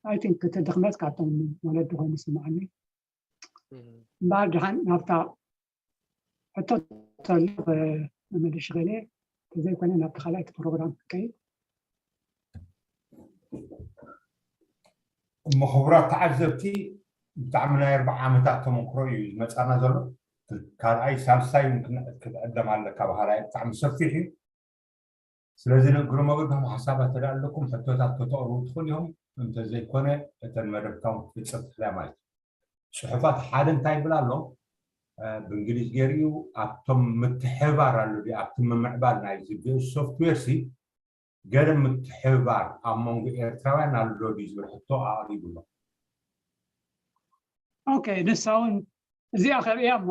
ኣይ ቲንክ እቲ ድኽመት ካብቶም ወለዲ ኮይኑ ስምዓኒ። እምበኣር ድሓን ናብታ ሕቶ ተሎ መመልሽ ኸለ ተዘይኮነ ናብቲ ካልኣይቲ ፕሮግራም ክከይድ። እሞ ክቡራት ተዓዘብቲ ብጣዕሚ ናይ ኣርባዓ ዓመታት ተመክሮ እዩ ዝመፃና ዘሎ። ካልኣይ ሳልሳይ እውን ክዕደም ኣለካ ባህላይ ብጣዕሚ ሰፊሕ እዩ። ስለዚ ንእግሪ መገድኩም ሓሳባት ተዳ ኣለኩም ሕቶታት ከተቕርቡ ትኽእሉ ኢኹም። እንተዘይኮነ እተን መደብካ እውን ክትፍፅም ትኽእላ ማለት እዩ። ፅሑፋት ሓደ እንታይ ይብል ኣሎ ብእንግሊዝ ገይሩ እዩ ኣብቶም ምትሕባር ኣሎ ድዩ ኣብቲ ምምዕባል ናይዚ ግእዝ ሶፍትዌር ሲ ገለ ምትሕባር ኣብ መንጎ ኤርትራውያን ኣሎ ድዩ ዝብል ሕቶ ኣቕሪቡ ኣሎ። ኦኬ ንሳ እውን እዚኣ ከርእያ እሞ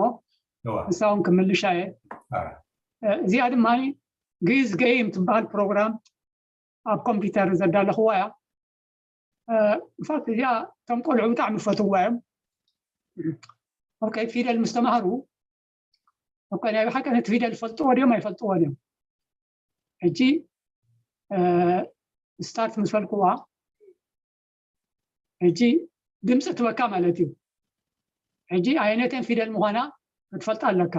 እዋ ንሳ እውን ክምልሻ እየ። ኣረ እዚኣ ድማ ግእዝ ገይም ትበሃል ፕሮግራም ኣብ ኮምፒውተር ዘዳለኽዋ እያ። ኢንፋክት እዚኣ እቶም ቆልዑ ብጣዕሚ ይፈትውዋ እዮም። ኦኬ ፊደል ምስ ተማሃሩ ኦኬ ናይ ብሓቂ ነቲ ፊደል ይፈልጥዎ ድዮም ኣይፈልጥዎ ድዮም? ሕጂ ስታርት ምስ በልክዋ ሕጂ ድምፂ ትበካ ማለት እዩ። ሕጂ ኣየነተን ፊደል ምዃና ክትፈልጣ ኣለካ።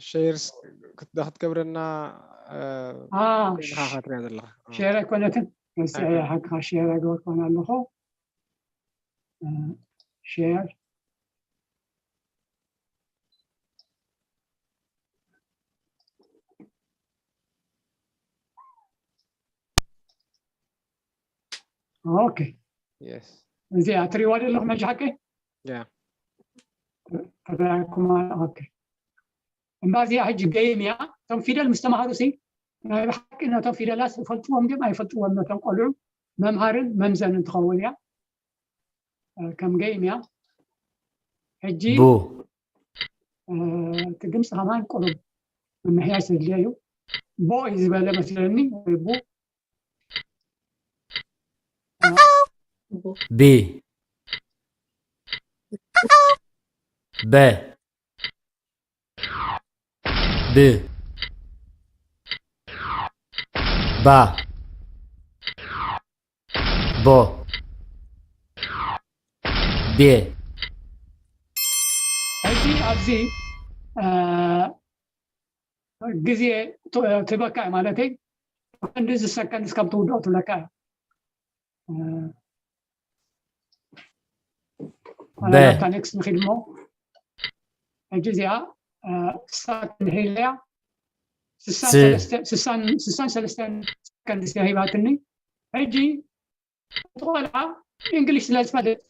ሼርስ ክትገብረና አ፣ ኢኻ ክትሪኣ ዘለኻ ሼር ኣይኮነትን ሓቅኻ ሼር ኣይገበርኩን ኣለኹ። ሼር ኦኬ የስ እዚኣ ትሪእዋ ዘለኹም ሕጂ ሓቂ ያ ተበላኩም ኦኬ እምባ እዚኣ ሕጂ ገይም እያ እቶም ፊደል ምስ ተማሃሩ ሲ ናይ ብሓቂ ነቶም ፊደላት ይፈልጥዎም ድም ኣይፈልጥዎም ነቶም ቆልዑ መምሃርን መምዘንን ትኸውን እያ ከም ገይም እያ ሕጂ ቡ እቲ ድምፂ ከማን ቁሩብ ምምሕያሽ ዘድልዮ እዩ ቦ እዩ ዝበለ መስለኒ ወይ ቡ ቢ በ ብ ባ ቦ ቤ ሕጂ ኣብዚ ግዜ ትበካ ማለተይ ክንዲ እዚ ሰከንድ እስከም ትውድኦ ትብለካ በ ኔክስት ንኺድ ሞ ሕጂ እዚኣ ሳክን ሄለያ ስሳን ሰለስተን ሰከንድ ሂባትኒ ሕጂ እቲ ቆልዓ እንግሊሽ ስለ ዝፈልጥ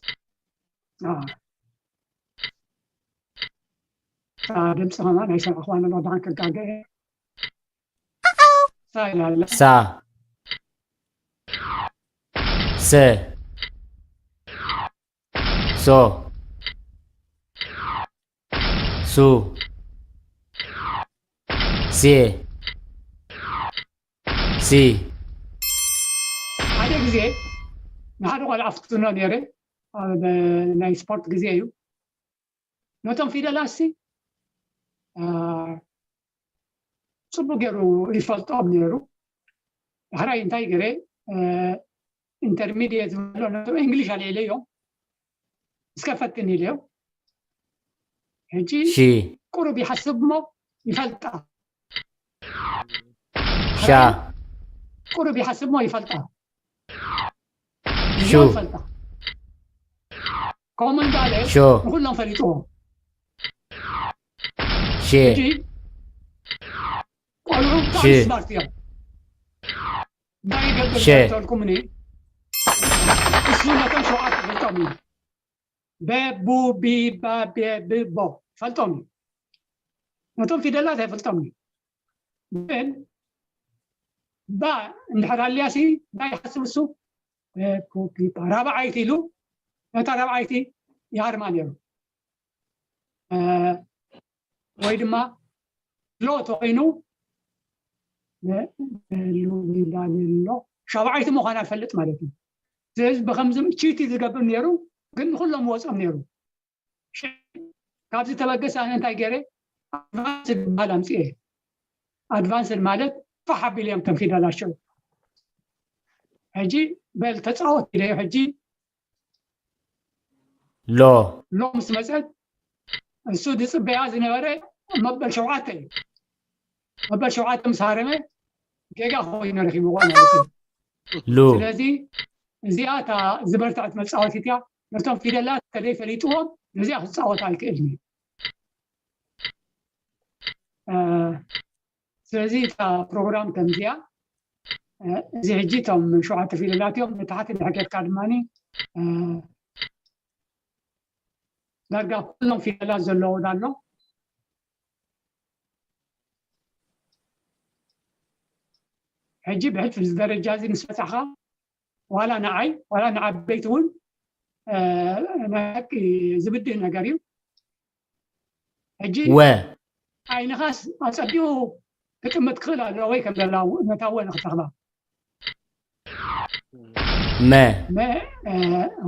ድምፂ ከማን ኣይሰማዕኽዋን ኣለኹ ደሓን ክጋገ እየ ሳ ኢላ ኣላ ሳ ሰ ሶ ሱ ሴ ሲ ሓደ ግዜ ንሓደ ቆልዓ ፍትኖ ነይረ ኣብ ናይ ስፖርት ግዜ እዩ ነቶም ፊደላት ሲ ፅቡቅ ገይሩ ይፈልጦም ነይሩ ዳሕራይ እንታይ ገይረ ኢንተርሚድየት ዝበሎ ነቶም እንግሊሽ ኣልዒለዮም እስከ ፈትን ኢለዮም ሕጂ ሺ ቁሩብ ይሓስብ እሞ ይፈልጣ ሻ ቁሩብ ይሓስብ እሞ ይፈልጣ ሹ ይፈልጣ ከምኡ እንዳለ ሾ ንኩሎም ፈሊጥዎም ሕጂ ቆልዑ ብጣዕሚ ስማርት እዮም። እንታይ ይገብር ሸ። ተልኩምኒ እሱ ነቶም ሸውዓተ ፈልጦም እዩ። በ ቡ ቢ ባ ቤ ብ ቦ ፈልጦም እዩ። ነቶም ፊደላት ኣይፈልጦም እዩ። ግን ባ እንድሕር ኣልያሲ እንታይ ይሓስብ እሱ? በ ቡ ቢ ባ ራብዓይቲ ኢሉ ነታ ራብዓይቲ ይሃርማ ነይሩ። ወይ ድማ ሎ ተኮይኑ ሎ ሻብዓይቲ ምዃና ይፈልጥ ማለት እዩ። ስለዚ ብከምዚ ቺቲ ዝገብር ነይሩ፣ ግን ንኩሎም ወፅኦም ነይሩ። ካብዚ ተበገስ ኣነ እንታይ ገይረ ኣድቫንስድ ዝበሃል ኣምፅኤ። ኣድቫንስድ ማለት ፋሕ ኣቢሎም እዮም ከም ፊደላት ሽዑ። ሕጂ በል ተፃወት ኢለዮ። ሕጂ ሎ ሎ ምስ መፀት እሱ ዝፅበያ ዝነበረ መበል ሸውዓተ እዩ። መበል ሸውዓተ ምስ ሃረመ ጌጋ ኮይኑ ረኪብዎ ማለት እዩ። ሉ ስለዚ እዚኣ እታ ዝበርትዐት መፃወቲት እያ። ነቶም ፊደላት ተዘይፈሊጥዎም ነዚኣ ክፃወት ኣይክእልን እዩ። ስለዚ እታ ፕሮግራም ከምዚኣ እዚ ሕጂ እቶም ሸውዓተ ፊደላት እዮም። ንታሕቲ ንሕገካ ድማ ዳርጋ ኩሎም ፊደላት ዘለዎ ኣሎ። ሕጂ ብሕልፊ እዚ ደረጃ እዚ ምስ በፃሕካ ዋላ ንዓይ ዋላ ንዓበይቲ እውን ናይ ሓቂ ዝብድህ ነገር እዩ። ሕጂ ወ ዓይንኻስ ኣፀቢቑ ክጥምት ክኽእል ኣለዎ ወይ ከም ዘላ ነታ ወ ንክትረኽባ መ መ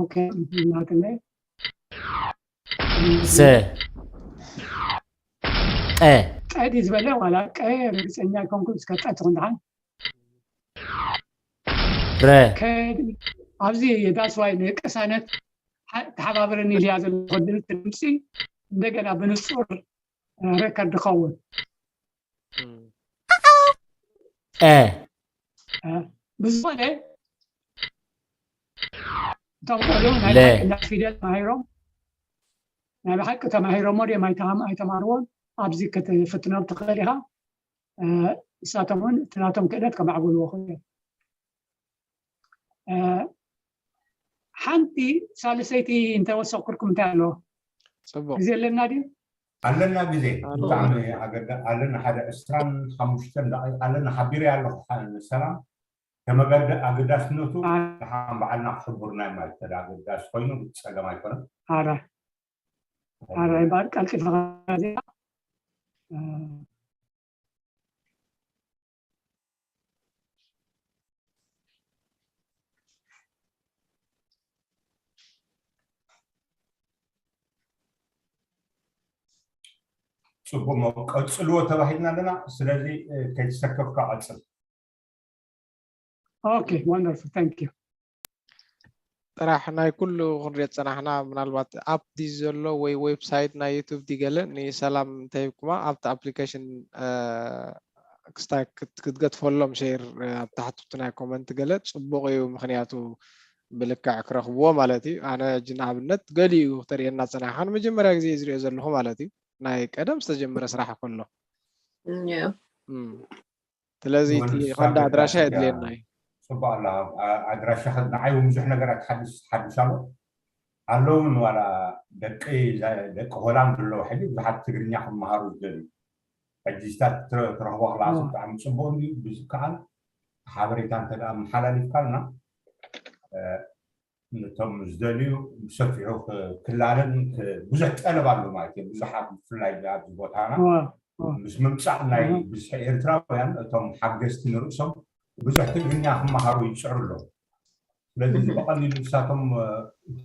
ኦኬ እናትለይ ሰ ቀ ቀዲ ዝበለ ዋላ ቀ ርግፀኛ ኣይኮንኩ እስከ ቀ ትኹን ደሓን ረ ከ ኣብዚ ዳስዋይ ንቅሳነት ተሓባበረኒ ኢልያ ዘለኹ ድምፂ እንደገና ብንፁር ሬከርድ ክኸውን አ ብዝኾነ እቶም ቆልዑ ናይ ለ። ብሓቂ እንዳ ፊደል ተማሂሮም ናይ ብሓቂ ተማሂሮሞ ድዮም ኣይተሃም- ኣይተማርዎን ኣብዚ ክትፍትኖም ትኽእል ኢኻ። ንሳቶም እውን እቲ ናቶም ክእለት ከማዕብልዎ ክእሉ እዮም። ሓንቲ ሳልሰይቲ እንተወሰኩልኩም እንታይ ኣለዎ? ፅቡቅ ግዜ ኣለና ድዩ? ኣለና ግዜ ኣሎ። ብጣዕሚ ኣገዳ ኣለና ሓደ ዕስራን ሓሙሽተን ደቂቕ ኣለና ሓቢረ ኣለኹ። ሰላም ከመገደ ኣገዳስነቱ ኣ- ንሓን በዓልና ክሕቡርና ማለት ተዳ ኣገዳሲ ኮይኑ ጸገም ኣይኮነን። ኣረ ኣረ ባር ቀልጢፈ ዚኣ ጽቡቅ ቀጽልዎ ተባሂልና ኣለና። ስለዚ ከይተሰከፍካ ቀጽል። Okay, wonderful, thank you. ጥራሕ ናይ ኩሉ ክንሪኦ ዝፀናሕና ምናልባት ኣፕ ድዩ ዘሎ ወይ ዌብሳይት ናይ ዩቱብ ድዩ ገለ ንሰላም እንተሂብኩማ ኣብቲ ኣፕሊኬሽን ክስታይ ክትገድፈሎም ሼር ኣብ ታሕቲ ናይ ኮመንት ገለ ፅቡቅ እዩ። ምክንያቱ ብልክዕ ክረክብዎ ማለት እዩ። ኣነ ሕጂ ንኣብነት ገሊኡ ክተርእየና ፀናሕካ ንመጀመርያ ግዜ ዝሪኦ ዘለኹ ማለት እዩ። ናይ ቀደም ዝተጀመረ ስራሕ ከሎ ስለዚ እቲ ቀንዲ ኣድራሻ የድልየና እዩ። ፅቡቅ ኣላ ኣድራሻ ንዓይ እውን ብዙሕ ነገራት ሓድሽ ሓድሽ ኣሎ ኣለውን ዋላ ደቂ ደቂ ሆላንድ ኣለዉ ሕጂ ብዙሓት ትግርኛ ክመሃሩ ዝደልዩ ሕጂ ስታት ትረኽቦ ክላስ ብጣዕሚ ፅቡቅ እዩ ብዝከኣል ሓበሬታ እንተ መሓላሊፍካልና ነቶም ዝደልዩ ብሰፊሑ ክላለን ብዙሕ ጠለብ ኣሎ ማለት እዩ። ብዙሓት ብፍላይ ኣብዚ ቦታና ምስ ምምፃእ ናይ ብዝሒ ኤርትራውያን እቶም ሓገዝቲ ንርእሶም ብዙሕ ትግርኛ ክመሃሩ ይፅዕሩ ኣለዉ። ስለዚ እዚ ብቐሊሉ ንሳቶም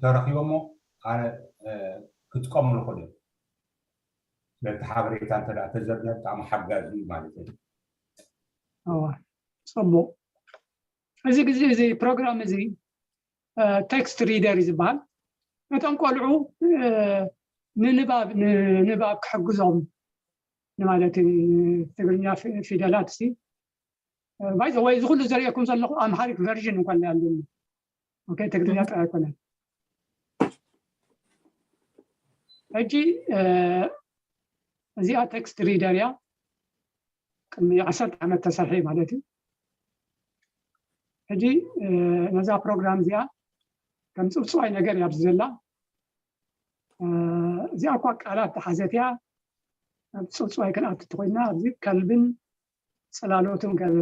ተረኪቦሞ ኣነ ክጥቀሙሉ ክእል እዮም። ስለቲ ሓበሬታ እንተ ተዘርነ ብጣዕሚ ሓጋዚ እዩ ማለት እዩ። እዋ፣ ፅቡቕ። እዚ ግዜ እዚ ፕሮግራም እዚ ቴክስት ሪደር እዩ ዝበሃል። ነቶም ቆልዑ ንንባብ ንንባብ ክሕግዞም ንማለት እዩ። ትግርኛ ፊደላት ሲ ባይዘወይ እዚ ኩሉ ዘርእየኩም ዘለኹ ኣምሃሪክ ቨርዥን እንኳን ኣለኒ። ትግርኛ ጥራይ ኣይኮነን። ሕጂ እዚኣ ቴክስት ሪደር እያ። ቅድሚ ዓሰርተ ዓመት ተሰርሐ ማለት እዩ። ሕጂ ነዛ ፕሮግራም እዚኣ ከም ፅውፅዋይ ነገር እያ ኣብዚ ዘላ። እዚኣ እኳ ቃላት ተሓዘት እያ። ኣብ ፅውፅዋይ ክንኣቱ እንተኮይና ኣብዚ ከልብን ፅላሎትን ገለ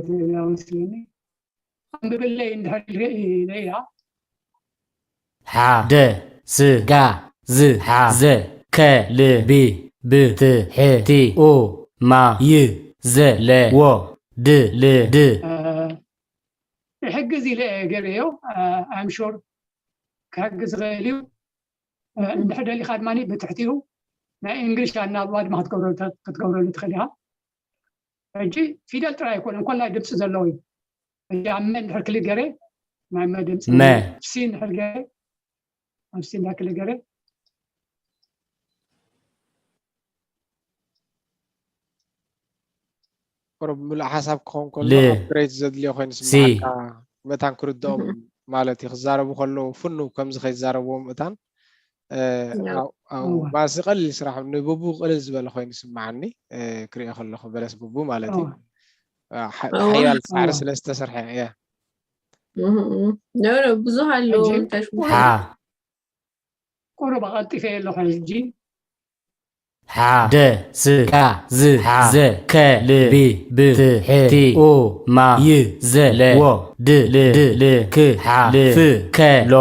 መስለኒ። ኣንብብለይ እንድሕር ኢለ ኢያ። ሓደ ስጋ ዝሓዘ ከልቢ ብትሕቲኡ ማይ ዘለዎ ድልድል። ይሕግዝ ኢለ እየ ገይረዮ። ኣም ሹር ክሕግዝ ይኽእል እዩ። እንድሕር ደሊኻ ድማ ብትሕቲኡ ናይ እንግሊሽ ኣናብባ ድማ ክትገብረሉ ትኽእል ኢኻ። ሕጂ ፊደል ጥራይ ኣይኮነን፣ ኮላይ ድምፂ ዘለዎ እዩ። ሕጂ ኣብ መ እንድሕር ክሊክ ገይረ ናይ መ ድምፂ መ ሲ እንድሕር ገይረ ኣብ ሲ እንድሕር ክሊክ ገይረ ቁሩብ ምሉእ ሓሳብ ክኸውን ከሎ ል- ኣፕግሬድ ዘድልዮ ኮይኑ ሲ- ስምዓካ መታን ክርድኦም ማለት እዩ። ክዛረቡ ከለዉ ፍኑ ከምዚ ከይዛረብዎም እታን እ፣ ያው። ኣው- ኣው፣ እወ። ባሲ ቀሊል ስራሕ ንብቡ ቅልል ዝበለ ኮይኑ ይስምዓኒ እ፣ ክሪኦ ከለኹ በለስ ብቡ ማለት እዩ። እወ። እ፣ ሓ- እወ፣ ሓያል ፃዕሪ እወ። ስለ ዝተሰርሐ እያ። እህ፣ እህ። ኖ፣ ኖ፣ ብዙሕ ኣለዎ ሕጂ እንተሽ ቁሩብ- ሓ ቁሩብ ኣቐልጢፈ ኣለኹ ሕጂ። ሓደ ስጋ ዝሓዘ ከልቢ ብትሕቲኡ ማይ ዘለዎ ድልድል ክሓልፍ ከሎ።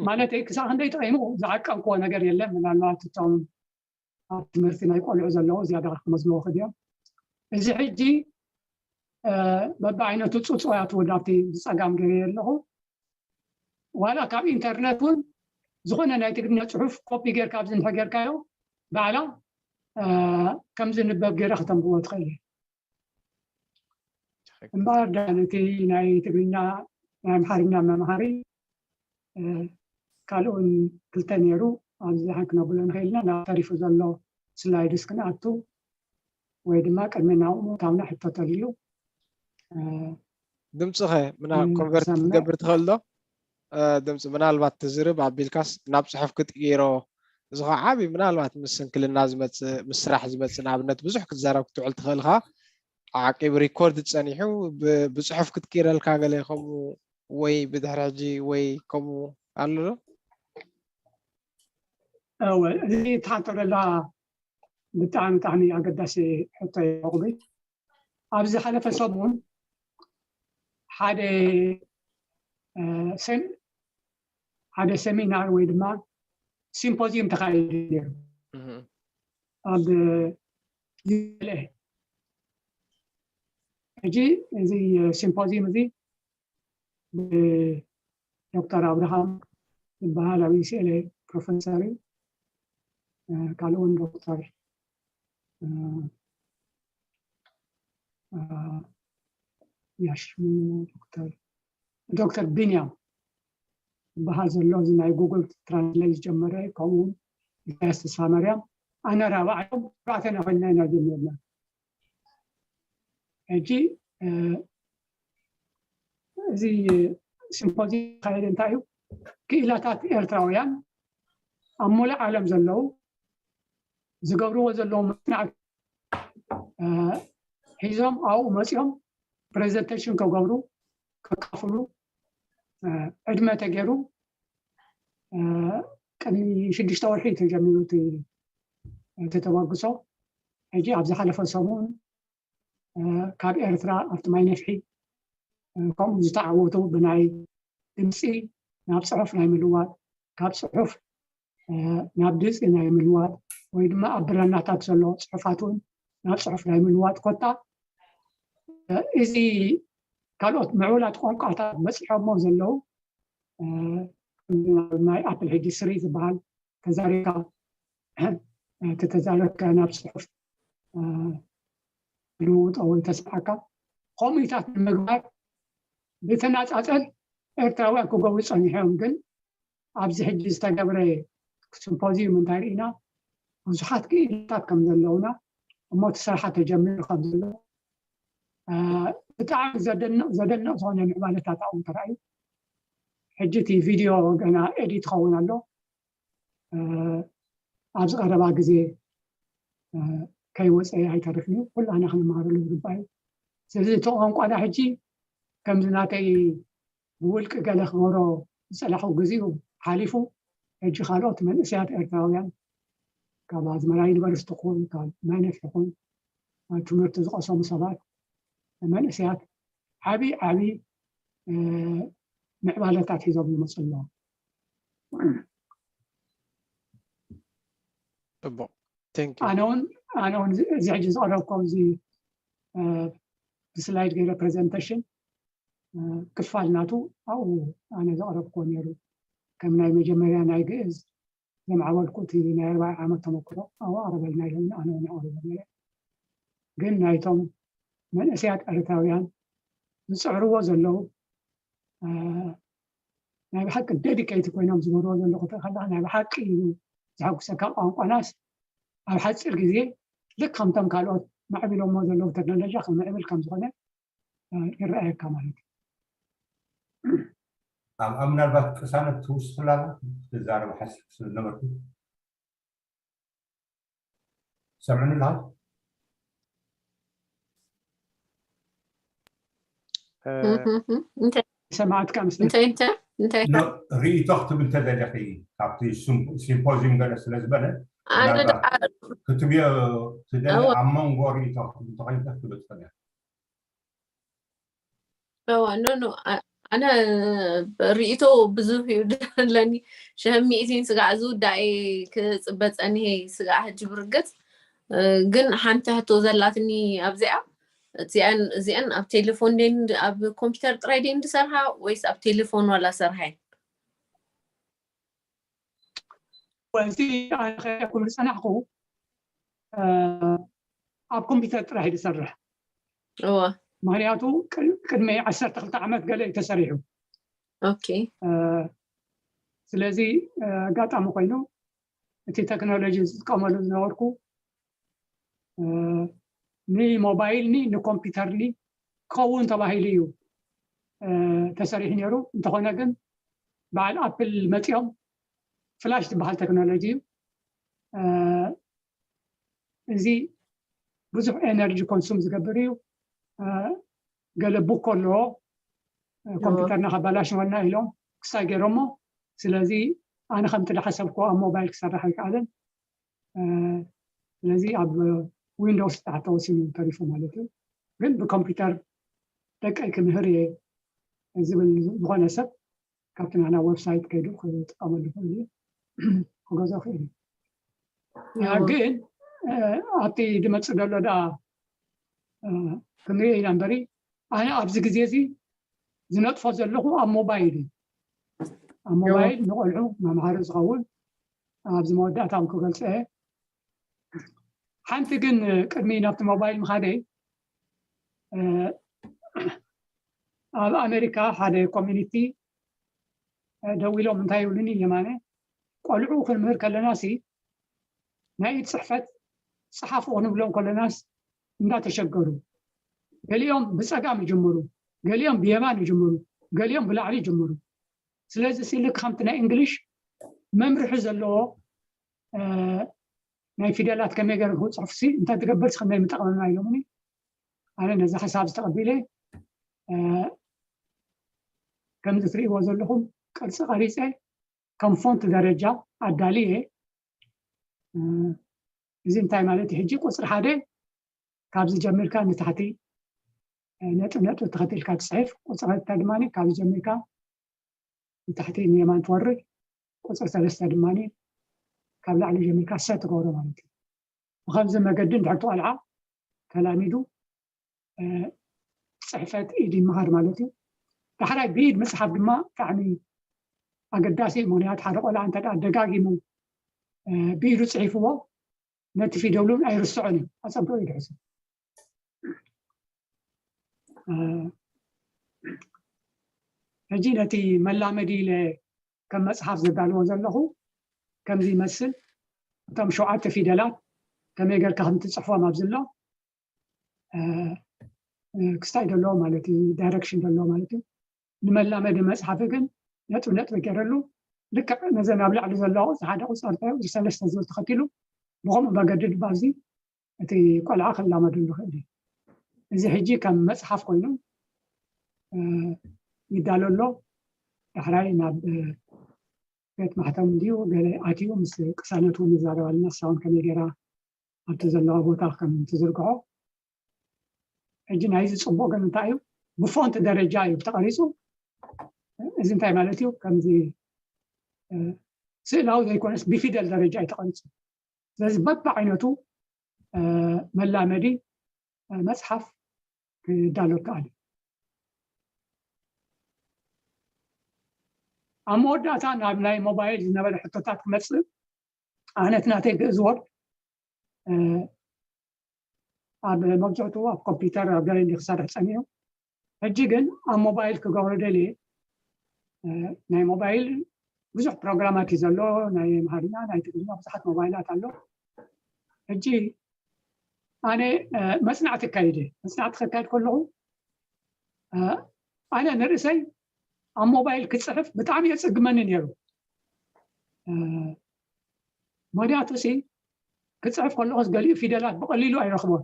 ማለት ክሳብ ክንደይ ጠቂሙ ዝዓቀንክዎ ነገር የለን። ምናልባት እቶም ኣብ ትምህርቲ ናይ ቆልዑ ዘለዉ ዝያዳ ክመዝንዎ ክድዮም። እዚ ሕጂ እ፣ በብዓይነቱ ፅውፅዋያት እውን ኣብቲ ብፀጋም ገይረ ኣለኹ። ዋላ ካብ ኢንተርነት እውን ዝኾነ ናይ ትግርኛ ፅሑፍ ኮፒ ጌርካ ኣብዚ እንድሕር ጌርካዮ ባዕላ እ፣ ከም ዝንበብ ገይረ ከተንብቦ ትኽእል እየ። እምበኣር ዳ ነቲ ናይ ትግርኛ ናይ ኣምሓርኛ መምሃሪ እ፣ ካልእ እውን ክልተ ነይሩ ኣብዚ ሓን ክነብሎ ንኽእል ኢና ናብ ተሪፉ ዘሎ ስላይድስ ክንኣቱ ወይ ድማ ቅድሚ ናብኡ ምእታውና ሕቶ ተልዩ እ፣ ድምፅኸ ምና እ፣ ኮንቨርት ሰምዕ። ክትገብር ትኽእል ዶ? እ፣ ድምፂ ምናልባት ትዝርብ ኣቢልካስ ናብ ፅሑፍ ክትቅይሮ እዚ ከዓ ዓብዪ ምናልባት ምስ ስንክልና ዝመፅእ ምስ ስራሕ ዝመፅእ ንኣብነት ብዙሕ ክትዛረብ ክትውዕል ትኽእል ኢኻ። ዓቂብ ሪኮርድ ጸኒሑ ብ- ብጽሑፍ ክትቅይረልካ ገለ ከምኡ ወይ ብድሕሪ ሕጂ ወይ ከምኡ ኣሎ ዶ? እወ፣ እዚ እትሓቶ ዘላ ብጣዕሚ ብጣዕሚ ኣገዳሲ ሕቶ እዩ ዕቑበይ። ኣብ ዝሓለፈ ሰሙን ሓደ እ፣ ሰም- ሓደ ሰሚናር ወይ ድማ ሲምፖዚየም ተኻይዱ ነይሩ እህ። ኣብ ዩኤልኤ። ሕጂ እዚ ሲምፖዚየም እዚ ብዶክተር ኣብርሃም ዝበሃል ኣብ ዩሲኤልኤ ፕሮፌሰር እዩ። እ፣ ካልእ እውን ዶክተር እ፣ እ፣ ያሽሙ ዶክተር ዶክተር ቢንያም ዝበሃል ዘሎ እዚ ናይ ጉግል ትራንስሌት ዝጀመረ ከምኡ እውን ኢሳያስ ተስፋ ማርያም ኣነ ራብዓዮም ኣርባዕተና ኮይንና ኢና ጀሚርና። ሕጂ እ፣ እዚ ሲምፖዚየም ካየደ እንታይ እዩ ክኢላታት ኤርትራውያን ኣብ ሙሉእ ዓለም ዘለዉ ዝገብርዎ ዘለዉ መፅናዕቲ እ፣ ሒዞም ኣብኡ መፂኦም ፕሬዘንቴሽን ከገብሩ ከካፍሉ እ፣ ዕድመ ተገይሩ እ፣ ቅድሚ ሽዱሽተ ወርሒ ተጀሚሩ እቲ እቲ ተበግሶ ሕጂ ኣብ ዝሓለፈ ሰሙን እ፣ ካብ ኤርትራ ኣብቲ ማይ ነፍሒ እ፣ ከምኡ ዝተዓወቱ ብናይ ድምፂ ናብ ፅሑፍ ናይ ምልዋጥ ካብ ፅሑፍ እ፣ ናብ ድምፂ ናይ ምልዋጥ ወይ ድማ ኣብ ብራናታት ዘሎ ፅሑፋት እውን ናብ ፅሑፍ ናይ ምልዋጥ ኮታ እ፣ እዚ ካልኦት ምዕቡላት ቋንቋታት በፂሖሞ ዘለዉ እ፣ ናይ ኣፕል ሕጂ ስሪ ዝበሃል ተዛሪብካ እቲ ተዛረብካ ናብ ፅሑፍ እ፣ ልውውጦ ወይ ተስፋካ ከምኡታት ንምግባር ብተናፃፀል ኤርትራውያን ክገብሩ ፀኒሖም ግን ኣብዚ ሕጂ ዝተገብረ ሲምፖዚዩም እንታይ ርኢና ብዙሓት ክኢላታት ከም ዘለውና እሞ እቲ ስራሓት ተጀሚሩ ከም ዘሎ እ፣ ብጣዕሚ ዘደንቕ ዘደንቕ ዝኾነ ምዕባለታት ኣብኡ ተራእዩ። ሕጂ እቲ ቪድዮ ገና ኤዲት ይኸውን ኣሎ። እ፣ ኣብዚ ቀረባ ግዜ እ፣ ከይወፀ ኣይተርፍን እዩ። ኩላና ክንመሃረሉ ዝግባእ እዩ። ስለዚ እቲ ቋንቋና ሕጂ ከምዚ ናተይ ብውልቂ ገለ ክገብሮ ዝፀላኹ ግዜኡ ሓሊፉ፣ ሕጂ ካልኦት መንእሰያት ኤርትራውያን ካብ ኣዝመራ ዩኒቨርሲቲ ይኹን ካብ ማይነፍ ይኹን ኣብ ትምህርቲ ዝቐሰሙ ሰባት መንእሰያት ዓብዪ ዓብዪ ምዕባለታት ሒዞም ይመፁ ኣለዉ። ፅቡቅ። Thank you። ኣነ እውን ኣነ እውን እዚ ሕጂ ዘቕረብኮ እዚ ብስላይድ ገይረ ፕሬዘንቴሽን ክፋል ናቱ ኣብኡ ኣነ ዘቕረብኮ ነይሩ። ከም ናይ መጀመርያ ናይ ግእዝ ዘምዓበልኩ እቲ ናይ ኣርባዓ ዓመት ተመክሮ ኣብኡ ኣቕርበልና ኢሎምኒ፣ ኣነ እውን ኣቕርበ ነይረ። ግን ናይቶም መንእሰያት ኤርትራውያን ዝፅዕርዎ ዘለዉ ናይ ብሓቂ ዴዲኬት ኮይኖም ዝገብርዎ ዘለዉ ክትርኢ ከለካ ናይ ብሓቂ እዩ ዘሐጉሰካ። ቋንቋናስ ኣብ ሓፂር ግዜ ልክ ከምቶም ካልኦት ማዕቢሎሞ ዘለዉ ቴክኖሎጂ ክምዕብል ከም ዝኾነ ይረኣየካ ማለት እዩ። ኣብ ኣብ ምናልባት ቅሳነት ትውስኽላና ትዛረብ ሓሲብ ስለዝነበርኩ ሰምዕኒ ኣለኻ? ሰማዕትካ ምስ እንታይ እንታይ እንታይ ሪኢቶ ክትብ እንተደለኺ ካብቲ ሲምፖዚዩም ገለ ስለ ዝበለ ክትብዮ ትደሊ ኣብ መንጎ ሪኢቶ ክትብ እንተኮይንካ ክትብል ትኽእል እዋ ኖ ኖ ኣነ ሪኢቶ ብዙህ እዩ ኣለኒ። ሸሀ ሚእቲን ስጋዕ ዝውዳእ ክፅበ ፀኒሄ ስጋዕ ሕጂ ብርግፅ ግን ሓንቲ ሕቶ ዘላትኒ ኣብዚኣ እዚኣን እዚኣን ኣብ ቴሌፎን ደን ኣብ ኮምፒውተር ጥራይ ደን ዝሰርሓ ወይስ ኣብ ቴሌፎን ዋላ ሰርሓ እየን? እዚ ኣነ ከየኩም ዝፀናሕኩ ኣብ ኮምፒውተር ጥራሕ ዝሰርሕ እዋ ምክንያቱ ቅድሚ ዓሰርተ ክልተ ዓመት ገለ እዩ ተሰሪሑ። ኦኬ ስለዚ ኣጋጣሚ ኮይኑ እቲ ቴክኖሎጂ ዝጥቀመሉ ዝነበርኩ ንሞባይልኒ ንኮምፒውተርኒ ክኸውን ተባሂሉ እዩ ተሰሪሑ ነይሩ። እንተኾነ ግን በዓል ኣፕል መፂኦም ፍላሽ ዝበሃል ቴክኖሎጂ እዩ። እዚ ብዙሕ ኤነርጂ ኮንሱም ዝገብር እዩ። ገለ ቡኮ ኣለዎ ኮምፒውተርና ከባላሽወና ኢሎም ክሳይ ገይሮሞ። ስለዚ ኣነ ከምቲ ዝሓሰብኩ ኣብ ሞባይል ክሰርሕ ኣይከኣለን። ስለዚ ኣብ ዊንዶውስ ተዓተወሲኑ ተሪፉ ማለት እዩ። ግን ብኮምፒውተር ደቀይ ክምህር እየ ዝብል ዝኾነ ሰብ ካብቲ ናና ዌብሳይት ከይዱ ክጥቀመሉ ይኽእል እዩ፣ ክገዝኦ ይኽእል እዩ። ግን ኣብቲ ዝመፅእ ዘሎ ደኣ ክንሪኦ ኢና እምበሪ ኣነ ኣብዚ ግዜ እዚ ዝነጥፎ ዘለኹ ኣብ ሞባይል እዩ። ኣብ ሞባይል ንቆልዑ መምሃሪ ዝኸውን ኣብዚ መወዳእታ እውን ክገልፀ እየ። ሓንቲ ግን ቅድሚ ናብቲ ሞባይል ምኻደይ ኣብ ኣሜሪካ ሓደ ኮሚኒቲ ደው ኢሎም እንታይ ይብሉኒ የማነ ቆልዑ ክንምህር ከለና ሲ ናይ ኢድ ፅሕፈት ፀሓፉ ክንብሎም ከለናስ እንዳተሸገሩ ገሊኦም ብፀጋም ይጅምሩ፣ ገሊኦም ብየማን ይጅምሩ፣ ገሊኦም ብላዕሊ ይጅምሩ። ስለዚ ሲ ልክ ከምቲ ናይ እንግሊሽ መምርሒ ዘለዎ ናይ ፊደላት ከመይ ገይሮም ክፅሕፉ ሲ እንታይ ትገብር ከመይ ምጠቕመና ኢሎምኒ። ኣነ ነዚ ሓሳብ ዝተቐቢለ ከምዚ ትርእይዎ ዘለኹም ቅርፂ ቀሪፀ ከም ፎንት ደረጃ ኣዳልየ እዚ እንታይ ማለት እዩ? ሕጂ ቁፅሪ ሓደ ካብዚ ጀሚርካ ንታሕቲ ነጥብ ነጥብ ተኸቲልካ ትፅሕፍ። ቁፅሪ ክልተ ድማ ካብዚ ጀሚርካ ንታሕቲ ንየማን ትወርድ። ቁፅሪ ሰለስተ ድማ ካብ ላዕሊ ጀሚርካ ሰ ትገብሮ ማለት እዩ። ብከምዚ መገዲ እንድሕር ትቆልዓ ተላሚዱ ፅሕፈት ኢድ ይመሃር ማለት እዩ። ዳሕራይ ብኢድ ምፅሓፍ ድማ ብጣዕሚ ኣገዳሲ እዩ። ምክንያቱ ሓደ ቆልዓ እንተ ደጋጊሙ ብኢዱ ፅሒፍዎ ነቲ ፊደሉን ኣይርስዖን እዩ፣ ኣፀቢቑ እዩ ዝሕሱ። ሕጂ ነቲ መላመዲ ኢለ ከም መፅሓፍ ዘዳልዎ ዘለኹ ከምዚ ይመስል። እቶም ሸውዓተ ፊደላት ከመይ ጌርካ ከም ትፅሕፎም ኣብዚ ኣሎ ክስታይ ዘለዎ ማለት እዩ፣ ዳይሬክሽን ዘለዎ ማለት እዩ። ንመላመዲ መፅሓፊ ግን ነጥብ ነጥቢ ገይረሉ ልክዕ ነዘን ኣብ ላዕሊ ዘለዋ ቁፅሪ ሓደ ቁፅሪ ክልተ ቁፅሪ ሰለስተ ዝብል ተኸቲሉ ብኸምኡ መገዲ ድማ ኣብዚ እቲ ቆልዓ ክላመደሉ ይኽእል እዩ። እዚ ሕጂ ከም መፅሓፍ ኮይኑ ይዳሎ ኣሎ። ዳሕራይ ናብ ቤት ማሕተም እንድዩ ገለ ኣትዩ ምስ ቅሳነት እውን ይዛረባልና። ንሳ እውን ከመይ ገይራ ኣብቲ ዘለዋ ቦታ ከም ትዝርግሖ። ሕጂ ናይዚ ፅቡቕ ግን እንታይ እዩ? ብፎንት ደረጃ እዩ ተቐሪፁ። እዚ እንታይ ማለት እዩ? ከምዚ ስእላዊ ዘይኮነስ ብፊደል ደረጃ እዩ ተቐሪፁ። ስለዚ በብዓይነቱ መላመዲ መፅሓፍ ክዳሎ ይከኣል እዩ። ኣብ መወዳእታ ናብ ናይ ሞባይል ዝነበረ ሕቶታት ክመፅእ። ኣነ እቲ ናተይ ግእዝ ወርድ ኣብ መብዝሕትኡ ኣብ ኮምፒውተር ኣብ ገለ እንዲ ክሰርሕ ፀኒሑ። ሕጂ ግን ኣብ ሞባይል ክገብሮ ደልየ። ናይ ሞባይል ብዙሕ ፕሮግራማት እዩ ዘሎ። ናይ ኣምሃርኛ፣ ናይ ትግርኛ ብዙሓት ሞባይላት ኣሎ። ሕጂ ኣነ መፅናዕቲ ኣካይደ። መፅናዕቲ ከካይድ ከለኹ ኣነ ንርእሰይ ኣብ ሞባይል ክፅሕፍ ብጣዕሚ የፅግመኒ ነይሩ። ምክንያቱ ሲ ክፅሕፍ ከለኹስ ገሊኡ ፊደላት ብቐሊሉ ኣይረኽቦን፣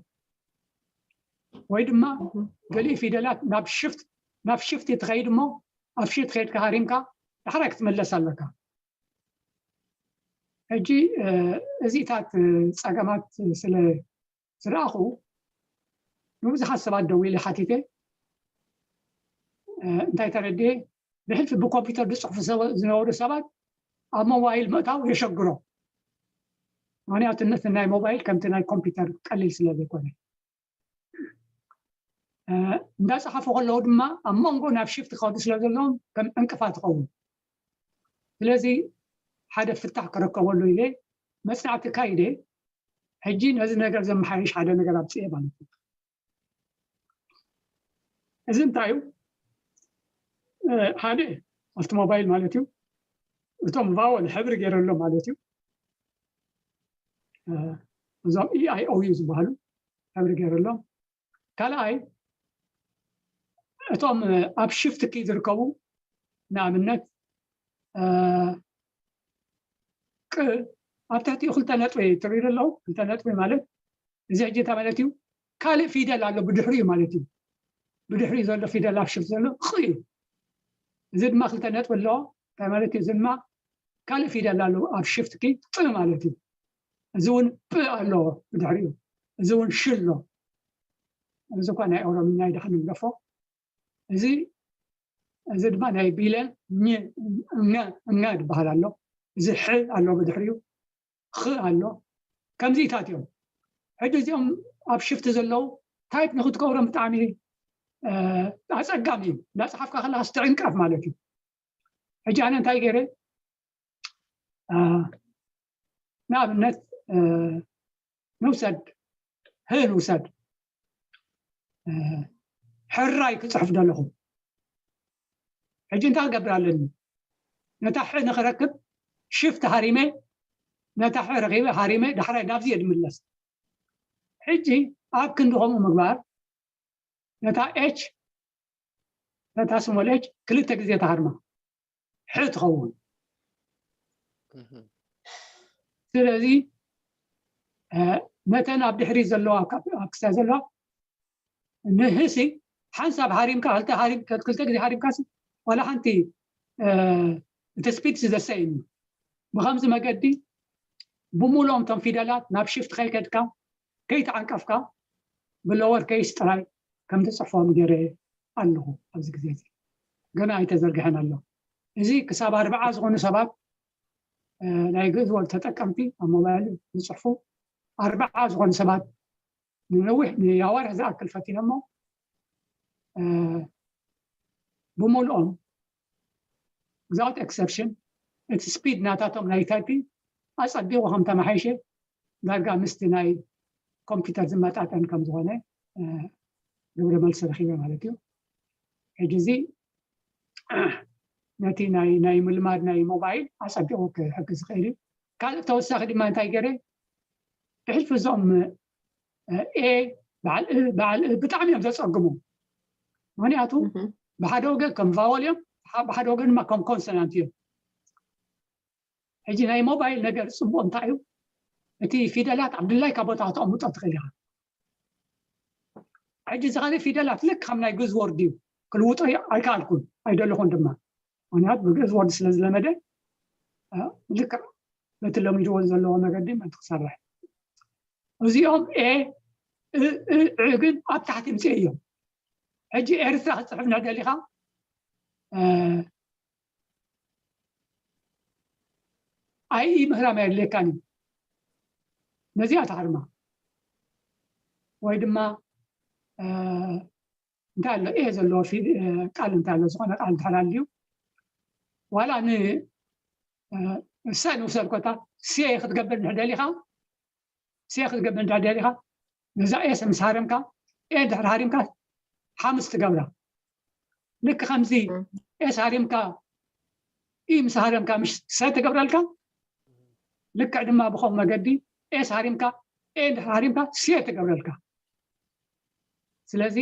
ወይ ድማ ገሊኡ ፊደላት ናብ ሽፍት ናብ ሽፍት ትኸይድ እሞ ኣብ ሽፍት ከይድካ ሃሪምካ ዳሕራይ ክትምለስ ኣለካ። ሕጂ እዚታት ፀገማት ስለ ዝረኣኹ ንብዙሓት ሰባት ደዊለ ሓቲተ። እንታይ ተረድኤ? ብሕልፊ ብኮምፒውተር ዝፅሕፉ ዝነበሩ ሰባት ኣብ ሞባይል ምእታው የሸግሮም። ምክንያቱ ነቲ ናይ ሞባይል ከምቲ ናይ ኮምፒውተር ቀሊል ስለ ዘይኮነ። እንዳፀሓፉ ከለዉ ድማ ኣብ መንጎ ናብ ሽፍት ክኸዱ ስለ ዘለዎም ከም ዕንቅፋት ይኸውን። ስለዚ ሓደ ፍታሕ ክርከበሉ ኢለ መፅናዕቲ ካይደ። ሕጂ ነዚ ነገር ዘመሓይሽ ሓደ ነገር ኣብፅኤ ማለት እዩ። እዚ እንታይ እዩ? ሓደ ኣብቲ ሞባይል ማለት እዩ፣ እቶም ቫወል ሕብሪ ገይረሎም ማለት እዩ። እዞም ኢኣይኦዩ ዝበሃሉ ሕብሪ ገይረሎም። ካልኣይ እቶም ኣብ ሽፍት ኪ ዝርከቡ ንኣብነት ቅ ኣብ ትሕቲኡ ክልተ ነጥቢ ትርኢ ኣለዉ። ክልተ ነጥቢ ማለት እዚ ሕጂ እንታይ ማለት እዩ? ካልእ ፊደል ኣሎ ብድሕሪኡ ማለት እዩ። ብድሕሪኡ ዘሎ ፊደል ኣብ ሽፍት ዘሎ ቕ እዩ። እዚ ድማ ክልተ ነጥቢ ኣለዎ። እንታይ ማለት እዩ? እዚ ድማ ካልእ ፊደል ኣሎ ኣብ ሽፍት ኪ ጥ ማለት እዩ። እዚ እውን ፕ ኣለዎ ብድሕሪኡ። እዚ እውን ሽ ኣሎ። እዚ እኳ ናይ ኦሮምኛ ይድሓን ንግደፎ። እዚ እዚ ድማ ናይ ቢለ ኝ እኛ እኛ ዝበሃል ኣሎ። እዚ ሕ ኣሎ ብድሕሪኡ ኽ ኣሎ። ከምዚታት እዮም። ሕጂ እዚኦም ኣብ ሽፍት ዘለዉ ታይፕ ንክትገብሮም ብጣዕሚ ኣፀጋሚ እዩ። እንዳፀሓፍካ ከለካ ስትዕንቀፍ ማለት እዩ። ሕጂ ኣነ እንታይ ገይረ ንኣብነት ንውሰድ ህ ንውሰድ ሕራይ ክፅሕፍ ዘለኹ። ሕጂ እንታይ ክገብር ኣለኒ? ነታ ሕ ንክረክብ ሽፍት ሃሪመ ነታ ሕ ረኪበ ሃሪመ ዳሕራይ ናብዚ እየ ድምለስ። ሕጂ ኣብ ክንዲ ከምኡ ምግባር ነታ ኤች ነታ ስሞል ኤች ክልተ ግዜ ተሃርማ ሕ ትኸውን። ስለዚ ነተን ኣብ ድሕሪት ዘለዋ ኣብ ክስታይ ዘለዋ ንህሲ ሓንሳብ ሃሪምካ ክልተ ግዜ ሃሪምካ ዋላ ሓንቲ እቲ ስፒድ ዘሰይም ብከምዚ መገዲ ብምሉኦም እቶም ፊደላት ናብ ሽፍት ከይከድካ ከይተዓንቀፍካ ብሎወር ኬይስ ጥራይ ከም ትፅሕፎም ገይረ ኣለኹ። ኣብዚ ግዜ እዚ ገና ኣይተዘርግሐን ኣሎ። እዚ ክሳብ ኣርብዓ ዝኾኑ ሰባት ናይ ግእዝ ወርድ ተጠቀምቲ ኣብ ሞባይል ዝፅሕፉ ኣርብዓ ዝኾኑ ሰባት ንነዊሕ ንኣዋርሕ ዝኣክል ፈቲኖሞ ብምሉኦም without exception እቲ ስፒድ ናታቶም ናይ ታይፒንግ ኣፀቢቑ ከም ተመሓይሸ ዳርጋ ምስቲ ናይ ኮምፒውተር ዝመጣጠን ከም ዝኾነ ግብረ መልሲ ረኪበ ማለት እዩ። ሕጂ እዚ ነቲ ናይ ምልማድ ናይ ሞባይል ኣፀቢቑ ክሕግዝ ዝኽእል እዩ። ካልእ ተወሳኺ ድማ እንታይ ገይረ ብሕልፊ እዞም ኤ በዓል እ በዓል እ ብጣዕሚ እዮም ዘፀግሙ። ምክንያቱ ብሓደ ወገን ከም ቫወል እዮም፣ ብሓደ ወገን ድማ ከም ኮንሶናንት እዮም። ሕጂ ናይ ሞባይል ነገር ፅቡቅ እንታይ እዩ? እቲ ፊደላት ኣብ ድላይካ ቦታ ከተቕምጦ ትኽእል ኢኻ። ሕጂ እዚ ካልእ ፊደላት ልክ ከም ናይ ግእዝ ወርድ እዩ፣ ክልውጦ ኣይከኣልኩን ኣይደለኹን ድማ፣ ምክንያቱ ብግእዝ ወርድ ስለ ዝለመደ ልክዕ በቲ ለሚድዎ ዘለዎ መገዲ ምእንቲ ክሰርሕ። እዚኦም ኤ እ እ ዕ ግን ኣብ ታሕቲ ምፅእ እዮም። ሕጂ ኤርትራ ክትፅሕፍ እንድሕር ደሊኻ ኣይ ኢ ምህራም ኣየድልየካን እዩ። ነዚኣ ትሃርማ ወይ ድማ እንታይ ኣሎ ኤ ዘለዎ ቃል እንታይ ኣሎ ዝኾነ ቃል እንተሃላልዩ ዋላ ንሰ ንውሰድ ኮታ ሴ ክትገብር እንድሕር ደሊኻ ሴ ክትገብር እንድሕር ደሊኻ ነዛ ኤስ ምስ ሃረምካ ኤ እንድሕር ሃሪምካ ሓምስ ትገብራ። ልክ ከምዚ ኤስ ሃሪምካ ኢ ምስ ሃረምካ ምሽ ሰ ትገብረልካ። ልክዕ ድማ ብኸም መገዲ ኤስ ሃሪምካ ኤ እንድሕር ሃሪምካ ሴ ትገብረልካ። ስለዚ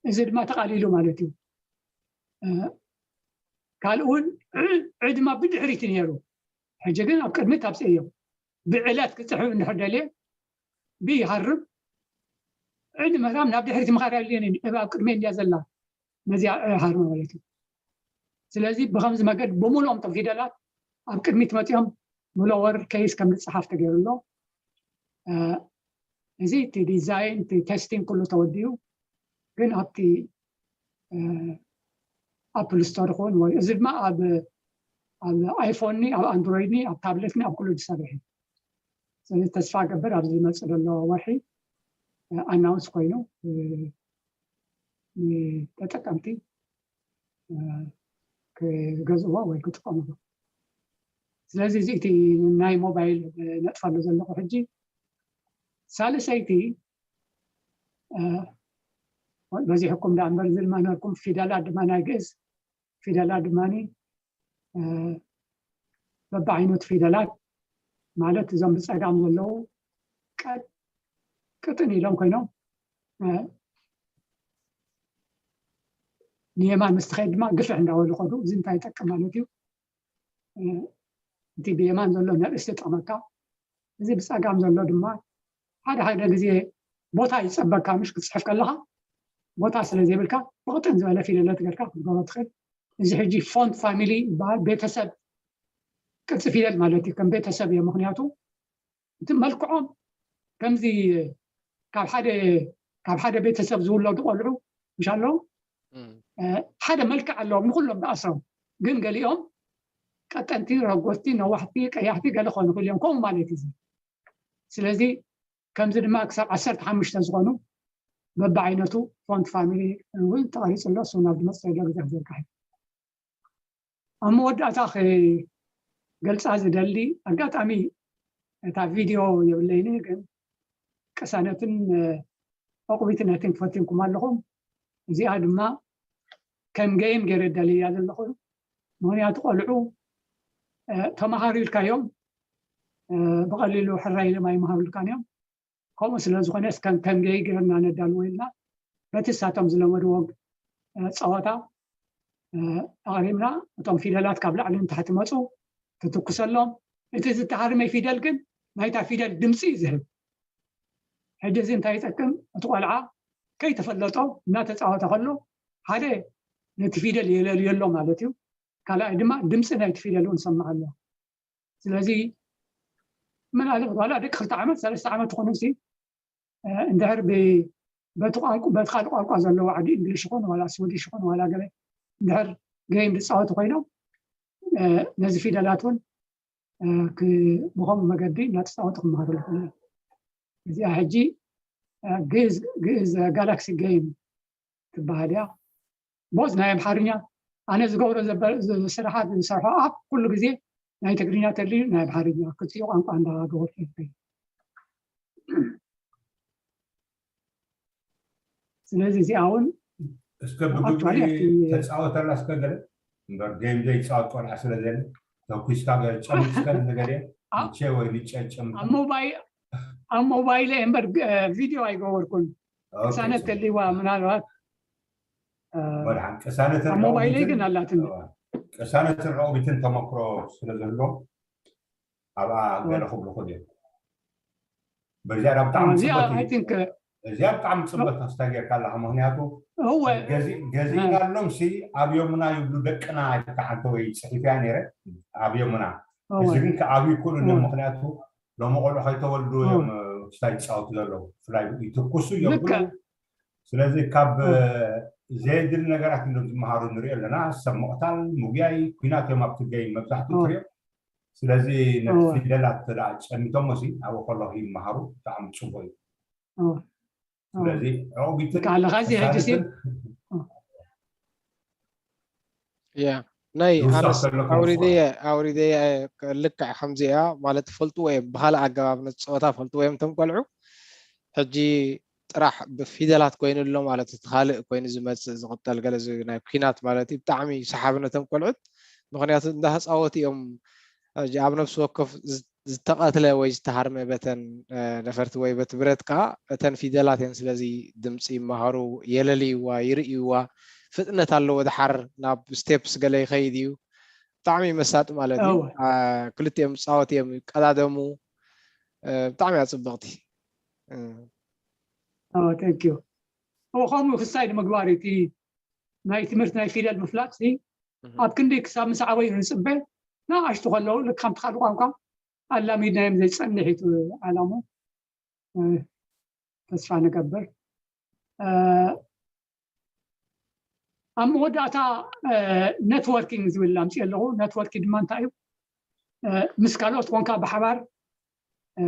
እዚ ድማ ተቓሊሉ ማለት እዩ። ካልእ እውን ዕ ድማ ብድሕሪት ነይሩ፣ ሕጂ ግን ኣብ ቅድሚት ኣብፅእ እዮም። ብዕለት ክፅሕፍ እንድሕር ደልየ ብይሃርም ዕድ ምህራም ናብ ድሕሪት ምኻድ ኣድልየን እዩ። እብ ኣብ ቅድመ እንድያ ዘላ ነዚኣ ሃርማ ማለት እዩ። ስለዚ ብከምዚ መገድ ብምልኦም ቶም ፊደላት ኣብ ቅድሚት መፂኦም ብሎወር ኬይስ ከም ዝፀሓፍ ተገይሩ ኣሎ። እዚ እቲ ዲዛይን እቲ ቴስቲንግ ኩሉ ተወዲኡ ግን ኣብቲ ኣፕል ስቶር ይኸውን ወይ እዚ ድማ ኣብ ኣይፎን ኣብ ኣንድሮይድ ኣብ ታብለት ኣብ ኩሉ ዝሰርሕ እዩ። ስለዚ ተስፋ ገብር ኣብዚ ዝመፅእ ዘሎ ወርሒ ኣናውንስ ኮይኑ ተጠቀምቲ ክገዝእዎ ወይ ክጥቀምሉ። ስለዚ እዚ እቲ ናይ ሞባይል ነጥፈሉ ዘለኹ ሕጂ ሳልሰይቲ በዚሕኩም ዳ እምበር እዚ ድማ ነርኩም ፊደላት ድማ ናይ ግእዝ ፊደላት ድማ በብዓይነቱ ፊደላት ማለት እዞም ብፀጋም ዘለዉ ቅጥን ኢሎም ኮይኖም ንየማን ምስ ትኸይድ ድማ ግፍሕ እንዳበሉ ከዱ። እዚ እንታይ ይጠቅም ማለት እዩ? እቲ ብየማን ዘሎ ነርእስ ይጠቕመካ፣ እዚ ብፀጋም ዘሎ ድማ ሓደ ሓደ ግዜ ቦታ ይፀበካ፣ ምሽ ክትፅሕፍ ከለካ ቦታ ስለ ዘይብልካ ብቕጥን ዝበለ ፊደለት ገርካ ክትገብሮ ትኽእል። እዚ ሕጂ ፎንት ፋሚሊ ይበሃል፣ ቤተሰብ ቅርፂ ፊደል ማለት እዩ። ከም ቤተሰብ እዮም፣ ምክንያቱ እቲ መልክዖም ከምዚ ካብ ሓደ ካብ ሓደ ቤተሰብ ዝውለዱ ቆልዑ ምሽ ኣለዉ ሓደ መልክዕ ኣለዎም ንኩሎም ብኣስሮም፣ ግን ገሊኦም ቀጠንቲ፣ ረጎድቲ፣ ነዋሕቲ፣ ቀያሕቲ ገለ ክኾኑ ይኽእሉ እዮም። ከምኡ ማለት እዩ። ስለዚ ከምዚ ድማ ክሳብ ዓሰርተ ሓሙሽተ ዝኾኑ በብዓይነቱ ፎንት ፋሚሊ እውን ተቐሪፁ ኣሎ። እሱ ናብ ዝመፅእ ዘሎ ግዜ ክዘርጋሕ እዩ። ኣብ መወዳእታ ክገልፃ ዝደሊ ኣጋጣሚ እታ ቪድዮ የብለይኒ፣ ግን ቅሳነትን ዕቑቢትን ነትን ፈቲንኩም ኣለኹም። እዚኣ ድማ ከም ገይም ገይረ ደልያ ዘለኹ፣ ምክንያቱ ቆልዑ ተማሃሩ ኢልካዮም ብቐሊሉ ሕራይ ኢሎም ኣይመሃሩልካን እዮም። ከምኡ ስለ ዝኾነ ከም ከም ገይ ገይርና ነዳልዎ ኢልና በቲ ሳቶም ዝለመድዎ ፀወታ ኣቕሪብና፣ እቶም ፊደላት ካብ ላዕሊ ንታሕቲ መፁ ትትኩሰሎም። እቲ ዝተሃርመ ፊደል ግን ናይታ ፊደል ድምፂ እዩ ዝህብ። ሕጂ እዚ እንታይ ይጠቅም? እቲ ቆልዓ ከይተፈለጦ እናተፃወተ ከሎ ሓደ ነቲ ፊደል የለልዮ ኣሎ ማለት እዩ። ካልኣይ ድማ ድምፂ ናይቲ ፊደል እውን ሰማዕ ኣሎ። ስለዚ ምናልባት ዋላ ደቂ ክልተ ዓመት ሰለስተ ዓመት ትኾኑ ሲ እንድሕር በቲ ካልእ ቋንቋ ዘለዎ ዓዲ እንግሊሽ ይኹን ዋላ ስዊዲሽ ይኹን ዋላ ገለ እንድሕር ገይም ዝፃወቱ ኮይኖም ነዚ ፊደላት እውን ብኸምኡ መገዲ እናተፃወቱ ክመሃሩ ይኽእሉ እዮም። እዚኣ ሕጂ ግእዝ ግእዝ ጋላክሲ ገይም ትበሃል እያ። ቦዝ ናይ ኣምሓርኛ ኣነ ዝገብሮ ስራሓት ዝሰርሖ ኣብ ኩሉ ግዜ ናይ ትግርኛ ተልዩ ናይ ኣምሓርኛ ክልቲኡ ቋንቋ እንዳገበርኩ ይብል። ስለዚ እዚኣ እውን እስከ ብግብሪ ተፃወተላ እስከ ገለ እምበር ገይም ዘይፃወት ቆልዓ ስለ ዘለ ተኩስካ ገለ ጨምጭ እስከ ንገለ ንቼ ወይ ንጨ ጨምጭ ኣብ ሞባይል ኣብ ሞባይለ እምበር ቪድዮ ኣይገበርኩን። ቅሳነት ተልይዋ ምናልባት መድሓን ቅሳነትን ኣብ ሞባይለይ ግን ኣላትኒ። ቅሳነትን ዕቑቢትን ተመክሮ ስለ ዘሎ ኣብኣ ገለ ክብሉ ክእል እዮም። በዚኣ ብጣዕሚ እዚኣ ፅበት I እዩ። think እዚኣ ብጣዕሚ ፅበት ክስታ ጌርካ ኣለካ። ምክንያቱ እወ ገዚ- ገዚእናሎም ሲ ኣብዮምና ይብሉ ደቅና። ኣይተሓንተ ወይ ፅሒፍያ ነይረ ኣብዮምና። እወ እዚ ግን ከኣብዩ ይክእሉ እዮም። እወ ምክንያቱ ሎሚ ቆልዑ ከይተወልዱ እወ እዮም ክስታ ይፃወቱ ዘለዉ። ብፍላይ ይትኩሱ እዮም ልክዕ ብሉ። ስለዚ ካብ እወ ዘየድሊ ነገራት እዮም ዝመሃሩ ንሪኦ ኣለና። ሰብ ምቕታል፣ ምጉያይ፣ ኩናት እዮም ኣብቲ ገይም መብዛሕትኡ እወ ትሪኦ። ስለዚ ነቲ እወ ፊደላት ተዳ ጨሚቶሞ ሲ ኣብኡ ከለኹ ይመሃሩ። ብጣዕሚ ፅቡቅ እዩ። እወ እወ ስለዚ ዕቑቢትን ልክዕ ኣለኻ። እዚ ሕጂ ሲ ተሳልጥን ያ ናይ ዝውሳኽ ኣነስ ከሎ ኣውሪደየ ክወስኾ ኣውሪደየ ልክዕ ከምዚ እያ ማለት ፈልጥዎ እዮም። ብካልእ ኣገባብ ነቲ ፀወታ ፈልጥዎ እዮም እቶም ቆልዑ። ሕጂ ጥራሕ ብፊደላት ኮይኑ ኣሎ ማለት እቲ ካልእ ኮይኑ ዝመፅእ ዝቕጠል ገለ ዝ- ናይ ኩናት ማለት እዩ። ብጣዕሚ ሰሓቢ ነቶም ቆልዑት። ምክንያቱ እንዳተፃወቱ እዮም። ሕጂ ኣብ ነፍሲ ወከፍ ዝ- ዝተቐትለ ወይ ዝተሃርመ በተን እ፣ ነፈርቲ ወይ በቲ ብረት ከዓ እተን ፊደላት እየን። ስለዚ ድምፂ ይመሃሩ፣ የለልይዋ፣ ይርእይዋ። ፍጥነት ኣለዎ። ድሓር ናብ ስቴፕስ ገለ ይኸይድ እዩ። ብጣዕሚ መሳጢ ማለት እዩ። እወ አ፣ ክልቲኦም ፃወት እዮም ይቀዳደሙ። እ፣ ብጣዕሚ እያ ፅብቕቲ። እ፣ እወ thank you። እወ ከምኡ ክሳይ ንምግባር እዩ እቲ ናይ ትምህርቲ ናይ ፊደል ምፍላጥ ሲ እህ፣ ኣብ ክንዲ ክሳብ ምስ ዓበዩ ንፅበ ንኣሽቱ ከለዉ ልክ ከምቲ ካልእ ቋንቋ ኣላሚድናዮም ዘይፀንሕ እዩ እቲ ዓላሙ። እ፣ ተስፋ ንገብር። እ፣ ኣብ መወዳእታ ኔትወርኪንግ ዝብል ኣምፅእ ኣለኹ። ኔትወርኪንግ ድማ እንታይ እዩ? እ፣ ምስ ካልኦት ኮንካ ብሓባር እ፣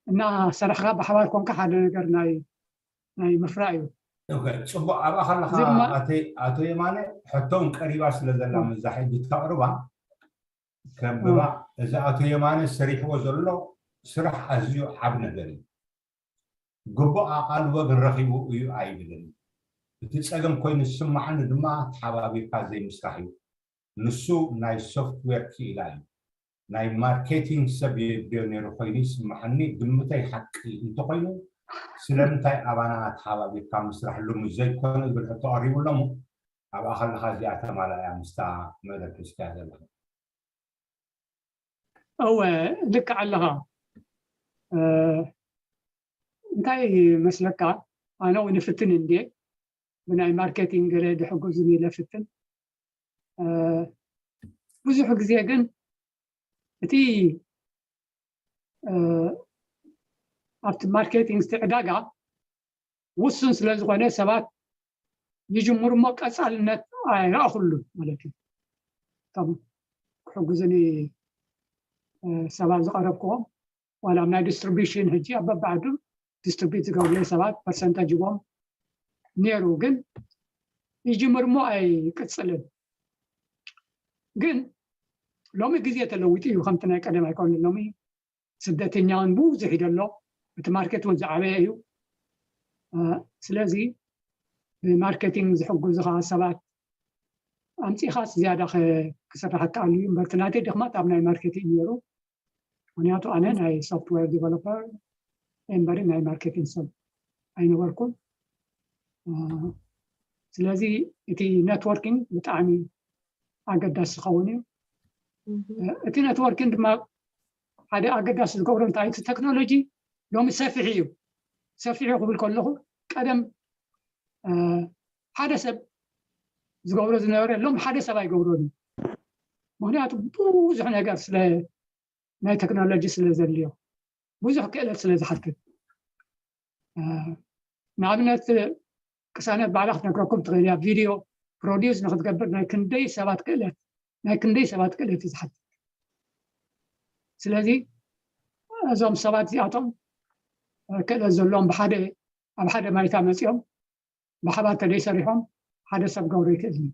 እናሰራሕካ ብሓባር ኮንካ ሓደ ነገር ናይ ናይ ምፍራይ እዩ። ኦኬ፣ ፅቡቅ። ኣብኣ ከለካ እዚ ድማ ኣተ- ኣቶ የማነ ሕቶ እውን ቀሪባ ስለ ዘላ እ፣ ምዛ ሕጂ ተቅርባ እ፣ ከብባ። እዚ ኣቶ የማነ ሰሪሕዎ ዘሎ ስራሕ ኣዝዩ ዓብ ነገር እዩ። ግቡእ ኣቓልቦ ግን ረኺቡ እዩ ኣይብልን። እቲ ጸገም ኮይኑ ዝስምዓኒ ድማ ተሓባቢርካ ዘይምስራሕ እዩ። ንሱ ናይ ሶፍትዌር ክኢላ እዩ። ናይ ማርኬቲንግ ሰብ የድልዮ ነይሩ ኮይኑ ይስምዓኒ። ግምተይ ሓቂ እንተኾይኑ ስለምንታይ ኣባና ተሓባቢርካ ምስራሕ ልሙድ ዘይኮነ ዝብል ሕቶ ቀሪቡ ኣሎ እሞ ኣብኣ ከለኻ እዚኣ ተማላእያ ምስታ መልእኽቲ ሒዝካያ ዘለኻ። እወ ልክዕ ኣለኻ። እ፣ እንታይ መስለካ ኣነ እውን ይፍትን እንድየ ብናይ ማርኬቲንግ ገለ ድሕግዙኒ ኢለ ፍትን። እ፣ ብዙሕ ግዜ ግን እቲ እ፣ ኣብቲ ማርኬቲንግ እቲ ዕዳጋ ውሱን ስለ ዝኾነ ሰባት ይጅምሩ እሞ ቀፃልነት ኣይረኣኹሉን ማለት እዩ። እቶም ክሕግዙኒ እ፣ ሰባት ዝቐረብክዎም ዋላ ኣብ ናይ ዲስትሪቢሽን ሕጂ ኣብ በብዓዱ ዲስትሪቢዩት ዝገብሩለይ ሰባት ፐርሰንተጅ ይቦም ነይሩ ግን ይጅምር እሞ ኣይቅፅልን። ግን ሎሚ ግዜ ተለዊጡ እዩ። ከምቲ ናይ ቀደም ኣይኮን። ሎሚ ስደተኛ እውን ብዙሕ እዩ ዘሎ። እቲ ማርኬት እውን ዝዓበየ እዩ። እ፣ ስለዚ ብማርኬቲንግ ዝሕግዙኻ ሰባት ኣምፂእኻስ ዝያዳ ክስራሕ ከኣሉ እዩ። እምበር እቲ ናተይ ድኽመት ኣብ ናይ ማርኬቲንግ ነይሩ። ምክንያቱ ኣነ ናይ ሶፍትዌር ዲቨሎፐር እምበሪ ናይ ማርኬቲንግ ሰብ ኣይነበርኩን። እ፣ ስለዚ እቲ ኔትወርኪንግ ብጣዕሚ ኣገዳሲ ዝኸውን እዩ። እ፣ እቲ ኔትወርኪንግ ድማ ሓደ ኣገዳሲ ዝገብሮ እንታይ እቲ ቴክኖሎጂ ሎሚ ሰፊሕ እዩ። ሰፊሑ ክብል ከለኹ ቀደም እ፣ ሓደ ሰብ ዝገብሮ ዝነበረ ሎም ሓደ ሰብ ኣይገብሮን እዩ። ምክንያቱ ብዙሕ ነገር ስለ ናይ ቴክኖሎጂ ስለ ዘድልዮ ብዙሕ ክእለት ስለ ዝሓትት እ፣ ንኣብነት ቅሳነት ባዕላ ክትነግረኩም ትኽእል እያ። ቪድዮ ፕሮዲውስ ንክትገብር ናይ ክንደይ ሰባት ክእለት ናይ ክንደይ ሰባት ክእለት እዩ ዝሓትት። ስለዚ እዞም ሰባት እዚኣቶም እ፣ ክእለት ዘለዎም ብሓደ ኣብ ሓደ ማይታ መፂኦም ብሓባር ተደይሰሪሖም ሓደ ሰብ ገብሮ ይክእል እዩ።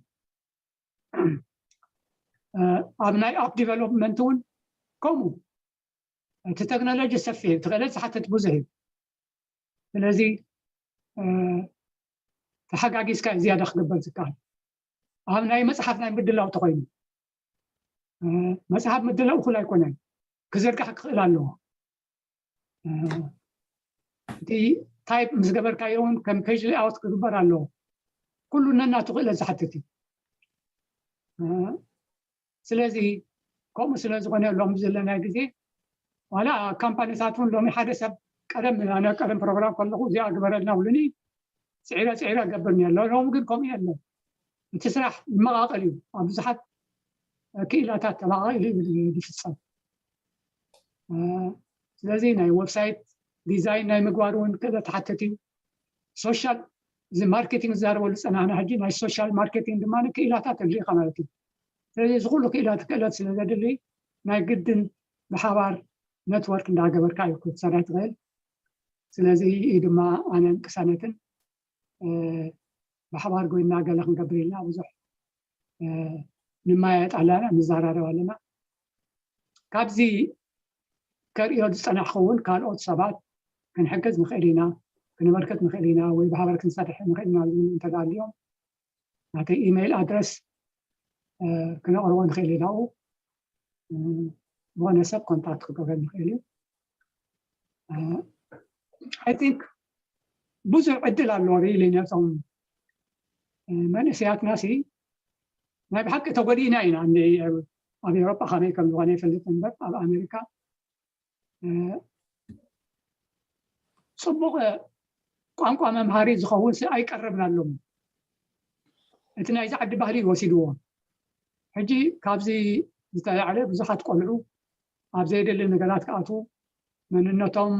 እ፣ ኣብ ናይ ኣፕ ዲቨሎፕመንት እውን ከምኡ እቲ ቴክኖሎጂ ሰፊሕ እዩ። እቲ ክእለት ዝሓትት ብዙሕ እዩ። ስለዚ እ፣ ተሓጋጊዝካ እዩ ዝያዳ ክግበር ዝከኣል። ኣብ ናይ መፅሓፍ ናይ ምድላው ተኮይኑ እ፣ መፅሓፍ ምድላው እኩል ኣይኮነን። ክዝርጋሕ ክኽእል ኣለዎ። እ፣ እቲ ታይፕ ምስ ገበርካዮ እውን ከም ፔጅ ሌኣውት ክግበር ኣለዎ። ኩሉ ነናቱ ክእለት ዝሓትት እዩ። እ፣ ስለዚ ከምኡ ስለ ዝኾነ ሎም ዘለና ግዜ ዋላ ካምፓኒታት እውን ሎሚ ሓደ ሰብ ቀደም ኣነ ቀደም ፕሮግራም ከለኹ እዚኣ ግበረልና ብሉኒ ስዒረ ስዒረ እገብር ነየ። ሎሚ ግን ከምኡ የለን። እቲ ስራሕ ይመቓቐል እዩ። ኣብ ብዙሓት ክኢላታት ተመቓቒሉ እዩ ዝፍፀም። ስለዚ ናይ ዌብሳይት ዲዛይን ናይ ምግባር እውን ክእለት ሓትት እዩ። ሶሻል እዚ ማርኬቲንግ ዝዛረበሉ ዝፀናሕና ሕጂ ናይ ሶሻል ማርኬቲንግ ድማ ክኢላታት የድልዩካ ማለት እዩ። ስለዚ እዚ ኩሉ ክኢላት ክእለት ስለ ዘድሊ ናይ ግድን ብሓባር ነትወርክ እንዳገበርካ እዩ ክትሰርሕ ትኽእል። ስለዚ እዩ ድማ ኣነን ቅሳነትን ብሓባር ጎይና ገለ ክንገብር ኢልና ብዙሕ ንማየጥ ኣለና፣ ንዘራረብ ኣለና። ካብዚ ከርእዮ ዝፀናሕኩ እውን ካልኦት ሰባት ክንሕግዝ ንኽእል ኢና፣ ክንበርክት ንኽእል ኢና ወይ ብሓባር ክንሰርሕ ንኽእል ኢና ዝብሉ እንተዳልዮም ናተይ ኢሜይል ኣድረስ ክነቕርቦ ንኽእል ኢና። ዝኾነ ሰብ ኮንታክት ክገብረ ንኽእል እዩ። I think ብዙሕ ዕድል ኣለዎ ሪሊ ነቶም መንእሰያትና ሲ ናይ ብሓቂ ተጎዲእና ኢና። ኣብ ኤውሮጳ ከመይ ከም ዝኾነ ይፈልጥ እምበር ኣብ ኣሜሪካ ፅቡቕ ቋንቋ መምሃሪ ዝኸውን ሲ ኣይቀረብናሎም። እቲ ናይዚ ዓዲ ባህሊ ወሲድዎ። ሕጂ ካብዚ ዝተላዕለ ብዙሓት ቆልዑ ኣብ ዘይደሊ ነገራት ክኣትዉ መንነቶም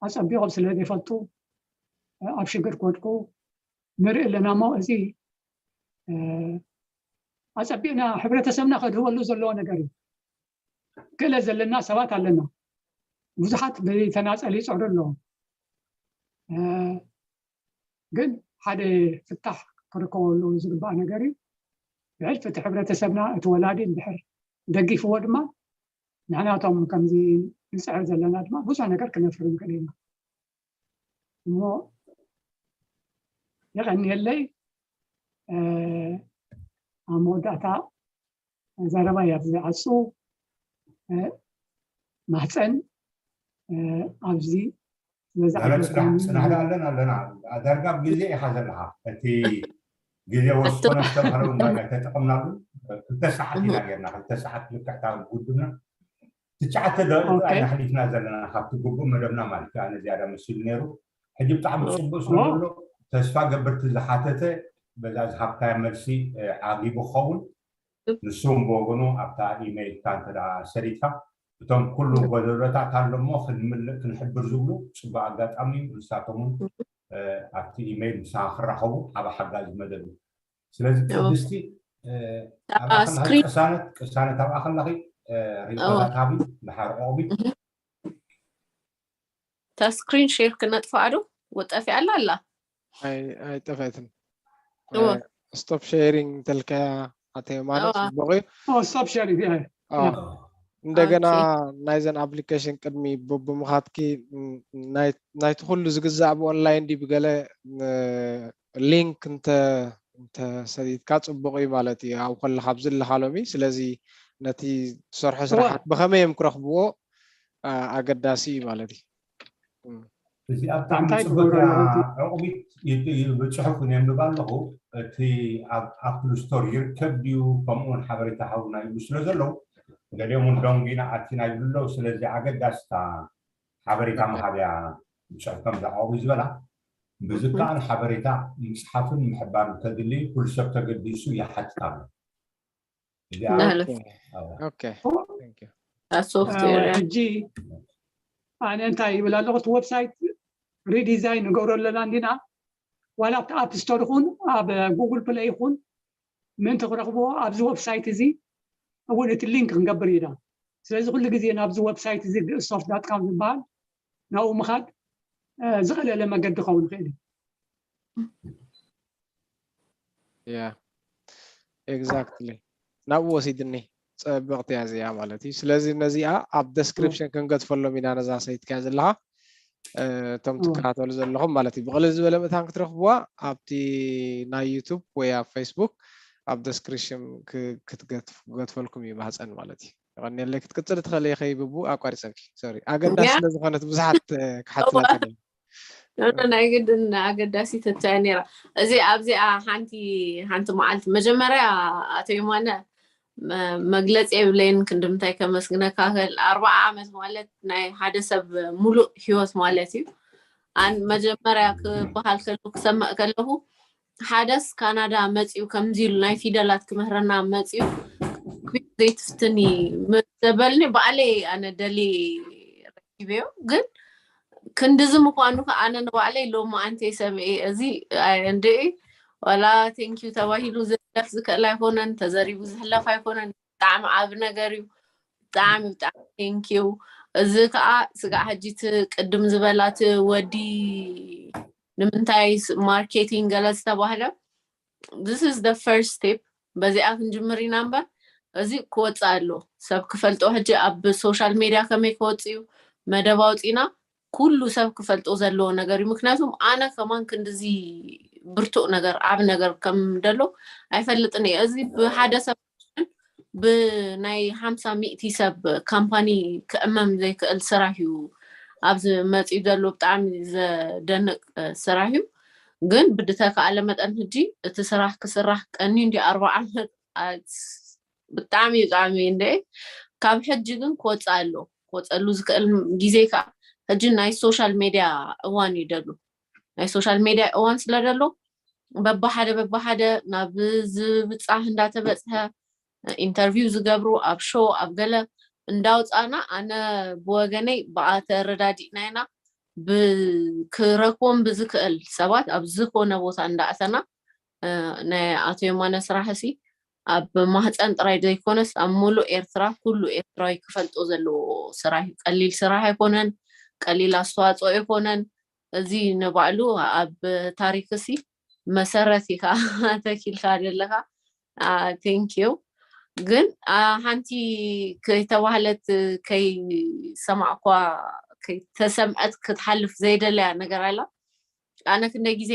ኣፀቢቖም ስለ ዘይፈልጡ ኣብ ሽግር ክወድቁ ንርኢ ኣለና። እሞ እዚ ኣፀቢቕና ሕብረተሰብና ከድህበሉ ዘለዎ ነገር እዩ። ክእለት ዘለና ሰባት ኣለና። ብዙሓት ብተናፀል ይፅዕሩ ኣለዉ። ግን ሓደ ፍታሕ ክርከበሉ ዝግባእ ነገር እዩ። ብሕልፊ እቲ ሕብረተሰብና እቲ ወላዲ እንድሕር ደጊፍዎ ድማ ንሕናቶም ከምዚ ንፅዕር ዘለና ድማ ብዙሕ ነገር ክነፍሪ ንኽእል ኢና። እሞ የቐንየለይ። ኣብ መወዳእታ ዘረባ እያ ዝዓፁ። ማህፀን ኣብዚ ስለዚ ጽናሕዳ ኣለና ኣለና። ዳርጋ ኣብ ግዜ ኢኻ ዘለኻ። እቲ ግዜ ወስኮነ ዝተባህለ እውን ባይና ተጠቐምናሉ። ክልተ ሰዓት ኢና ጌርና፣ ክልተ ሰዓት ልክዕታ ጉድብና ትሽዓተ ደቂቕ ኢና ኣሕሊፍና ዘለና ካብቲ ግቡእ መደብና ማለት እዩ። ኣነ ዝያዳ መሲሉ ነይሩ። ሕጂ ብጣዕሚ ፅቡቅ ስለ ዘሎ ተስፋ ገብር እቲ ዝሓተተ በዛ ዝሃብካዮ መልሲ ዓጊቡ ክኸውን ንሱ እውን ብወገኑ ኣብታ ኢመይልካ እንተ ሰዲድካ እቶም ኩሉ ጎደሎታት ኣሎ እሞ ክንምልእ ክንሕብር ዝብሉ ፅቡቅ ኣጋጣሚ እዩ። ንሳቶም እውን ኣብቲ ኢመይል ምሳኻ ክራኸቡ ዓብ ሓጋዚ መደብ እዩ። ስለዚ ቅድስቲ ቅሳነት ቅሳነት ኣብኣ ከለኺ ሪፖርታት ሃቢ ድሓር ኦቢ እታ ስክሪን ሼር ክነጥፍኣ ዶ ወጠፊ ኣላ ኣላ ኣይጠፈትን ስቶፕ ሼሪንግ ተልከያ ኣተ ማለት ጽቡቅ እዩ ስቶፕ ሼሪንግ እንደገና ናይዘን ኣፕሊኬሽን ቅድሚ ብምኻትኪ ናይቲ ኩሉ ዝግዛእ ብኦንላይን ዲ ብገለ ሊንክ እንተሰዲድካ ፅቡቅ እዩ ማለት እዩ ኣብ ከለካ ኣብዚ ኣለካ ሎሚ ስለዚ ነቲ ዝሰርሖ ስራሓት ብከመይ እዮም ክረክብዎ ኣገዳሲ እዩ ማለት እዩ እዚኣ ብጣዕሚ ፅቡቅ ዕቁቢት ብፅሑፍ የንብብ ኣለኹ እቲ ኣብ ኣፕል ስቶር ይርከብ ድዩ ከምኡውን ሓበሬታ ሃቡና ይብሉ ስለ ዘለዉ ገሊኦም እውን ዶንጊና ኣቲና ይብሉ ኣለዉ ስለዚ ኣገዳስታ ሓበሬታ መሃብያ ብፅሑፍ ከም ዝዓቑቡ ዝበላ ብዝከኣል ሓበሬታ ምፅሓፍን ምሕባርን ከድሊ ኩሉ ሰብ ተገዲሱ ይሓትት ኣሎ ሕጂ ኣነ እንታይ ይብል ኣለኹ እቲ ዌብሳይት ሪዲዛይን ንገብሮ ኣለና እንዲና ዋላ ኣብቲ ኣፕ ስቶር ይኹን ኣብ ጉግል ፕለይ ይኹን ምእንቲ ክረኽብዎ ኣብዚ ዌብሳይት እዚ እውን እቲ ሊንክ ክንገብር ኢና ስለዚ ኩሉ ግዜ ናብዚ ዌብሳይት እዚ ግእስ ሶፍት ዳት ካም ዝበሃል ናብኡ ምኻድ ዝቐለለ መገዲ ክኸውን ይኽእል እዩ yeah exactly ናብኡ ወሲድኒ ፀብቕቲ እያ እዚኣ ማለት እዩ ስለዚ ነዚኣ ኣብ ደስክሪፕሽን ክንገድፈሎም ኢና ነዛ ሰይትካ ዘለካ እቶም ትከታተሉ ዘለኹም ማለት እዩ ብቕልል ዝበለ ምእታን ክትረኽብዋ ኣብቲ ናይ ዩቱብ ወይ ኣብ ፌስቡክ ኣብ ደስክሪፕሽን ክትገድፈልኩም እዩ ማህፀን ማለት እዩ የቐኒለይ ክትቅፅል ትኽእል ኢኸ ብቡ ኣቋሪፀልኪ ሶሪ ኣገዳሲ ስለ ዝኾነት ብዙሓት ክሓትለተን ናይ ግድን ኣገዳሲት እታ ነራ እዚ ኣብዚኣ ሓንቲ ሓንቲ መዓልቲ መጀመርያ ኣቶ የማነ መግለፂ የብለይን ክንዲ ምንታይ ከመስግነካ ክእል። ኣርባዓ ዓመት ማለት ናይ ሓደ ሰብ ሙሉእ ሂወት ማለት እዩ። ኣን መጀመርያ ክበሃል ከሉ ክሰምዕ ከለኹ ሓደስ ካናዳ መፅዩ ከምዚ ኢሉ ናይ ፊደላት ክምህረና መፅዩ ዘይትፍትኒ ምስ ዘበልኒ ባዕለይ ኣነ ደሊ ረኪበዮ። ግን ክንድዚ ምኳኑ ከ ኣነ ንባዕለይ ሎሚ ኣንተ ሰምዒ እዚ እንድዒ ዋላ ቴንኪዩ ተባሂሉ ዝሕለፍ ዝክእል ኣይኮነን፣ ተዘሪቡ ዝሕለፍ ኣይኮነን። ብጣዕሚ ዓብ ነገር እዩ። ብጣዕሚ ብጣዕሚ ቴንኪዩ። እዚ ከዓ ስጋዕ ሕጂ እቲ ቅድም ዝበላ እቲ ወዲ ንምንታይ ማርኬቲንግ ገለ ዝተባህለ this is the first step። በዚኣ ክንጅምር ኢና እምበር እዚ ክወፅእ ኣሎ። ሰብ ክፈልጦ ሕጂ ኣብ ሶሻል ሜድያ ከመይ ክወፅእ እዩ መደብ ኣውፂና ኩሉ ሰብ ክፈልጦ ዘለዎ ነገር እዩ። ምክንያቱም ኣነ ከማን ክንድዚ ብርቱእ ነገር ዓብ ነገር ከም ደሎ ኣይፈልጥን እየ። እዚ ብሓደ ሰብ ብናይ ሓምሳ ሚእቲ ሰብ ካምፓኒ ክእመም ዘይክእል ስራሕ እዩ ኣብዚ መፅዩ ዘሎ። ብጣዕሚ ዘደንቅ ስራሕ እዩ። ግን ብድተካኣለ መጠን ሕጂ እቲ ስራሕ ክስራሕ ቀኒ እንዲ ኣርባ ዓመት ብጣዕሚ እዩ ብጣዕሚ እንደ ካብ ሕጂ ግን ክወፅእ ኣሎ። ክወፀሉ ዝክእል ግዜ ከዓ ሕጂ ናይ ሶሻል ሜድያ እዋን እዩ ደሉ። ናይ ሶሻል ሜድያ እዋን ስለ ደሎ በብሓደ በብሓደ ናብ ዝብፃሕ እንዳተበፅሐ ኢንተርቪው ዝገብሩ ኣብ ሾው ኣብ ገለ እንዳውፃና ኣነ ብወገነይ ብኣተረዳዲእና ኢና ብክረክቦም ብዝክእል ሰባት ኣብ ዝኾነ ቦታ እንዳእተና ናይ ኣቶ የማነ ስራሕ ሲ ኣብ ማህፀን ጥራይ ዘይኮነስ ኣብ ሙሉእ ኤርትራ ኩሉ ኤርትራዊ ክፈልጦ ዘለዎ ስራሕ እዩ። ቀሊል ስራሕ ኣይኮነን፣ ቀሊል ኣስተዋፅኦ ኣይኮነን። እዚ ንባዕሉ ኣብ ታሪክ ሲ መሰረት ኢካ ተኪልካ ዘለካ። ቴንኪዩ። ግን ሓንቲ ከይተባህለት ከይሰማዕኳ ከይተሰምዐት ክትሓልፍ ዘይደለያ ነገር ኣላ። ኣነ ክንደይ ግዜ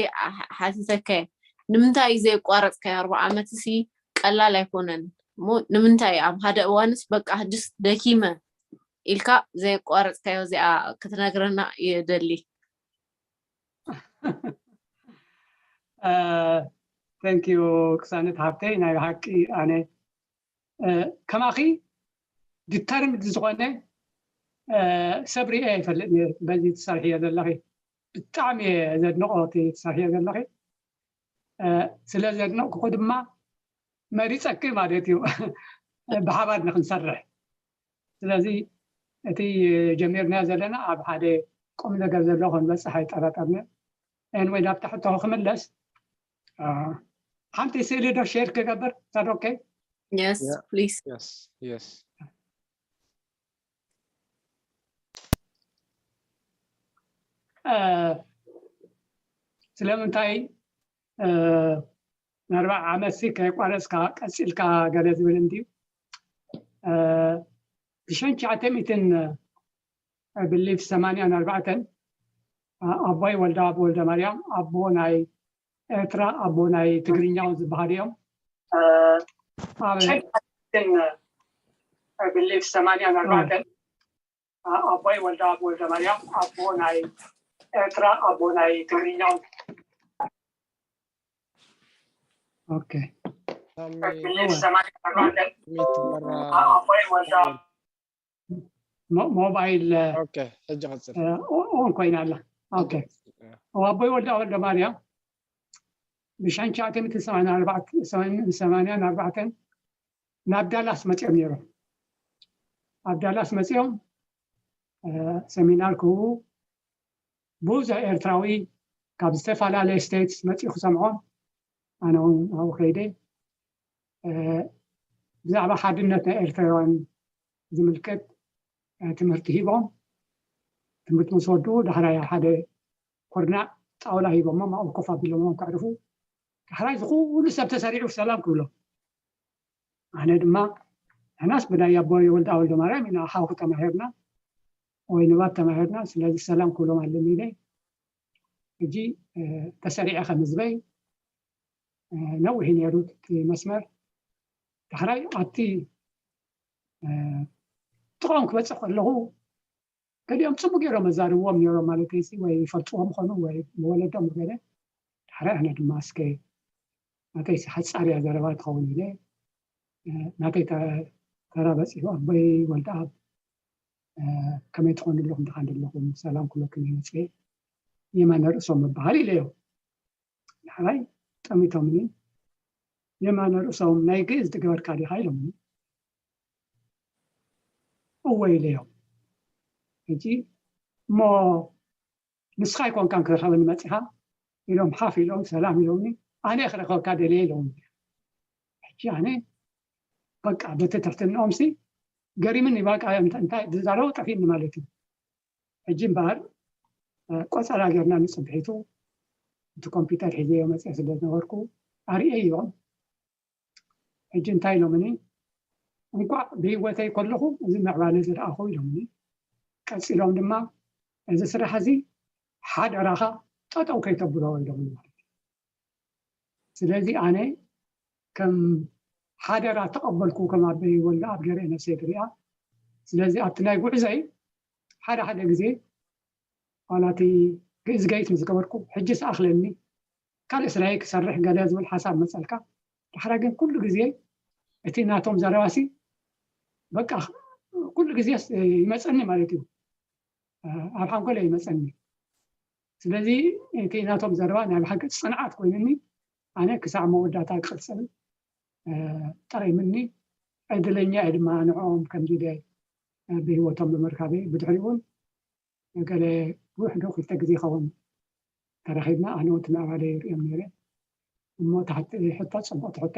ሓቲተካ እየ፣ ንምንታይ ዘየቋረፅካዮ ኣርባዓ ዓመት ሲ ቀላል ኣይኮነን እሞ ንምንታይ ኣብ ሓደ እዋንስ በቃ ሕጅስ ደኪመ ኢልካ ዘየቋረፅካዮ እዚኣ ክትነግረና ይደሊ። Thank you ቅሳነት ሃብተይ። ናይ ብሓቂ ኣነ ከማኺ ዲተርምድ ዝኾነ ሰብ ሪኤ ይፈልጥ ነይሩ። በዚ ትሰርሕዮ ዘለኺ ብጣዕሚ እየ ዘድንቆ እቲ ትሰርሕዮ ዘለኺ። ስለ ዘድነቅኩ ድማ መሪፀኪ ማለት እዩ ብሓባር ንክንሰርሕ። ስለዚ እቲ ጀሚርናዮ ዘለና ኣብ ሓደ ቁም ነገር ዘለዎ ክንበፅሕ ኣይጠራጠርና። Anyway ናብታ ሕቶ ክምለስ ሓንቲ ስእሊ ዶ ሼር ክገብር? Is that okay? Yes, please. Yes, yes. ስለምንታይ ንኣርባዓ ዓመት ሲ ከይቋረፅካ ቀፂልካ ገለ ዝብል እንድዩ። ብሸንቻዕተ ሚትን ብሊፍ ሰማንያን ኣርባዕተን ኣቦይ ወልደኣብ ወልደማርያም ኣቦ ናይ ኤርትራ ኣቦ ናይ ትግርኛ እውን ዝበሃሉ እዮም። ብሊፍ ሰማንያን ኣርባዕተን ኣቦይ ወልደኣብ ወልደማርያም ኣቦ ናይ ኤርትራ ኣቦ ናይ ትግርኛ እውን Okay. ሞባይል ኦን ኮይና ኣላ። ኣቦይ ወልደ ወልደ ማርያም ብሻንቻ ኣተሚትን ሰማንያን ኣርባዕተን ናብ ዳላስ መፂኦም ነይሮም። ኣብ ዳላስ መፂኦም ሰሚናር ክህቡ ብዙሕ ኤርትራዊ ካብ ዝተፈላለየ ስቴትስ መፂኡ ክሰምዖም ኣነ እውን ኣብኡ ከይደ ብዛዕባ ሓድነት ናይ ኤርትራውያን ዝምልከት ትምህርቲ ሂቦም። ትምህርቲ ምስ ወድኡ ዳሕራይ ኣብ ሓደ ኩርናዕ ጣውላ ሂቦሞም ኣብኡ ኮፍ ኣቢሎሞም ከዕርፉ። ዳሕራይ እዚ ኩሉ ሰብ ተሰሪዑ ሰላም ክብሎም። ኣነ ድማ ንሕናስ ብናይ ኣቦይ ወልደኣብ ወልደማርያም ኢና ሓው ተማሂርና ወይ ንባብ ተማሂርና ስለዚ ሰላም ክብሎም ኣለኒ ኢለ ሕጂ ተሰሪዐ ከም ህዝበይ ነዊሕ እዩ ነይሩ እቲ መስመር። ዳሕራይ ኣብቲ ጥቕኦም ክበፅሕ ከለኹ ገሊኦም ፅቡቅ ገይሮም ኣዛርብዎም ነይሮም ማለተይሲ ወይ ይፈልጥዎም ኾኑ ወይ ብወለዶም ገለ ዳሕራይ ኣነ ድማ እስከ ናተይሲ ሓፃር እያ ዘረባ ትኸውን ኢለ ናተይ ተራ በፂሑ ኣቦይ ወልደኣብ ከመይ ትኾኑ ኣለኹም? ደሓን ዶ ኣለኹም? ሰላም ኩለኩም ይመፅእ። የማነ ርእሶም እበሃል ኢለዮ። ንዓይ ጠሚቶምኒ። የማነ ርእሶም ናይ ግእዝ ዝገበርካ ዲኻ ኢሎምኒ። እወ ኢለዮም። ሕጂ እሞ ንስኻ ኣይኮንካን ክረኸበኒ መፂኻ ኢሎም ሓፍ ኢሎም ሰላም ኢሎምኒ። ኣነ ክረኸበካ ደልየ ኢሎም። ሕጂ ኣነ በቃ በቲ ትሕትንኦም ሲ ገሪምኒ። በቃ እንታይ ዝዛረቡ ጠፊእኒ ማለት እዩ። ሕጂ እምበኣር ቆፀራ ጌርና ንፅብሒቱ እቲ ኮምፒውተር ሒዘዮ መፅአ ስለ ዝነበርኩ ኣርእየዮም። ሕጂ እንታይ ኢሎምኒ? እንኳዕ ብህይወተይ ከለኹ እዚ ምዕባለ ዝረኣኹ ኢሎምኒ። ቀፂሎም ድማ እዚ ስራሕ እዚ ሓደራኻ ጠጠው ከይተብሎ ኢሎምኒ ማለት እዩ። ስለዚ ኣነ ከም ሓደራ ተቐበልኩ ከም ኣበይ ወልደ ኣብ ገርኤ ነፍሰይ ትሪኣ። ስለዚ ኣብቲ ናይ ጉዕዘይ ሓደ ሓደ ግዜ ዋላ እቲ ግእዝ ገይት ምስ ገበርኩ ሕጂ ስኣኽለኒ ካልእ ስራይ ክሰርሕ ገለ ዝብል ሓሳብ መፀልካ። ዳሕራ ግን ኩሉ ግዜ እቲ ናቶም ዘረባሲ በቃ ኩሉ ግዜ ይመፀኒ ማለት እዩ። ኣብ ሓንጎለ ይመፀኒ። ስለዚ እቲ ናቶም ዘረባ ናይ ብሓቂ ፅንዓት ኮይኑኒ ኣነ ክሳዕ መወዳእታ ክቕፅል ጠቒምኒ። ዕድለኛ እየ ድማ ንዕኦም ከምዚ ኢለ ብህይወቶም ብምርካበይ። ብድሕሪኡ እውን ገለ ውሕዶ ክልተ ግዜ ይኸውን ተራኺብና ኣነ እውን ትናባለ ይርእዮም ነይረ። እሞ ታሕቲ ሕቶ ፅቡቕ ትሕቶ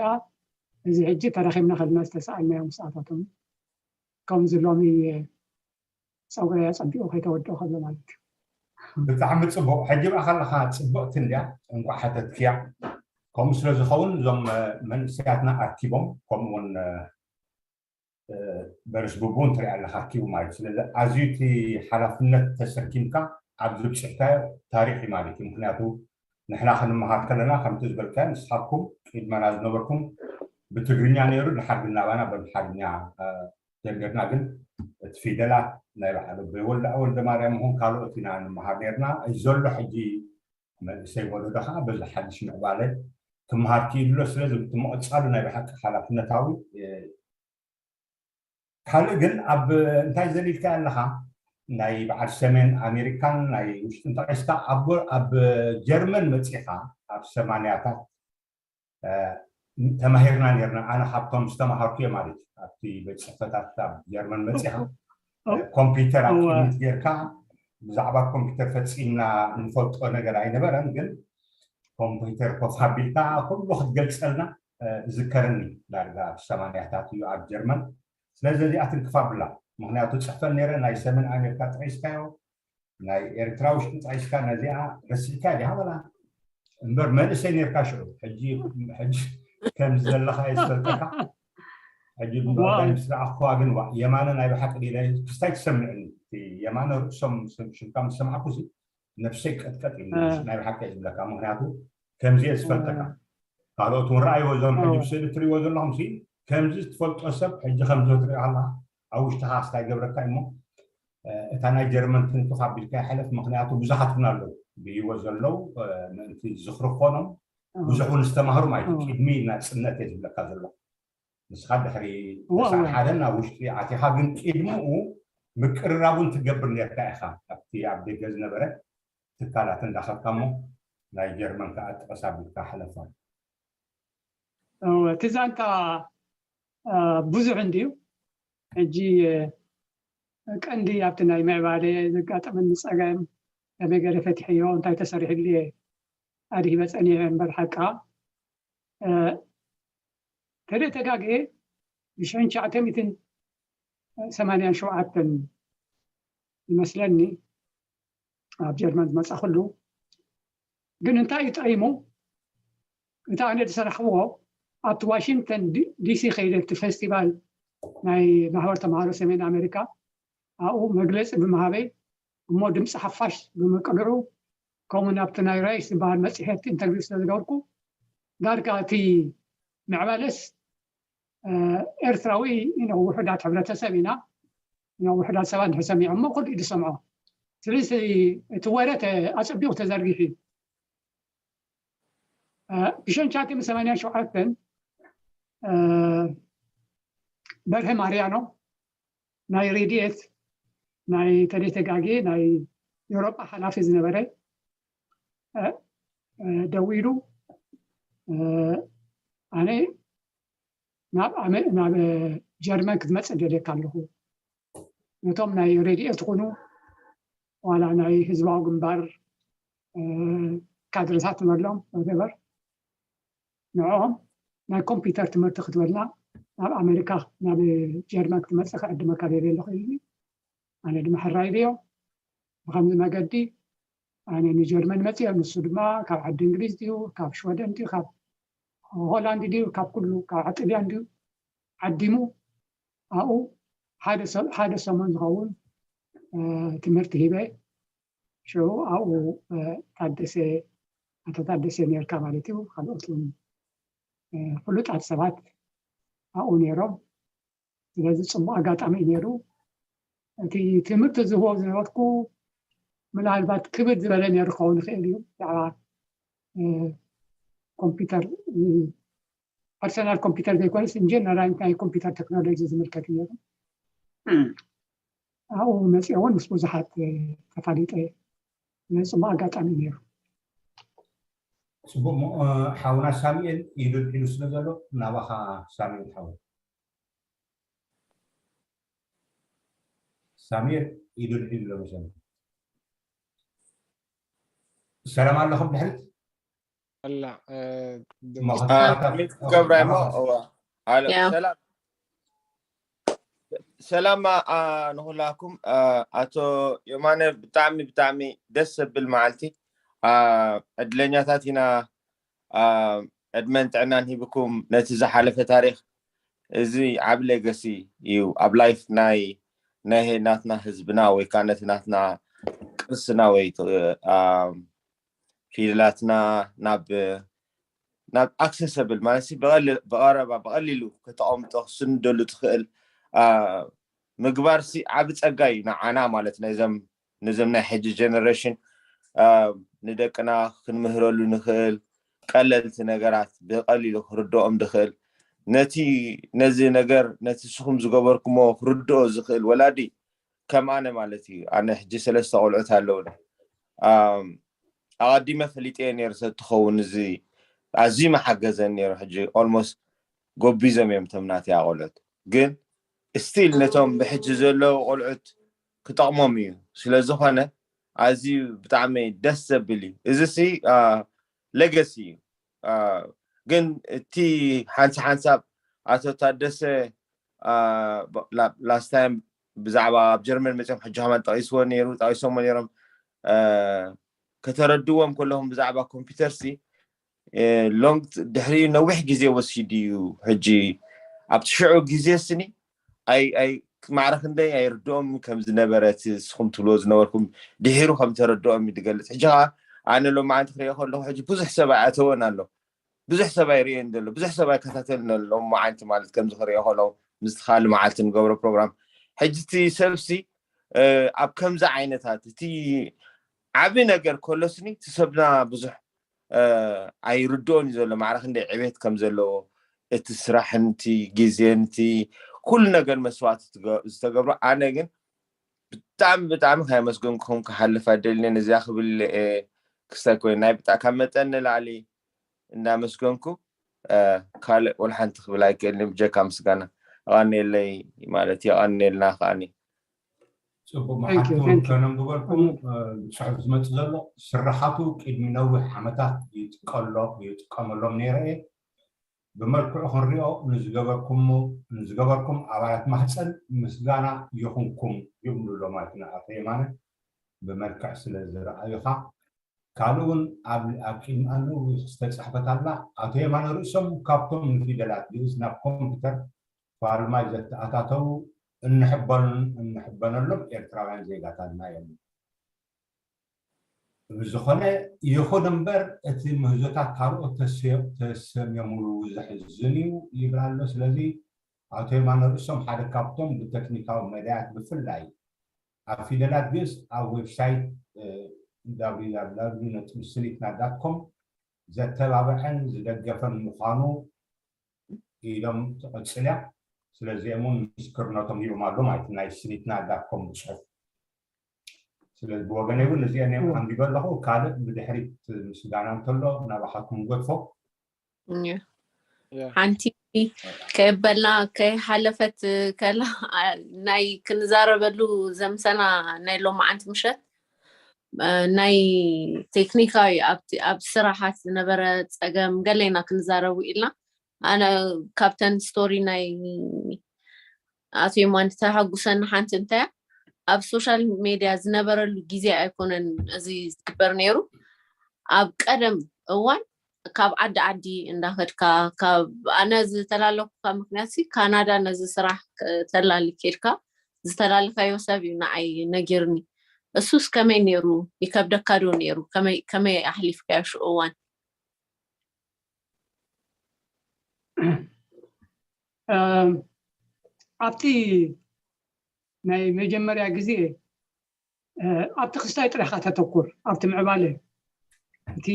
እዚ ሕጂ ተራኺብና ከለና ዝተሰኣልናዮም ሰዓታት እውን ከምዚ ሎሚ ፀጉረይ ኣፀቢቑ ከይተወድኦ ከሎ ማለት እዩ። ብጣዕሚ ፅቡቕ። ሕጂ ብኣ ከለኻ ፅብቕቲ እንድያ እንኳዕ ሓተትክያ። ከምኡ ስለ ዝኸውን እዞም መንእሰያትና ኣርኪቦም ከምኡውን በርስ ብቡን ትሪኣ ኣለካ ኣርኪቡ ማለት እዩ። ስለዚ ኣዝዩ እቲ ሓላፍነት ተሰኪምካ ኣብ ዝብፅሕካዮ ታሪክ እዩ ማለት እዩ። ምክንያቱ ንሕና ክንመሃር ከለና ከምቲ ዝበልካዮ ንስኻትኩም ቅድመና ዝነበርኩም ብትግርኛ ነይሩ ድሓር ግን ናባና በምሓርኛ ጀሚርና ግን እቲ ፊደላት ናይ በዓል ኣቦይ ወልደ ወልደ ማርያም ይኹን ካልኦት ኢና ንመሃር ነርና። እዚ ዘሎ ሕጂ መንእሰይ ወለዶ ከዓ በዚ ሓድሽ ምዕባለ ክመሃር ክኢሉ ኣሎ። ስለዚ እቲ ምቕፃሉ ናይ ብሓቂ ሓላፍነታዊ ካልእ ግን ኣብ እንታይ ዘሊልካ ኣለኻ ናይ በዓል ሰሜን ኣሜሪካን ናይ ውሽጥን ጠቂስካ ኣብ ጀርመን መፂኻ ኣብ ሰማንያታት ተማሂርና ነርና ኣነ ካብቶም ዝተማሃርኩ እየ ማለት እዩ ኣብቲ ቤት ፅሕፈታት ኣብ ጀርመን መፂኻ ኮምፒውተር ኣብ ቅድሚት ጌርካ ብዛዕባ ኮምፒውተር ፈፂምና ንፈልጦ ነገር ኣይነበረን ግን ኮምፒውተር ኮፍ ኣቢልካ ኩሉ ክትገልፀልና ዝከረኒ ዳርጋ ኣብ ሰማንያታት እዩ ኣብ ጀርመን ስለዚ እዚኣ ትንክፍ ኣብላ ምክንያቱ ፅሕፈን ነረ ናይ ሰሜን ኣሜሪካ ጠቂስካዮ ናይ ኤርትራ ውሽጢ ጠቂስካ ነዚኣ ረሲዕካ ዲኻ በላ እምበር መንእሰይ ነርካ ሽዑ ሕጂ ከምዚ ዘለካ እየ ዝፈልጠካ ሕጂ ብባዕዳይ ምስ ረኣኽዋ ግን ዋ የማነ ናይ ብሓቂ ድለ ክስታይ ትሰምዕኒ የማነ ርእሶም ሽምካ ምስ ሰማዕኩ ነብሰይ ቀጥቀጥ እዩ ናይ ብሓቂ ዝብለካ ምክንያቱ ከምዚ እየ ዝፈልጠካ ካልኦት እውን ረኣይዎ እዞም ሕጂ ብስእሊ ትሪእዎ ዘለኹም ከምዚ ትፈልጦ ሰብ ሕጂ ከምዚ ትሪኦ ኣለካ ኣብ ውሽጥካ ክስታይ ገብረካ እሞ እታ ናይ ጀርመን ትንክፍ ኣቢልካ ይሓለፍ ምክንያቱ ብዙሓት እውን ኣለዉ ብህይወት ዘለዉ ምእንቲ ዝኽሪ ክኾኖም ብዙሕ እውን ዝተማህሩ ማለት እዩ ቅድሚ ናፅነት እየ ዝብለካ ዘለኹ ንስኻ ድሕሪ ተስዓ ሓደን ናብ ውሽጢ ኣቲኻ ግን ቅድምኡ ምቅርራብ እውን ትገብር ነርካ ኢኻ ኣብቲ ኣብ ደገ ዝነበረ ትካላት እንዳኸድካ እሞ ናይ ጀርመን ከዓ ጥቐስ ኣቢልካ ሕለፋ እቲ ዛንታ ብዙሕ እንድዩ ሕጂ ቀንዲ ኣብቲ ናይ ምዕባለ ዘጋጠመኒ ፀገም ከመይ ገለ ፈትሐዮ እንታይ ተሰሪሕሉ እየ ኣድሂበ ፀኒዐ እምበር ሓቃ ተደተጋግኤ ብሽሕን ትሽዓተ ሚእትን ሰማንያን ሸውዓተን ይመስለኒ ኣብ ጀርመን ዝመፃ ኩሉ ግን እንታይ እዩ ጠይሙ እቲ ኣነ ዝሰራሕክዎ ኣብቲ ዋሽንግተን ዲሲ ከይደ እቲ ፌስቲቫል ናይ ማሕበር ተምሃሮ ሰሜን ኣሜሪካ ኣብኡ መግለፂ ብምሃበይ እሞ ድምፂ ሓፋሽ ብምቅልዑ ከምኡ ናብቲ ናይ ራይስ ዝበሃል መፅሄት ኢንተርቪው ስለ ዝገበርኩ ዳርጋ እቲ ምዕባለስ ኤርትራዊ ኢና ውሑዳት ሕብረተሰብ ኢና ውሑዳት ሰባት ንሕሰሚዖሞ ኩሉ እዩ ዝሰምዖ ስለዚ እቲ ወረ ኣፀቢቑ ተዘርጊሑ እዩ ብሽሕን ትሽዓተ ሚእትን ሰማንያን ሸውዓተን በርሀ ማርያኖ ናይ ሬድኤት ናይ ተደተጋጌ ናይ ኤውሮጳ ሓላፊ ዝነበረ ደዊሉ ኣነ ናብ ጀርመን ክትመፅእ ደልየካ ኣለኹ፣ ነቶም ናይ ሬድኤት ትኹኑ ዋላ ናይ ህዝባዊ ግንባር ካድርታት ንበሎም በር ንዕኦም ናይ ኮምፒውተር ትምህርቲ ክትበልና ናብ ኣሜሪካ ናብ ጀርመን ክትመፅእ ክዕድመካ ደልየ ኣለኹ ኢሉኒ። ኣነ ድማ ሕራይ ድዮ ብከምዚ መገዲ ኣነ ንጀርመን መፅኦ፣ ንሱ ድማ ካብ ዓዲ እንግሊዝ ድዩ ካብ ሽወደን ድዩ ካብ ሆላንድ ድዩ ካብ ኩሉ ካብ ጥልያን ድዩ ዓዲሙ ኣብኡ ሓደ ሰሙን ዝኸውን ትምህርቲ ሂበ። ሽዑ ኣብኡ ታደሰ ኣቶ ታደሰ ነርካ ማለት እዩ። ካልኦት እውን ፍሉጣት ሰባት ኣብኡ ነይሮም። ስለዚ ፅቡቅ ኣጋጣሚ እዩ ነይሩ። እቲ ትምህርቲ ዝህቦ ዝነበርኩ ምናልባት ክብድ ዝበለ ነይሩ ክኸውን ይኽእል እዩ። ብዛዕባ ኮምፒውተር ፐርሰናል ኮምፒውተር ዘይኮነስ ኢንጀነራል ናይ ኮምፒውተር ቴክኖሎጂ ዝምልከት እዩ ነይሩ። ኣብኡ መፅኦ እውን ምስ ብዙሓት ተፋሊጠ። ስለዚ ፅቡቅ ኣጋጣሚ ነይሩ። ፅቡቅ ሓውና ሳሙኤል ኢዱ ልዒሉ ስለ ዘሎ ናባኻ ሳሙኤል ሓው ሳሚር ኢዱ ልዒሉ ኣሎ መሰለኒ። ሰላም ኣለኹም ድሕሪት ኣላ ገብራይ ሞ ሰላም ሰላም ንኩላኩም። ኣቶ የማነ ብጣዕሚ ብጣዕሚ ደስ ዘብል መዓልቲ። ዕድለኛታት ኢና። ዕድመን ጥዕናን ሂብኩም ነቲ ዝሓለፈ ታሪክ እዚ ዓብ ሌገሲ እዩ ኣብ ላይፍ ናይ ናይ ናትና ህዝብና ወይ ከዓ ነቲ ናትና ቅርስና ወይ ፊደላትና ናብ ናብ ኣክሰሰብል ማለት ብቀረባ ብቀሊሉ ከተቀምጦ ክስንደሉ ትክእል ምግባር ሲ ዓብ ፀጋ እዩ ንዓና ማለት ነዘም ነዞም ናይ ሕጂ ጀነሬሽን ንደቅና ክንምህረሉ ንኽእል ቀለልቲ ነገራት ብቐሊሉ ክርድኦም ድኽእል ነቲ ነዚ ነገር ነቲ ስኹም ዝገበርኩሞ ክርድኦ ዝኽእል ወላዲ ከም ኣነ ማለት እዩ። ኣነ ሕጂ ሰለስተ ቆልዑት ኣለውኒ። ኣቐዲመ ፈሊጠዮ ነይሩ ተትኸውን እዚ ኣዝዩ መሓገዘን ነይሩ። ሕጂ ኦልሞስት ጎቢዞም እዮም እቶም ናተይ ቆልዑት ግን ስቲል ነቶም ብሕጂ ዘለዉ ቆልዑት ክጠቕሞም እዩ። ስለ ዝኾነ ኣዝዩ ብጣዕሚ ደስ ዘብል እዩ። እዚ ሲ ሌገሲ እዩ። ግን እቲ ሓንሳ ሓንሳብ ኣቶ ታደሰ ላስት ታይም ብዛዕባ ኣብ ጀርመን መፅኦም ሕጂ ከማን ጠቂስዎ ነይሩ ጠቂሶሞ ነይሮም ከተረድዎም ከለኹም ብዛዕባ ኮምፒውተር ሲ ሎንግ ድሕሪኡ ነዊሕ ግዜ ወሲዱ እዩ። ሕጂ ኣብቲ ሽዑ ግዜ ስኒ ኣይ ኣይ ማዕረ ክንደይ ኣይርድኦም ከም ዝነበረ እቲ ንስኹም ትብልዎ ዝነበርኩም ድሒሩ ከም ተረድኦም እዩ ዝገልፅ። ሕጂ ከዓ ኣነ ሎማዓንቲ ክሪኦ ከለኹ ሕጂ ብዙሕ ሰብ ኣይኣተወን ኣሎ፣ ብዙሕ ሰብ ኣይርእየን ዘሎ፣ ብዙሕ ሰብ ኣይከታተልን ኣሎ። ሎማዓንቲ ማለት ከምዚ ክሪኦ ከለኹ ምስቲ ካልእ መዓልቲ ንገብሮ ፕሮግራም ሕጂ እቲ ሰብሲ ኣብ ከምዚ ዓይነታት እቲ ዓቢ ነገር ከሎ ስኒ እቲ ሰብና ብዙሕ ኣይርድኦን እዩ ዘሎ ማዕረ ክንደይ ዕቤት ከም ዘለዎ እቲ ስራሕን እቲ ግዜን እቲ ኩሉ ነገር መስዋእቲ ዝተገብሮ ኣነ ግን ብጣዕሚ ብጣዕሚ ካየመስገንኩም ክሓልፍ ኣይደልን እዚኣ ክብል ክስታይ ኮይኑ ናይ ብጣ ካብ መጠን ንላዕሊ እንዳመስገንኩ ካልእ ወላ ሓንቲ ክብል ኣይክእልን ብጀካ ምስጋና ኣቐንየለይ ማለት የቐንየልና ከዓኒ ፅቡቅ መሓቱ ከነንብበልኩም ብፅሑፍ ዝመፅእ ዘሎ ስራሓቱ ቅድሚ ነዊሕ ዓመታት ይጥቀሎ ይጥቀመሎም ነይረ እየ ብመልክዑ ክንሪኦ ንዝገበርኩም ንዝገበርኩም ኣባላት ማህፀን ምስጋና ይኹንኩም ይብሉ ኣሎ ማለት ኢና ኣቶ የማነ ብመልክዕ ስለ ዝረኣዩኻ ካልእ እውን ኣብ ኣብ ቅድሚ ኣለዉ ዝተፃሕፈት ኣላ ኣቶ የማነ ርእሶም ካብቶም ንፊደላት ግእዝ ናብ ኮምፒውተር ፋልማይ ዘተኣታተዉ እንሕበሉን እንሕበነሎም ኤርትራውያን ዜጋታትና እዮም። ብዝኾነ ይኹን እምበር እቲ ምህዞታት ካልኦት ተሰምየሙሉ ዘሕዝን እዩ ይብል ኣሎ። ስለዚ ኣቶ የማነ ርእሶም ሓደ ካብቶም ብቴክኒካዊ መዳያት ብፍላይ ኣብ ፊደላት ግእዝ ኣብ ዌብሳይት www ነጥቢ ስኒትና ዳት ኮም ዘተባበዐን ዝደገፈን ምዃኑ ኢሎም ትቕፅል እያ። ስለዚኦም እውን ምስክርነቶም ሂቦም ኣሎ ማለት ናይ ስኒትና ዳኮም ብፅሑፍ። ስለዚ ብወገነይ እውን እዚአን እዮም ኣንቢበ ኣለኹ። ካልእ ብድሕሪት ምስጋና እንተሎ ናባኻትኩም ንገድፎ። ሓንቲ ከየበልና ከይሓለፈት ከላ ናይ ክንዛረበሉ ዘምሰና ናይ ሎማዓንቲ ምሸት ናይ ቴክኒካዊ ኣብ ስራሓት ዝነበረ ፀገም ገለና ክንዛረቡ ኢልና ኣነ ካብተን ስቶሪ ናይ ኣቶ የማን ተሃጉሰኒ ሓንቲ እንታይ ኣብ ሶሻል ሜድያ ዝነበረሉ ግዜ ኣይኮነን እዚ ዝግበር ነይሩ። ኣብ ቀደም እዋን ካብ ዓዲ ዓዲ እንዳኸድካ ካብ ኣነ ዝተላለኩካ ምክንያት ካናዳ ነዚ ስራሕ ተላሊ ከድካ ዝተላልካዮ ሰብ እዩ ንዓይ ነጊርኒ። እሱስ ከመይ ነይሩ? ይከብደካ ዶ ነይሩ? ከመይ ኣሕሊፍካዮ ሽኡ እዋን? ኣብቲ ናይ መጀመርያ ግዜ ኣብቲ ክስታይ ጥራሕካ ተተኩር ኣብቲ ምዕባለ እቲ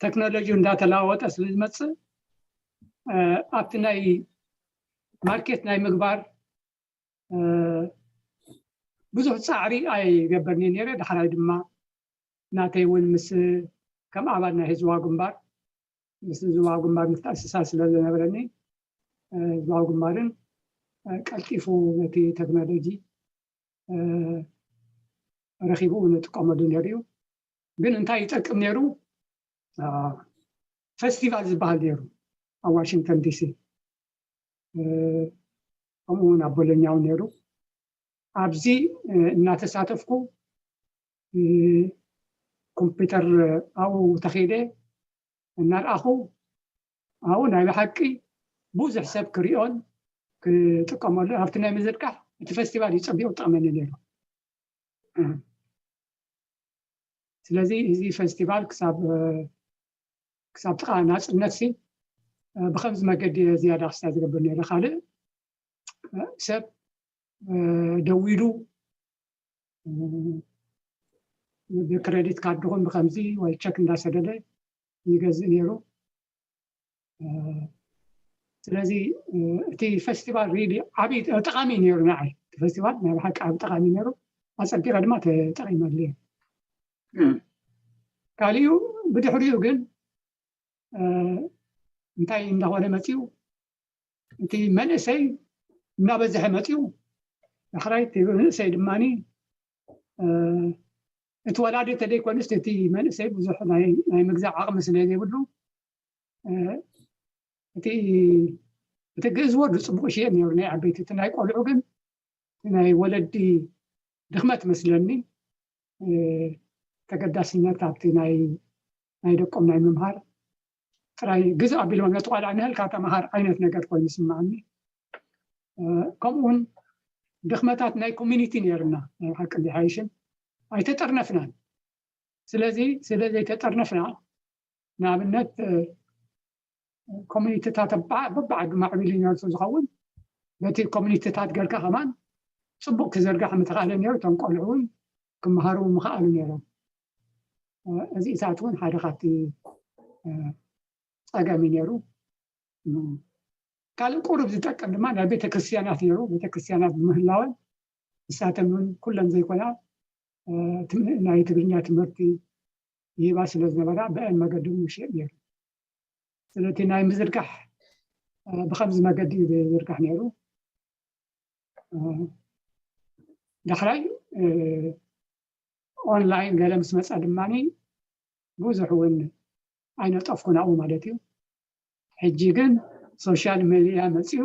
ቴክኖሎጂ እንዳተለዋወጠ ስለ ዝመፅእ ኣብቲ ናይ ማርኬት ናይ ምግባር ብዙሕ ፃዕሪ ኣይገብርኒ ነይረ። ዳሕራይ ድማ ናተይ እውን ምስ ከም ኣባል ናይ ህዝባዊ ግንባር ምስ ህዝባዊ ግንባር ምትእስሳር ስለ ዝነበረኒ ህዝባዊ ግንባርን ቀልጢፉ ነቲ ቴክኖሎጂ ረኺቡ ንጥቀመሉ ነይሩ እዩ። ግን እንታይ ይጠቅም ነይሩ? ፈስቲቫል ዝበሃል ነይሩ ኣብ ዋሽንግተን ዲሲ፣ ከምኡ እውን ኣብ ቦሎኛ እውን ነይሩ። ኣብዚ እናተሳተፍኩ ኮምፒውተር ኣብኡ ተኺለ እናርኣኹ ኣብኡ ናይ ብሓቂ ብዙሕ ሰብ ክሪኦን ክጥቀመሉ ኣብቲ ናይ ምዝርጋሕ እቲ ፈስቲቫል እዩ ፀቢቑ ዝጠቕመኒ ነይሩ። ስለዚ እዚ ፈስቲቫል ክሳብ ክሳብ ጥቓ ናፅነት ሲ ብከምዚ መገዲ ዝያዳ ክስታይ ዝገብር ነይረ። ካልእ ሰብ ደዊሉ ብክሬዲት ካርድ ኹን ብከምዚ ወይ ቸክ እንዳሰደደ ይገዝእ ነይሩ። ስለዚ እቲ ፈስቲቫል ሪሊ ዓብዪ ጠቃሚ ነይሩ ንዓይ። እቲ ፈስቲቫል ናይ ብሓቂ ዓብዪ ጠቃሚ ነይሩ። ኣፀቢቐ ድማ ተጠቂመሉ እየ። ካሊኡ ብድሕሪኡ ግን እንታይ እንዳኾነ መፂኡ እቲ መንእሰይ እናበዝሐ መፂኡ። ዳሕራይ እቲ መንእሰይ ድማ እቲ ወላዲ ተደይኮንስ እቲ መንእሰይ ብዙሕ ናይ ምግዛእ ዓቕሚ ስለ ዘይብሉ እቲ እቲ ግእዝ ወርድ ፅቡቅ ሽየጥ ነይሩ ናይ ዓበይቲ። እቲ ናይ ቆልዑ ግን ናይ ወለዲ ድኽመት መስለኒ። ተገዳስነት ኣብቲ ናይ ናይ ደቆም ናይ ምምሃር ጥራይ ግዝ ኣቢሎም ነቲ ቆልዓ ንህልካ ተምሃር ዓይነት ነገር ኮይኑ ይስምዓኒ። ከምኡውን ድኽመታት ናይ ኮሚኒቲ ነይርና ናይ ሓቂ እንዲሓይሽን ኣይተጠርነፍናን። ስለዚ ስለ ዘይተጠርነፍና ንኣብነት ኮሚኒቲታት በብዓዱ ማዕቢሉ ነርሱ ዝኸውን በቲ ኮሚኒቲታት ጌርካ ከማን ፅቡቅ ክዝርጋሕ ምተኻእለ ነይሩ። እቶም ቆልዑ እውን ክመሃሩ ምኽኣሉ ነይሮም። እዚ እሳት እውን ሓደ ካብቲ ፀገም እዩ ነይሩ። ካልእ ቁሩብ ዝጠቅም ድማ ናይ ቤተክርስትያናት ነይሩ። ቤተክርስትያናት ብምህላወን ንሳተን እውን ኩለን ዘይኮና ናይ ትግርኛ ትምህርቲ ይህባ ስለ ዝነበራ ብአን መገዲ ምሽጥ ነይሩ። ስለቲ ናይ ምዝርጋሕ ብከምዚ መገዲ እዩ ዝዝርጋሕ ነይሩ። ዳሕራይ ኦንላይን ገለ ምስ መፀ ድማ ብዙሕ እውን ኣይነጠፍኩ ናብኡ ማለት እዩ። ሕጂ ግን ሶሻል ሚድያ መፅኡ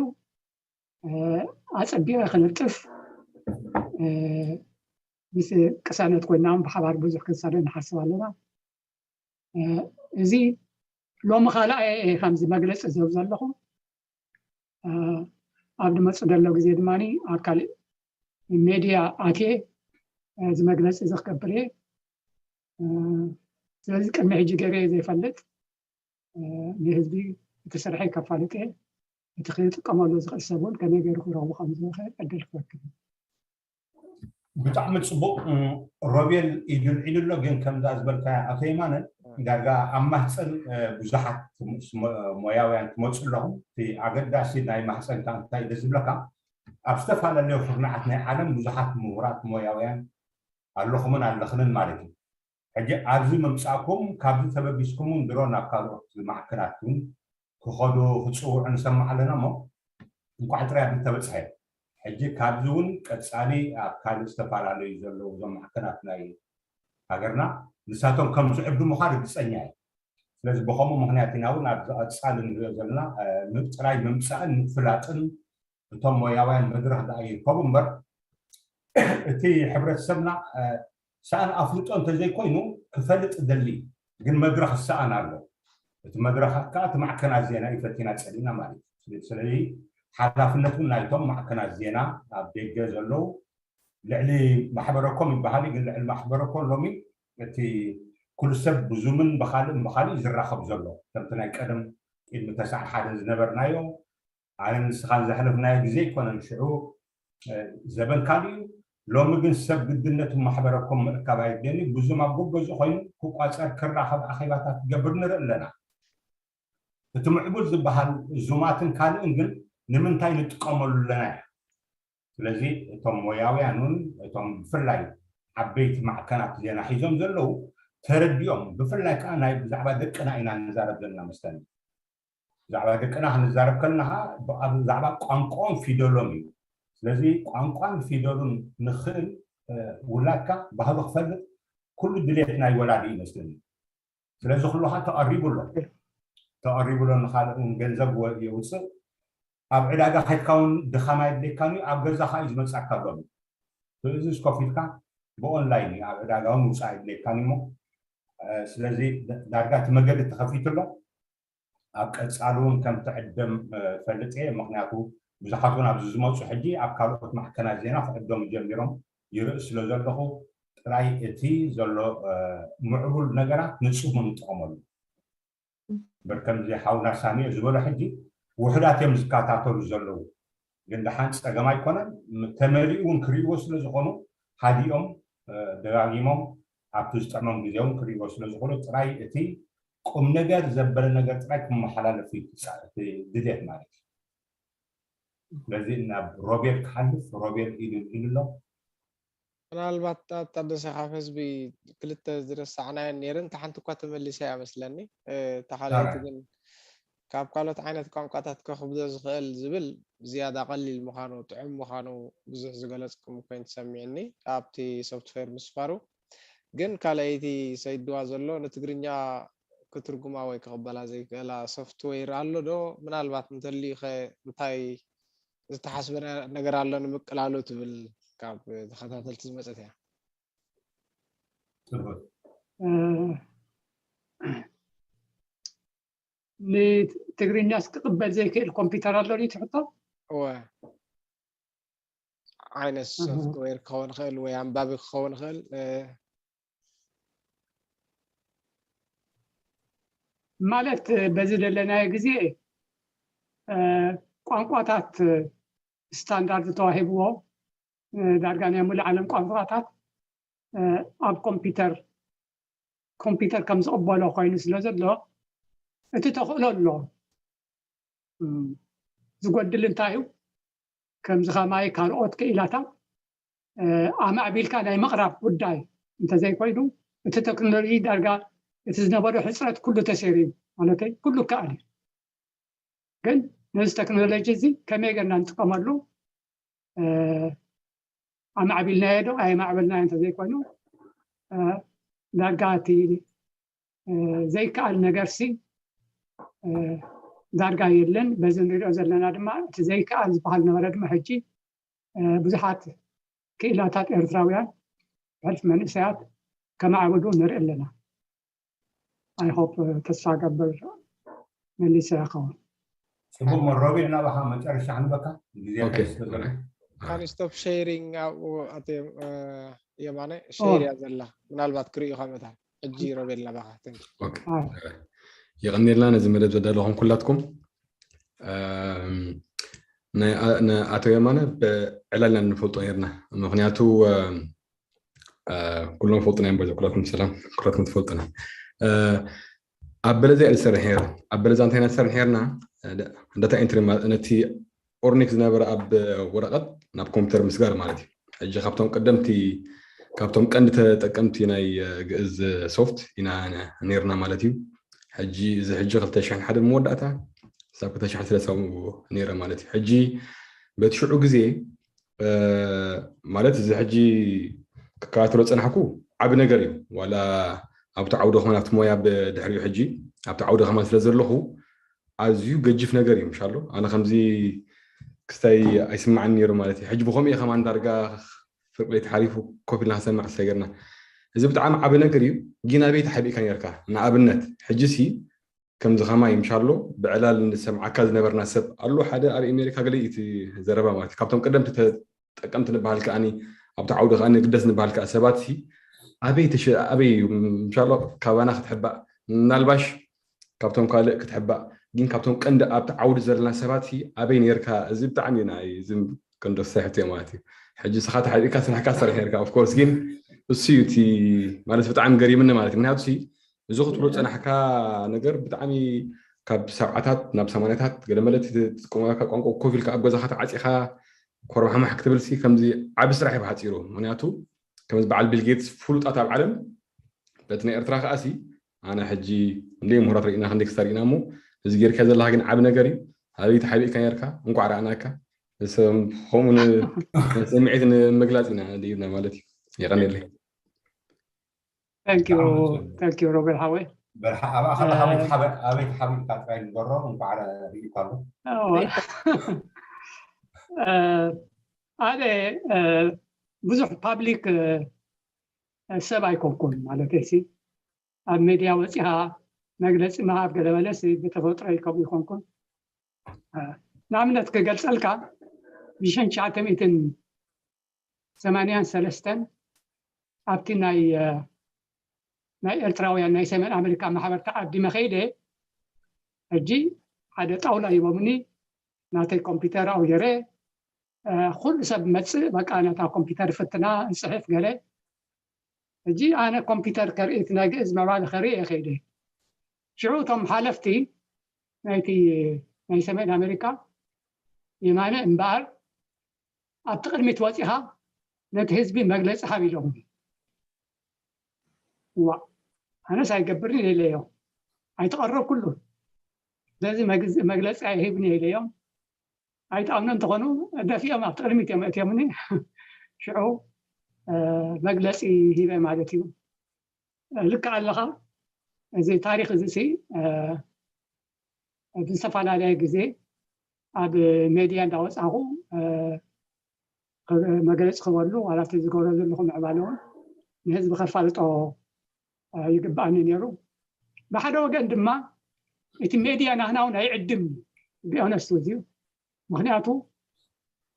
ኣፀቢቐ ክነጥፍ ምስ ቅሳነት ኮይና ብሓባር ብዙሕ ክንሰርሕ ንሓስብ ኣለና። እዚ ሎሚ ካልኣይ እየ ከምዚ መግለፂ ዝህብ ዘለኹ። ኣብ ዝመፅእ ዘሎ ግዜ ድማ ኣብ ካልእ ሜድያ ኣትየ እዚ መግለፂ እዚ ክገብር እየ። ስለዚ ቅድሚ ሕጂ ገይረ ዘይፈልጥ ንህዝቢ እቲ ስርሐይ ከፋልጥ እየ። እቲ ክጥቀመሉ ዝኽእል ሰብ እውን ከመይ ገይሩ ክረኽቡ ከም ዝኽእል ዕድል ክረክብ። ብጣዕሚ ፅቡቅ። ሮቤል ኢዱ ልዒሉ ኣሎ፣ ግን ከምዛ ዝበልካያ ኣቶ የማነ ዳርጋ ኣብ ማህፀን ብዙሓት ሞያውያን ትመፁ ኣለኹም። እቲ ኣገዳሲ ናይ ማህፀንካ እንታይ ደ ዝብለካ፣ ኣብ ዝተፈላለዩ ኩርናዓት ናይ ዓለም ብዙሓት ምሁራት ሞያውያን ኣለኹምን ኣለኽንን ማለት እዩ። ሕጂ ኣብዚ ምምፃእኩም ካብዚ ተበጊስኩም እውን ድሮ ናብ ካልኦት ማዕከናት እውን ክኸዱ ክፅውዑ ንሰማዕ ኣለና እሞ እንኳዕ ጥራይ ኣብዚ ተበፅሐ። ሕጂ ካብዚ እውን ቀፃሊ ኣብ ካልእ ዝተፈላለዩ ዘለዉ እዞም ማዕከናት ናይ ሃገርና ንሳቶም ከም ዝዕድሙኻ ርግፀኛ እዩ። ስለዚ ብኸምኡ ምክንያት ኢና እውን ኣብዚ ቀፃሊ ንሪኦ ዘለና ጥራይ ምምፃእን ምፍላጥን እቶም ሞያውያን መድረኽ ደኣ ይርከቡ እምበር እቲ ሕብረተሰብና ሰኣን ኣፍልጦ እንተዘይኮይኑ ክፈልጥ ደሊ ግን መድረኽ ሰኣን ኣሎ። እቲ መድረኻት ከዓ እቲ ማዕከናት ዜና እዩ ፈቲና ፀሊእና ማለት እዩ። ስለዚ ሓላፍነት እውን ናይቶም ማዕከናት ዜና ኣብ ደገ ዘለዉ ልዕሊ ማሕበረኮም ይበሃል ግን ልዕሊ ማሕበረኮም ሎሚ እቲ ኩሉ ሰብ ብዙምን ብካልእን ብካልእ ዝራኸብ ዘሎ ከምቲ ናይ ቀደም ቅድሚ ተስዓ ሓደ ዝነበርናዮ ኣነ ንስኻን ዘሕለፍናዮ ግዜ ኣይኮነን ሽዑ ዘበን ካልእ እዩ። ሎሚ ግን ሰብ ግድነቱ ማሕበረኮም ምእካብ ኣየድልየኒ ብዙም ኣብ ጎበዙ ኮይኑ ክቋፀር ክራኸብ ኣኼባታት ክገብር ንርኢ ኣለና። እቲ ምዕቡል ዝበሃል ዙማትን ካልእን ግን ንምንታይ ንጥቀመሉ ኣለና እያ። ስለዚ እቶም ሞያውያን እውን እቶም ብፍላይ ዓበይቲ ማዕከናት ዜና ሒዞም ዘለዉ ተረዲኦም ብፍላይ ከዓ ናይ ብዛዕባ ደቅና ኢና ንዛረብ ዘለና መስለኒ። ብዛዕባ ደቅና ክንዛረብ ከለና ከዓ ብዛዕባ ቋንቋኦም ፊደሎም እዩ። ስለዚ ቋንቋን ፊደሉን ንኽእል ውላድካ ባህሉ ክፈልጥ ኩሉ ድሌት ናይ ወላዲ ይመስለኒ። ስለዚ ኩሉ ከዓ ተቐሪቡ ኣሎ ተቐሪቡ ኣሎ ንካልእ እውን ገንዘብ የውፅእ ኣብ ዕዳጋ ከድካ እውን ድኻም ኣይድሌካን እዩ ኣብ ገዛ ከዓ እዩ ዝመፅኣካ ኣሎ እዚ ስኮፊልካ ብኦንላይን እዩ ኣብ ዕዳጋ እውን ውፃእ ኣይድሌካን እሞ ስለዚ ዳርጋ እቲ መገዲ ተኸፊቱ ኣሎ ኣብ ቀፃሊ እውን ከም ትዕደም ፈልጥ እየ ምክንያቱ ብዙሓት እውን ኣብዚ ዝመፁ ሕጂ ኣብ ካልኦት ማዕከናት ዜና ክዕደሙ ጀሚሮም ይርኢ ስለ ዘለኹ ጥራይ እቲ ዘሎ ምዕቡል ነገራት ንፅሙ ንጥቀመሉ በር ከምዚ ሓውና ሳሚዮ ዝበሎ ሕጂ ውሕዳት እዮም ዝከታተሉ ዘለዉ ግን ደሓን ፀገም ኣይኮነን ተመሊኡ እውን ክርእይዎ ስለ ዝኾኑ ሃዲኦም ደጋጊሞም ኣብቲ ዝጥዕሞም ግዜ እውን ክርእይዎ ስለ ዝኾኑ ጥራይ እቲ ቁም ነገር ዘበለ ነገር ጥራይ ክመሓላለፍ እዩ ድልየት ማለት እዩ ስለዚ ናብ ሮቤል ክሓልፍ ሮቤል ኢሉ ኢሉ ኣሎ ምናልባት ኣታ ደሰ ካብ ህዝቢ ክልተ ዝረሳዕናየን ነይረን እታ ሓንቲ እኳ ተመሊሳ እያ መስለኒ እታ ካልኣይቲ ግን ካብ ካልኦት ዓይነት ቋንቋታት ከኽብዶ ዝኽእል ዝብል ዝያዳ ቀሊል ምዃኑ ጥዑም ምዃኑ ብዙሕ ዝገለፅኩም ኮይኑ ተሰሚዕኒ ኣብቲ ሶፍትዌር ምስፋሩ ግን ካልኣይቲ ሰይድዋ ዘሎ ንትግርኛ ክትርጉማ ወይ ክቕበላ ዘይክእላ ሶፍትዌር ኣሎ ዶ ምናልባት እንተልዩ ከ እንታይ ዝተሓስበ ነገር ኣሎ ንምቅላሉ ትብል ካብ ተኸታተልቲ ዝመፀት እያ ንትግርኛስ ክቕበል ዘይክእል ኮምፒውተር ኣሎ ድዩ ትሕቶ እወ ዓይነት ሶፍትዌር ክኸውን ይኽእል ወይ ኣንባቢ ክኸውን ይኽእል ማለት በዚ ዘለናዮ ግዜ ቋንቋታት ስታንዳርድ ተዋሂብዎ ዳርጋ ናይ ሙሉእ ዓለም ቋንቋታት ኣብ ኮምፒውተር ኮምፒውተር ከም ዝቕበሎ ኮይኑ ስለ ዘሎ እቲ ተኽእሎ ኣሎ ዝጎድል እንታይ እዩ ከምዚ ከማይ ካልኦት ክኢላታት ኣማዕቢልካ ናይ ምቕራብ ጉዳይ እንተዘይኮይኑ እቲ ቴክኖሎጂ ዳርጋ እቲ ዝነበሮ ሕፅረት ኩሉ ተሰይሩ እዩ ማለተይ ኩሉ ከኣል እዩ ግን ነዚ ቴክኖሎጂ እዚ ከመይ ገርና ንጥቀመሉ ኣማዕቢልናዮ ዶ ኣየማዕበልናዮ እንተዘይኮይኑ ዳርጋ እቲ ዘይከኣል ነገርሲ ዳርጋ የለን በዚ ንሪኦ ዘለና ድማ እቲ ዘይከኣል ዝበሃል ነበረ ድማ ሕጂ ብዙሓት ክኢላታት ኤርትራውያን ሕልፍ መንእሰያት ከማዕብሉ ንርኢ ኣለና ኣይሆፕ ተስፋ ገብር መሊሰ ይኸውን ፅቡቅ መሮቤል ናባካ መጨረሻ ክንበካ ግዜ ካን ስቶፕ ሼሪንግ ኣብኡ ኣትዮም የማነ ሼር እያ ዘላ ምናልባት ክርእዩ ከመታ ሕጂ ሮቤል ናባካ የቐኒልና ነዚ መደብ ዘዳለኹም ኩላትኩም ኣቶ የማነ ብዕላልና ንፈልጦ ነርና ምክንያቱ ኩሎም ፈልጡና እዮም ኩላትኩም ሰላም ኩላትኩም ትፈልጡና ኣብ በለዛ እየ ዝሰርሕ ነይረ። ኣብ በለዛ እንታይ ኢና ንሰርሕ ነርና? ዳታ ኤንትሪ፣ ነቲ ኦርኒክ ዝነበረ ኣብ ወረቐት ናብ ኮምፒውተር ምስጋር ማለት እዩ። ሕጂ ካብቶም ቀደምቲ፣ ካብቶም ቀንዲ ተጠቀምቲ ናይ ግእዝ ሶፍት ኢና ነርና ማለት እዩ። ሕጂ እዚ ሕጂ ክልተ ሽሕን ሓደ መወዳእታ፣ ሳብ ክልተ ሽሕን ሰለስተ ነይረ ማለት እዩ። ሕጂ በቲ ሽዑ ግዜ ማለት እዚ ሕጂ ክከታተሎ ዝጸናሕኩ ዓቢ ነገር እዩ። ዋላ ኣብቲ ዓውዲ ከማን ኣብቲ ሞያ ብድሕሪኡ ሕጂ ኣብቲ ዓውዲ ከማን ስለ ዘለኹ ኣዝዩ ገጅፍ ነገር እዩ። ምሻሎ ኣነ ከምዚ ክስታይ ኣይስማዕን ነይሩ ማለት እዩ። ሕጂ ብኸምኡ እየ ከማን ዳርጋ ፍርቂ ለይቲ ሓሊፉ ኮፍ ኢልና ክሰማዕ ዝሰገርና። እዚ ብጣዕሚ ዓቢ ነገር እዩ። ግን ኣበይ ተሓቢእካ ነርካ? ንኣብነት ሕጂ ሲ ከምዚ ከማይ ምሻሎ ብዕላል ንሰምዓካ ዝነበርና ሰብ ኣሎ ሓደ ኣብ ኣሜሪካ ገለ እቲ ዘረባ ማለት እዩ። ካብቶም ቀደምቲ ተጠቀምቲ ንበሃል ከኣኒ ኣብቲ ዓውዲ ከኣ ንግደስ ንበሃል ከኣ ሰባት ሲ ኣበይ ተሸ-፣ ኣበይ ምሻሎ ካባና ክትሕባእ ምናልባሽ ካብቶም ካልእ ክትሕባእ ግን ካብቶም ቀንዲ ኣብቲ ዓውዲ ዘለና ሰባት ሲ ኣበይ ነርካ? እዚ ብጣዕሚ እዩ ንዓይ እዚ ቀንዲ ክሳይ ሕቶ ማለት እዩ። ሕጂ ስኻ ተሓቢእካ ስራሕካ ትሰርሕ ነርካ። ኦፍኮርስ ግን እሱ እዩ እቲ ማለት ብጣዕሚ ገሪምኒ ማለት እዩ። ምክንያቱ ሲ እዚ ክትብሎ ዝጸናሕካ ነገር ብጣዕሚ ካብ ሰብዓታት ናብ ሰማንያታት ገለ መለ እቲ ትጥቀመካ ቋንቋ ኮፍ ኢልካ ኣብ ገዛኻ ተዓጺኻ ኮርማሕማሕ ክትብል ሲ ከምዚ ዓቢ ስራሕ እዩ ብሓጺሩ። ምክንያቱ ከምዚ በዓል ቢል ጌትስ ፍሉጣት ኣብ ዓለም በቲ ናይ ኤርትራ ከኣ ሲ ኣነ ሕጂ ክንደይ ምሁራት ርኢና ክንደይ ክስታ ርኢና እሞ እዚ ጌርካ ዘለኻ ግን ዓቢ ነገር እዩ። ኣበይ ተሓቢእካ ነርካ? እንቋዕ ረኣናካ። ሰብ ከምኡ ን-፣ ስምዒት ንምግላጽ ኢና ድኢብና ማለት እዩ። የቐንየለይ። Thank you፣ thank you ሮቤል ሓወይ። በርሓ ኣብ ኣኸላ ኣበይ ተሓበ-፣ ኣበይ ተሓቢእካ ጥራይ ንገሮ፣ እንኳዕ ርኢኳ ኣሎ። ኣዎ። እ፣ ኣነ እ፣ ብዙሕ ፓብሊክ እ፣ ሰብ ኣይኮንኩን ማለት ሲ ኣብ ሜድያ ወፂኻ መግለፂ ምሃብ ገለ መለስ ብተፈጥሮ ከምኡ ይኮንኩን። እ፣ ንኣብነት ክገልፀልካ ብሽሕን ትሽዓተ ሚእትን ሰማንያን ሰለስተን ኣብቲ ናይ እ፣ ናይ ኤርትራውያን ናይ ሰሜን ኣሜሪካ ማሕበር ተዓዲመ ከይደ ሕጂ ሓደ ጣውላ ሂቦምኒ ናተይ ኮምፒውተር ኣብኡ ገይረ እ፣ ኩሉ ሰብ መፅእ በቃ ነታ ኮምፒውተር ፍትና ይፅሕፍ ገለ ሕጂ ኣነ ኮምፒውተር ከርኢ እቲ ናይ ግእዝ ምዕባለ ከርኢ እየ ከይደ ሽዑ እቶም ሓለፍቲ ናይቲ ናይ ሰሜን ኣሜሪካ የማነ እምበኣር ኣብቲ ቅድሚት ወፂኻ ነቲ ህዝቢ መግለፂ ሃብ ኢሎም ዋ ኣነስ ኣይገብርን ኢለዮም ኣይተቐረብኩሉ ስለዚ መግዝ- መግለፂ ኣይህብን ኢለዮም ኣይጠቕምኒ እንተኾኑ ደፊኦም ኣብቲ ቅድሚት እዮም እትዮምኒ ሽዑ እ፣ መግለፂ ሂበ ማለት እዩ ልክዕ ኣለኻ እዚ ታሪክ እዚ ሲ እ፣ ብዝተፈላለየ ግዜ ኣብ ሜድያ እንዳወፃኹ እ፣ ክ- መግለፂ ክበሉ ዋላ እቲ ዝገብሮ ዘለኹ ምዕባለ እውን ንህዝቢ ከፋልጦ እ፣ ይግባኣኒ ነይሩ ብሓደ ወገን ድማ እቲ ሜድያ ናህና እውን ኣይዕድም ቢኦነስት እዩ ምክንያቱ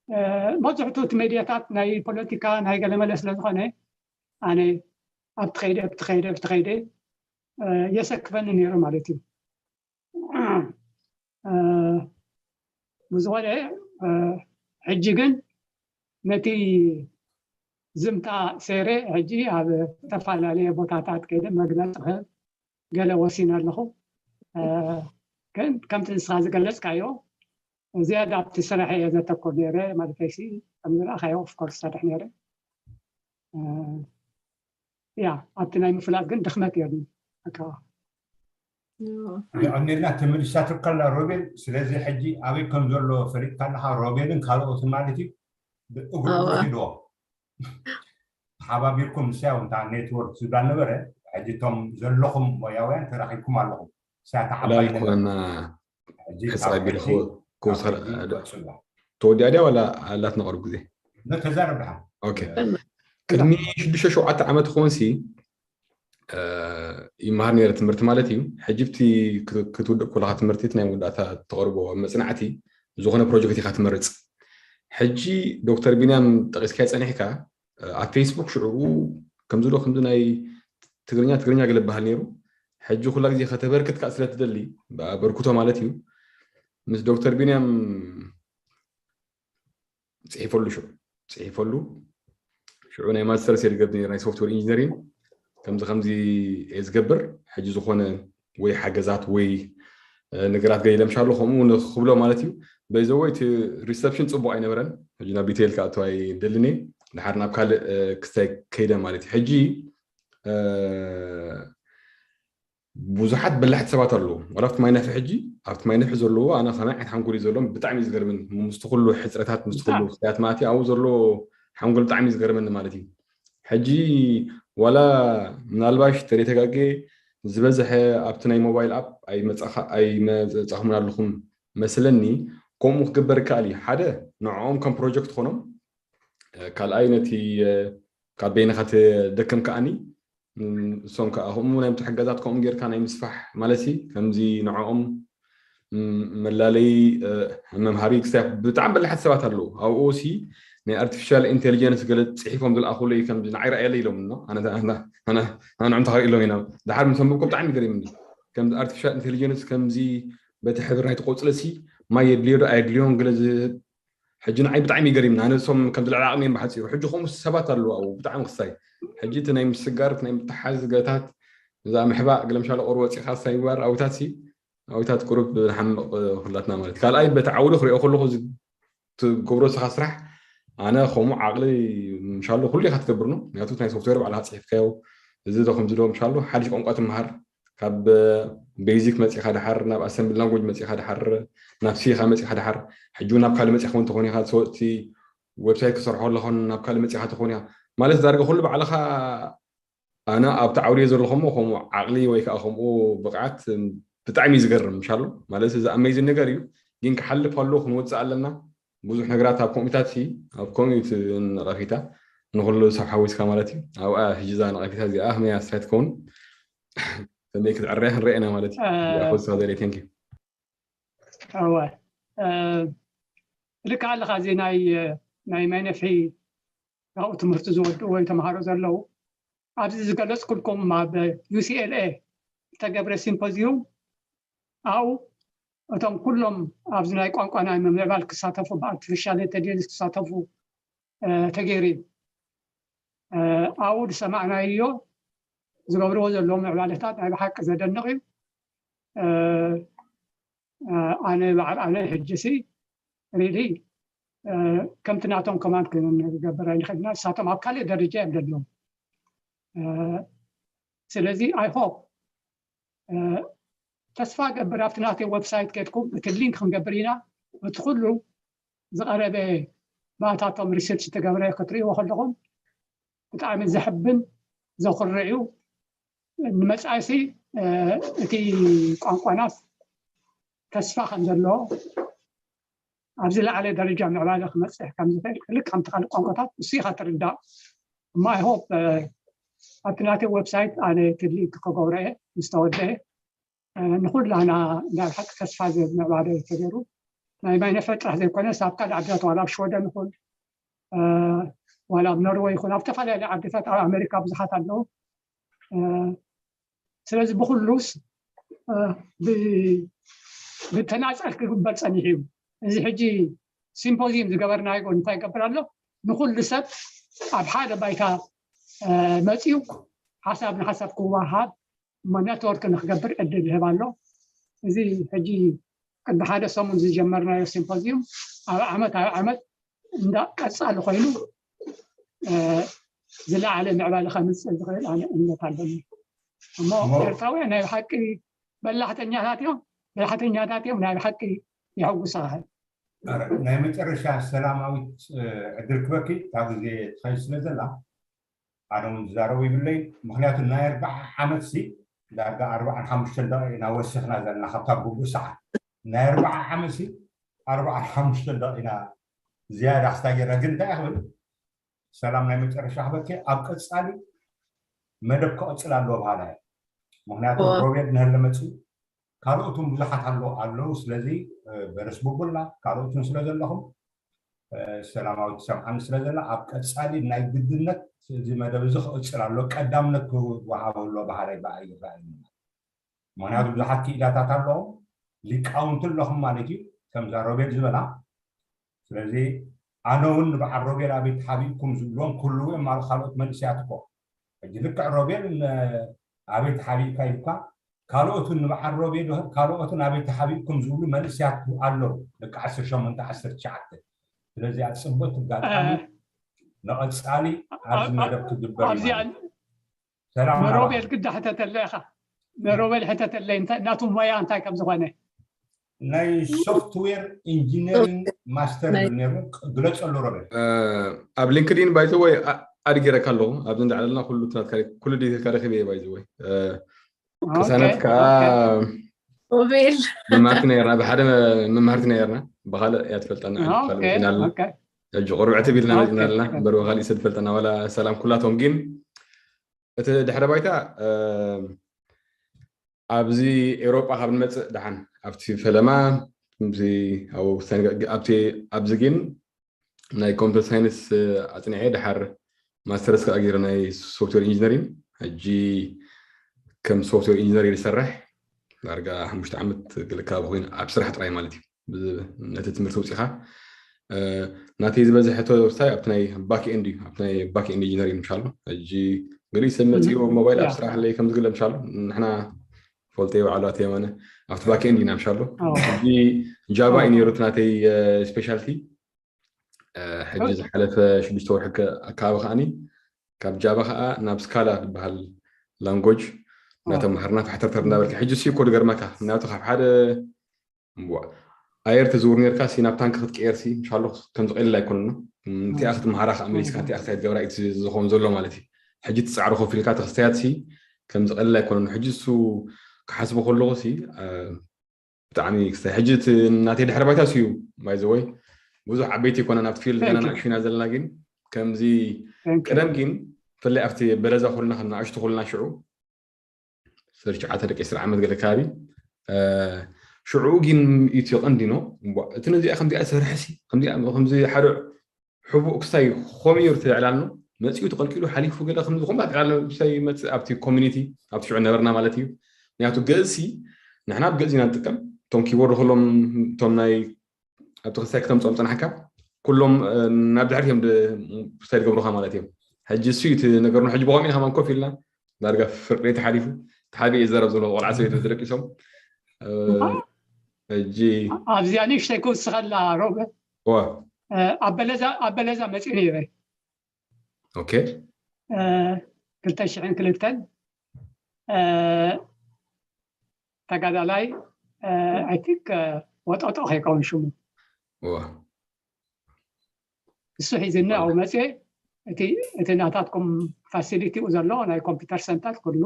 እ፣ መብዝሕቱ እቲ ሜድያታት ናይ ፖለቲካ ናይ ገለመለ ስለዝኾነ ኣነ ኣብቲ ከይደ ኣብቲ ከይደ ኣብቲ ከይደ እ፣ የሰክፈኒ ነይሩ ማለት እዩ እ፣ ብዝኾነ እ፣ ሕጂ ግን ነቲ ዝምታ ሰይረ ሕጂ ኣብ ዝተፈላለየ ቦታታት ከይደ መግለፂ ክህብ ገለ ወሲነ ኣለኹ እ፣ ግን ከምቲ ንስኻ ዝገለፅካዮ ዝያዳ ኣብቲ ስራሕ እየ ዘተኩር ነይረ ማለተይሲ ከም ዝረኣኻዮ ኦፍኮርስ ሰርሕ ነይረ እ፣ ያ ኣብቲ ናይ ምፍላጥ ግን ድኽመት እየኒ በቃ የቐንየልና ተመሊሳትካ ኣላ ሮቤል። ስለዚ ሕጂ ኣበይ ከም ዘሎ ፈሊጥካ ኣለኻ። ሮቤልን ካልኦትን ማለት እዩ ብእግሩ ኣዋ። ሂድዎ ተሓባቢርኩም ንሳይ እውን እታ ኔትወርክ ዝብላ ነበረ። ሕጂ እቶም ዘለኹም ሞያውያን ተራኺብኩም ኣለኹም። ንሳ እታ ዓባይ ዕላል ነገር ኮና ሕጂ ሕፃ ካብ ቢል ሕጂ ክወስኸል ካብ ሕጂ ቀጽሎ። ተወዲኣ ድያ ዋላ ኣላት ነቐርብ ግዜ ነ ተዛረብ ድሓን ኦኬ ቅድሚ ሽዱሽተ ሸውዓተ ዓመት ክኾን ሲ እ፣ ይመሃር ነይረ ትምህርቲ ማለት እዩ ሕጂ ብቲ ክት- ክትውድእ ከለካ ትምህርቲ እቲ ናይ መወዳእታ ተቕርቦ መፅናዕቲ ዝኾነ ፕሮጀክት ኢካ ትመርፅ ሕጂ ዶክተር ቢንያም ጠቂስካዮ ፀኒሕካ እ፣ ኣብ ፌስቡክ ሽዑ ከምዚ ዶ ከምዚ ናይ ትግርኛ ትግርኛ ገለ በሃል ነይሩ ሕጂ ኩላ ግዜ ከተበርክት ከዓ ስለ ትደሊ በርክቶ ማለት እዩ ምስ ዶክተር ቢንያም ፅሒፈሉ ሽዑ ፅሒፈሉ ሽዑ ናይ ማስተርስ እየ ዝገብር ነይረ ናይ ሶፍትዌር ኢንጂነሪንግ ከምዚ ከምዚ እየ ዝገብር፣ ሕጂ ዝኾነ ወይ ሓገዛት ወይ ነገራት ገለ ኢለ ምሻሉ ከምኡ ንክብሎ ማለት እዩ። በይዘወይ እቲ ሪሰፕሽን ፅቡቅ ኣይነበረን። ሕጂ ናብ ዲቴይል ክኣትው ኣይደልን እየ። ድሓር ናብ ካልእ ክስታይ ከይደ ማለት እዩ። ሕጂ ብዙሓት በላሕቲ ሰባት ኣለዉ። ዋላ ኣብቲ ማይ ነፍሒ ሕጂ ኣብቲ ማይ ነፍሒ ዘለዎ ኣነ ከመይ ዓይነት ሓንጎል እዩ ዘለዎም ብጣዕሚ እዩ ዝገርመኒ። ምስቲ ኩሉ ሕፅረታት ምስቲ ኩሉ ክስታያት ማለት እዩ ኣብኡ ዘሎ ሓንጎል ብጣዕሚ እዩ ዝገርመኒ ማለት እዩ። ሕጂ ዋላ ምናልባሽ ተደይተጋጌ ዝበዝሐ ኣብቲ ናይ ሞባይል ኣፕ ኣይመጻእኹምን ኣለኹም መስለኒ። ከምኡ ክግበር ይከኣል እዩ። ሓደ ንዕኦም ከም ፕሮጀክት ኮኖም፣ ካልኣይ ነቲ ካብ በይንኻ ትደክም ከኣኒ እሶም ከዓ ከምኡ ናይ ምትሕጋዛት ከምኡ ጌርካ ናይ ምስፋሕ ማለት ሲ ከምዚ ንዕኦም መላለይ መምሃሪ ክስታይ ብጣዕሚ በላሕቲ ሰባት ኣለዉ። ኣብኡ ሲ ናይ ኣርቲፊሻል ኢንቴሊጀንስ ገለ ፅሒፎም ዝለኣኹለይ ከም ንዓይ ረኣየለይ ኢሎም ኣነ እንታይ ኢሎም ኢና ድሓር ምስ ኣንበብኮ ብጣዕሚ ገሪምኒ። ከም ኣርቲፊሻል ኢንቴሊጀንስ ከምዚ በቲ ሕብሪ ናይቲ ቆፅሊ ሲ ማይ የድልዮ ዶ ኣየድልዮን ገለ ሕጂ ንዓይ ብጣዕሚ ይገሪምና ነሶም ከም ዝልዕሊ ዓቕሚ እዮም ብሓፂሩ ሕጂ ከምኡ ሰባት ኣለዉ ኣብኡ ብጣዕሚ ክስታይ ሕጂ እቲ ናይ ምስጋር ናይ ምትሓዝ ገታት እዛ ምሕባእ ግለምሻለ ቁር ወፂኻ ሳይባር ኣዊታት ሲ ኣዊታት ቁሩብ ንሓምቕ ኩላትና ማለት ካልኣይ በቲ ዓውዲ ክሪኦ ከለኹ ትገብሮ ስኻ ስራሕ ኣነ ከምኡ ዓቕሊ ምሻሉ ኩሉ ኢኻ ትገብር ነው ምክንያቱ ናይ ሶፍትዌር ባዕልካ ፅሒፍካዮ እዚ ዶ ከምዚ ዶ ምሻሉ ሓድሽ ቋንቋ ትምሃር ካብ ቤዚክ መፂኻ ድሓር ናብ ኣሰምብል ላንጉጅ መፂኻ ድሓር ናብ ሲኻ መፂኻ ድሓር ሕጂ ናብ ካልእ መፂኻ እውን ተኾኒኻ ሰወፅቲ ዌብሳይት ክሰርሖ ኣለኹን ናብ ካልእ መፂኻ ተኾኒኻ ማለት ዳርጋ ኩሉ ባዕልኻ ኣነ ኣብቲ ዓውዲ ዘለኹሞ ከምኡ ዓቕሊ ወይ ከዓ ከምኡ ብቕዓት ብጣዕሚ እዩ ዝገርም ምሻሉ ማለት እዚ ኣመይዝን ነገር እዩ ግን ክሓልፍ ኣሎ ክንወፅእ ኣለና ብዙሕ ነገራት ኣብ ኮሚታት ሲ ኣብ ኮሚት ነቐፊታ ንኩሉ ሰብ ሓዊስካ ማለት እዩ ኣብኣ ሕጂ እዛ ነቐፊታ እዚኣ ከመይ ኣስታይ ትኸውን ከመይ ክትዕረያ ክንረአና ማለት እዩ ዚኣ ክወስካ ዘለ ቴንክ እወ ልካ ኣለካ እዚ ናይ ናይ መነፍሒ ካብኡ ትምህርቲ ዝወድኡ ወይ ተምሃሮ ዘለዉ ኣብዚ ዝገለፅኩልኩም ኣብ UCLA ዝተገብረ ሲምፖዚዩም ኣብኡ እቶም ኩሎም ኣብዚ ናይ ቋንቋ ናይ ምምዕባል ክሳተፉ ብኣርቲፊሻል ኢንተሊጀንስ ክሳተፉ ተገይሩ እዩ ኣብኡ ዝሰማዕናዮ ዝገብርዎ ዘለዉ ምዕባለታት ናይ ብሓቂ ዘደንቕ እዩ ኣነ በዓል ኣነ ሕጂ ሲ ሪሊ ከምቲ ናቶም ኮማንድ ክንገብር ኣይንኽእልና ንሳቶም ኣብ ካልእ ደረጃ እዮም ዘለዎም ስለዚ I hope ተስፋ ገብር ኣብቲ ናተይ ዌብሳይት ከድኩም እቲ ሊንክ ክንገብር ኢና እቲ ኩሉ ዝቐረበ ባእታቶም ሪሰርች ዝተገብረ ክትርእይዎ ከለኹም ብጣዕሚ ዘሕብን ዘኹርዕ እዩ ንመፃእሲ እቲ ቋንቋናስ ተስፋ ከም ዘለዎ ኣብ ዝለዓለ ደረጃ ምዕባለ ክመፅእ ከም ዝኽእል ክልክ ከምቲ ካልእ ቋንቋታት እሱ ኢኻ ትርዳእ እሞ I hope ኣብቲ ናተይ ዌብሳይት ኣነ ትድሊ ክገብሮ እየ ምስ ተወደአ ንኩላና ናይ ሓቂ ተስፋ ዝህብ ምዕባለ እዩ ተገይሩ ናይ ማይ ነፈር ጥራሕ ዘይኮነስ ኣብ ካልእ ዓድታት ዋላ ኣብ ሽወደን ይኹን ዋላ ኣብ ኖርወይ ይኹን ኣብ ዝተፈላለዩ ዓድታት ኣብ ኣሜሪካ ብዙሓት ኣለዉ ስለዚ ብኩሉስ ብተናፀል ክግበር ፀኒሑ እዩ እዚ ሕጂ ሲምፖዚየም ዝገበርናዮ እንታይ ይገብር ኣሎ ንኩሉ ሰብ ኣብ ሓደ ባይታ መፅዩ ሓሳብ ንሓሳብ ክወሃብ እሞ ኔትወርክ ንክገብር ዕድል ይህብ ኣሎ እዚ ሕጂ ቅድሚ ሓደ ሰሙን ዝጀመርናዮ ሲምፖዚዩም ኣብ ዓመት ኣብ ዓመት እንዳ ቀፃሊ ኮይኑ ዝለዓለ ምዕባለ ከምፅእ ዝኽእል ኣነ እምነት ኣለኒ እሞ ኤርትራውያን ናይ ብሓቂ በላሕተኛታት እዮም በላሕተኛታት እዮም ናይ ብሓቂ የሐጉሰኻ ናይ መጨረሻ ሰላማዊት ዕድል ክበኪ ካብ ግዜ ትኸይድ ስለ ዘላ ኣነ እውን ዝዛረቡ ይብለይ ምክንያቱ ናይ ኣርባዓ ዓመት ሲ ዳርጋ ኣርባዓን ሓሙሽተን ደቂቕ ኢና ወሲኽና ዘለና ካብታ ግቡእ ሰዓት ናይ ኣርባዓ ዓመት ሲ ኣርባዓን ሓሙሽተን ደቂቕ ኢና ዝያዳ ክስታ ጌርና ግን እንታይ ክብል ሰላም ናይ መጨረሻ ክበኪ ኣብ ቀፃሊ መደብ ክቕፅል ኣለዎ በሃላ እየ ምክንያቱ ሮቤል ነህለ መፅኡ ካልኦትን ብዙሓት ኣለዉ ኣለዉ ስለዚ በረስ ቡቡላ ካልኦትን ስለ ዘለኹም ሰላማዊት ትሰምዓኒ ስለ ዘላ ኣብ ቀፃሊ ናይ ግድነት እዚ መደብ እዚ ክቕፅል ኣሎ ቀዳምነት ክወሃቦ ኣሎ በሃላይ በኣ ይረኣየኒ ምክንያቱ ብዙሓት ክኢላታት ኣለዎም ሊቃውንቲ ኣለኹም ማለት እዩ ከምዛ ሮቤል ዝበላ ስለዚ ኣነ እውን ንበዓል ሮቤል ኣቤት ሓቢእኩም ዝብልዎም ክህልዉ እዮም ማለት ካልኦት መንእሰያት እኮ ሕጂ ልክዕ ሮቤል ኣበይ ተሓቢእካ ኢልካ ካልኦትን ንበዓል ሮቤል ይኹን ካልኦትን ኣበይ ተሓቢእኩም ዝብሉ መንእሰያት ኣለዉ ደቂ ዓሰርተ ሸሞንተ ዓሰርተ ትሽዓተ። ስለዚ ኣብ ፅቡቅ ትጋጣሚ መቐፃሊ ኣብዚ መደብ ክግበር እዩ። ሰላም መሮቤል ግዳ ሕተተለ ኢኻ። መሮቤል ሕተተለይ እናቱ ሞያ እንታይ ከም ዝኾነ። ናይ ሶፍትዌር ኢንጂነሪንግ ማስተር ነሩ ግለፀሉ ሮቤል። ኣብ ሊንክዲን ባይዘወይ ኣድጌረካ ኣለኹ። ኣብዚ እንዳዕለልና ኩሉ ትናትካ ኩሉ ዲቴልካ ረኪበ እየ ባይዘወይ። ቅሳነት ከዓ ሮቤል መማህርቲ ነርና ብሓደ መማህርቲ ነርና ብካልእ እያ ትፈልጠና። ሕጂ ቁርብዕቲ ቢልና መፅና ኣለና እምበር ብካልእ ሰብ ትፈልጠና ዋላ ሰላም ኩላቶም ግን እቲ ድሕረ ባይታ ኣብዚ ኤውሮጳ ካብ ንመፅእ ደሓን ኣብቲ ፈለማ ኣብዚ ግን ናይ ኮምፒተር ሳይንስ ኣፅኒዐ ደሓር ማስተርስ ከዓ ገይረ ናይ ሶፍትዌር ኢንጂነሪንግ ሕጂ ከም ሶፍትዌር ኢንጂነር ዝሰርሕ ዳርጋ ሓሙሽተ ዓመት ገለ ከባቢ ኮይኑ ኣብ ስራሕ ጥራይ ማለት እዩ። ነቲ ትምህርቲ ውፂኻ ናተይ ዝበዝሐ ተወሳይ ኣብቲ ናይ ባክ ኤንድ እዩ ኣብቲ ናይ ባክ ኤንድ ኢንጂነሪንግ ምሻሎ ሕጂ ገሊኡ ሰብ መፅኡ ሞባይል ኣብ ስራሕ ኣለይ ከም ዝግለ ምሻሎ ንሕና ፈልጦ ይባዕሉ ኣቶ የማነ ኣብቲ ባክ ኤንድ ኢና ምሻሎ ሕጂ ጃቫ እዩ ነይሩ እቲ ናተይ ስፔሻልቲ ሕጂ ዝሓለፈ ሽዱሽተ ወርሒ ኣካባቢ ከዓኒ ካብ ጃቫ ከዓ ናብ ስካላ ዝበሃል ላንጎጅ እናተምሃርና ታሕተርተር እናበልካ ሕጂ ሲ ኮድ ገርመካ ምክንያቱ ካብ ሓደ ኣየር ተዝውር ነርካ ሲ ናብ ታንክ ክትቀየር ሲ እንሻሎ ከምዚ ቀሊል ኣይኮነን። እንቲኣ ክትመሃራ ከዓ መሊስካ እንቲኣ ክሳይ ትገብራ እዩ ዝኸውን ዘሎ ማለት እዩ። ሕጂ ትፃዕሪ ኮፍ ኢልካ ተክስታያት ሲ ከምዚ ቀሊል ኣይኮነን። ሕጂ እሱ ክሓስቦ ከለኹ ሲ ብጣዕሚ ክስታይ ሕጂ እቲ ናተይ ድሕሪ ባይታ ስዩ ባይዘወይ ብዙሕ ዓበይቲ ይኮና ናብቲ ፊልድ ገና ንኣሽቱ ኢና ዘለና ግን ከምዚ ቀደም ግን ብፍላይ ኣብቲ በለዛ ኩልና ከም ንኣሽቱ ኩልና ሽዑ ሰርሽዓተ ደቂ ዕስራ ዓመት ገለ ከባቢ ሽዑ ግን ኢትዮ ቀንዲኖ እቲ ነዚኣ ከምዚኣ ዝሰርሐ ሲ ከምዚ ሓደ ሕቡእ ክሳይ ኮሚር ትዕላልኖ መፂኡ ተቐልቂሉ ሓሊፉ ገለ ከምዚ ከምዛ ትዕላልኖ ክሳይ መፅእ ኣብቲ ኮሚኒቲ ኣብቲ ሽዑ ነበርና ማለት እዩ። ምክንያቱ ገእዝሲ ንሕና ብገእዝ ኢና ንጥቀም እቶም ኪቦርድ ከሎም እቶም ናይ ኣብቲ ክሳይ ክተምፅኦም ፀናሕካ ኩሎም ናብ ድሕሪት እዮም ክሳይ ዝገብሩካ ማለት እዮም። ሕጂ እሱ እቲ ነገርና ሕጂ ብኸምኡ ኢና ከማን ኮፍ ኢልና ዳርጋ ፍርቂ ተሓሊፉ ተሓቢእ ይዘረብ ዘሎ ቆልዓ ሰበይቲ ተደቂሶም ሕጂ ኣብዚኣ ንእሽተይ ክውስኸላ ሮበ እዋ ኣብ በለዛ መፂኡ ነይረ ኦኬ ክልተ ሽሕን ክልተን ተጋዳላይ ኣይ ቲንክ ወጠጦ ከይከውን ሽሙ እዋ እሱ ሒዝኒ ኣብኡ መፅየ እቲ ናታትኩም ፋሲሊቲኡ ዘሎ ናይ ኮምፒውተር ሰንተር ኩሉ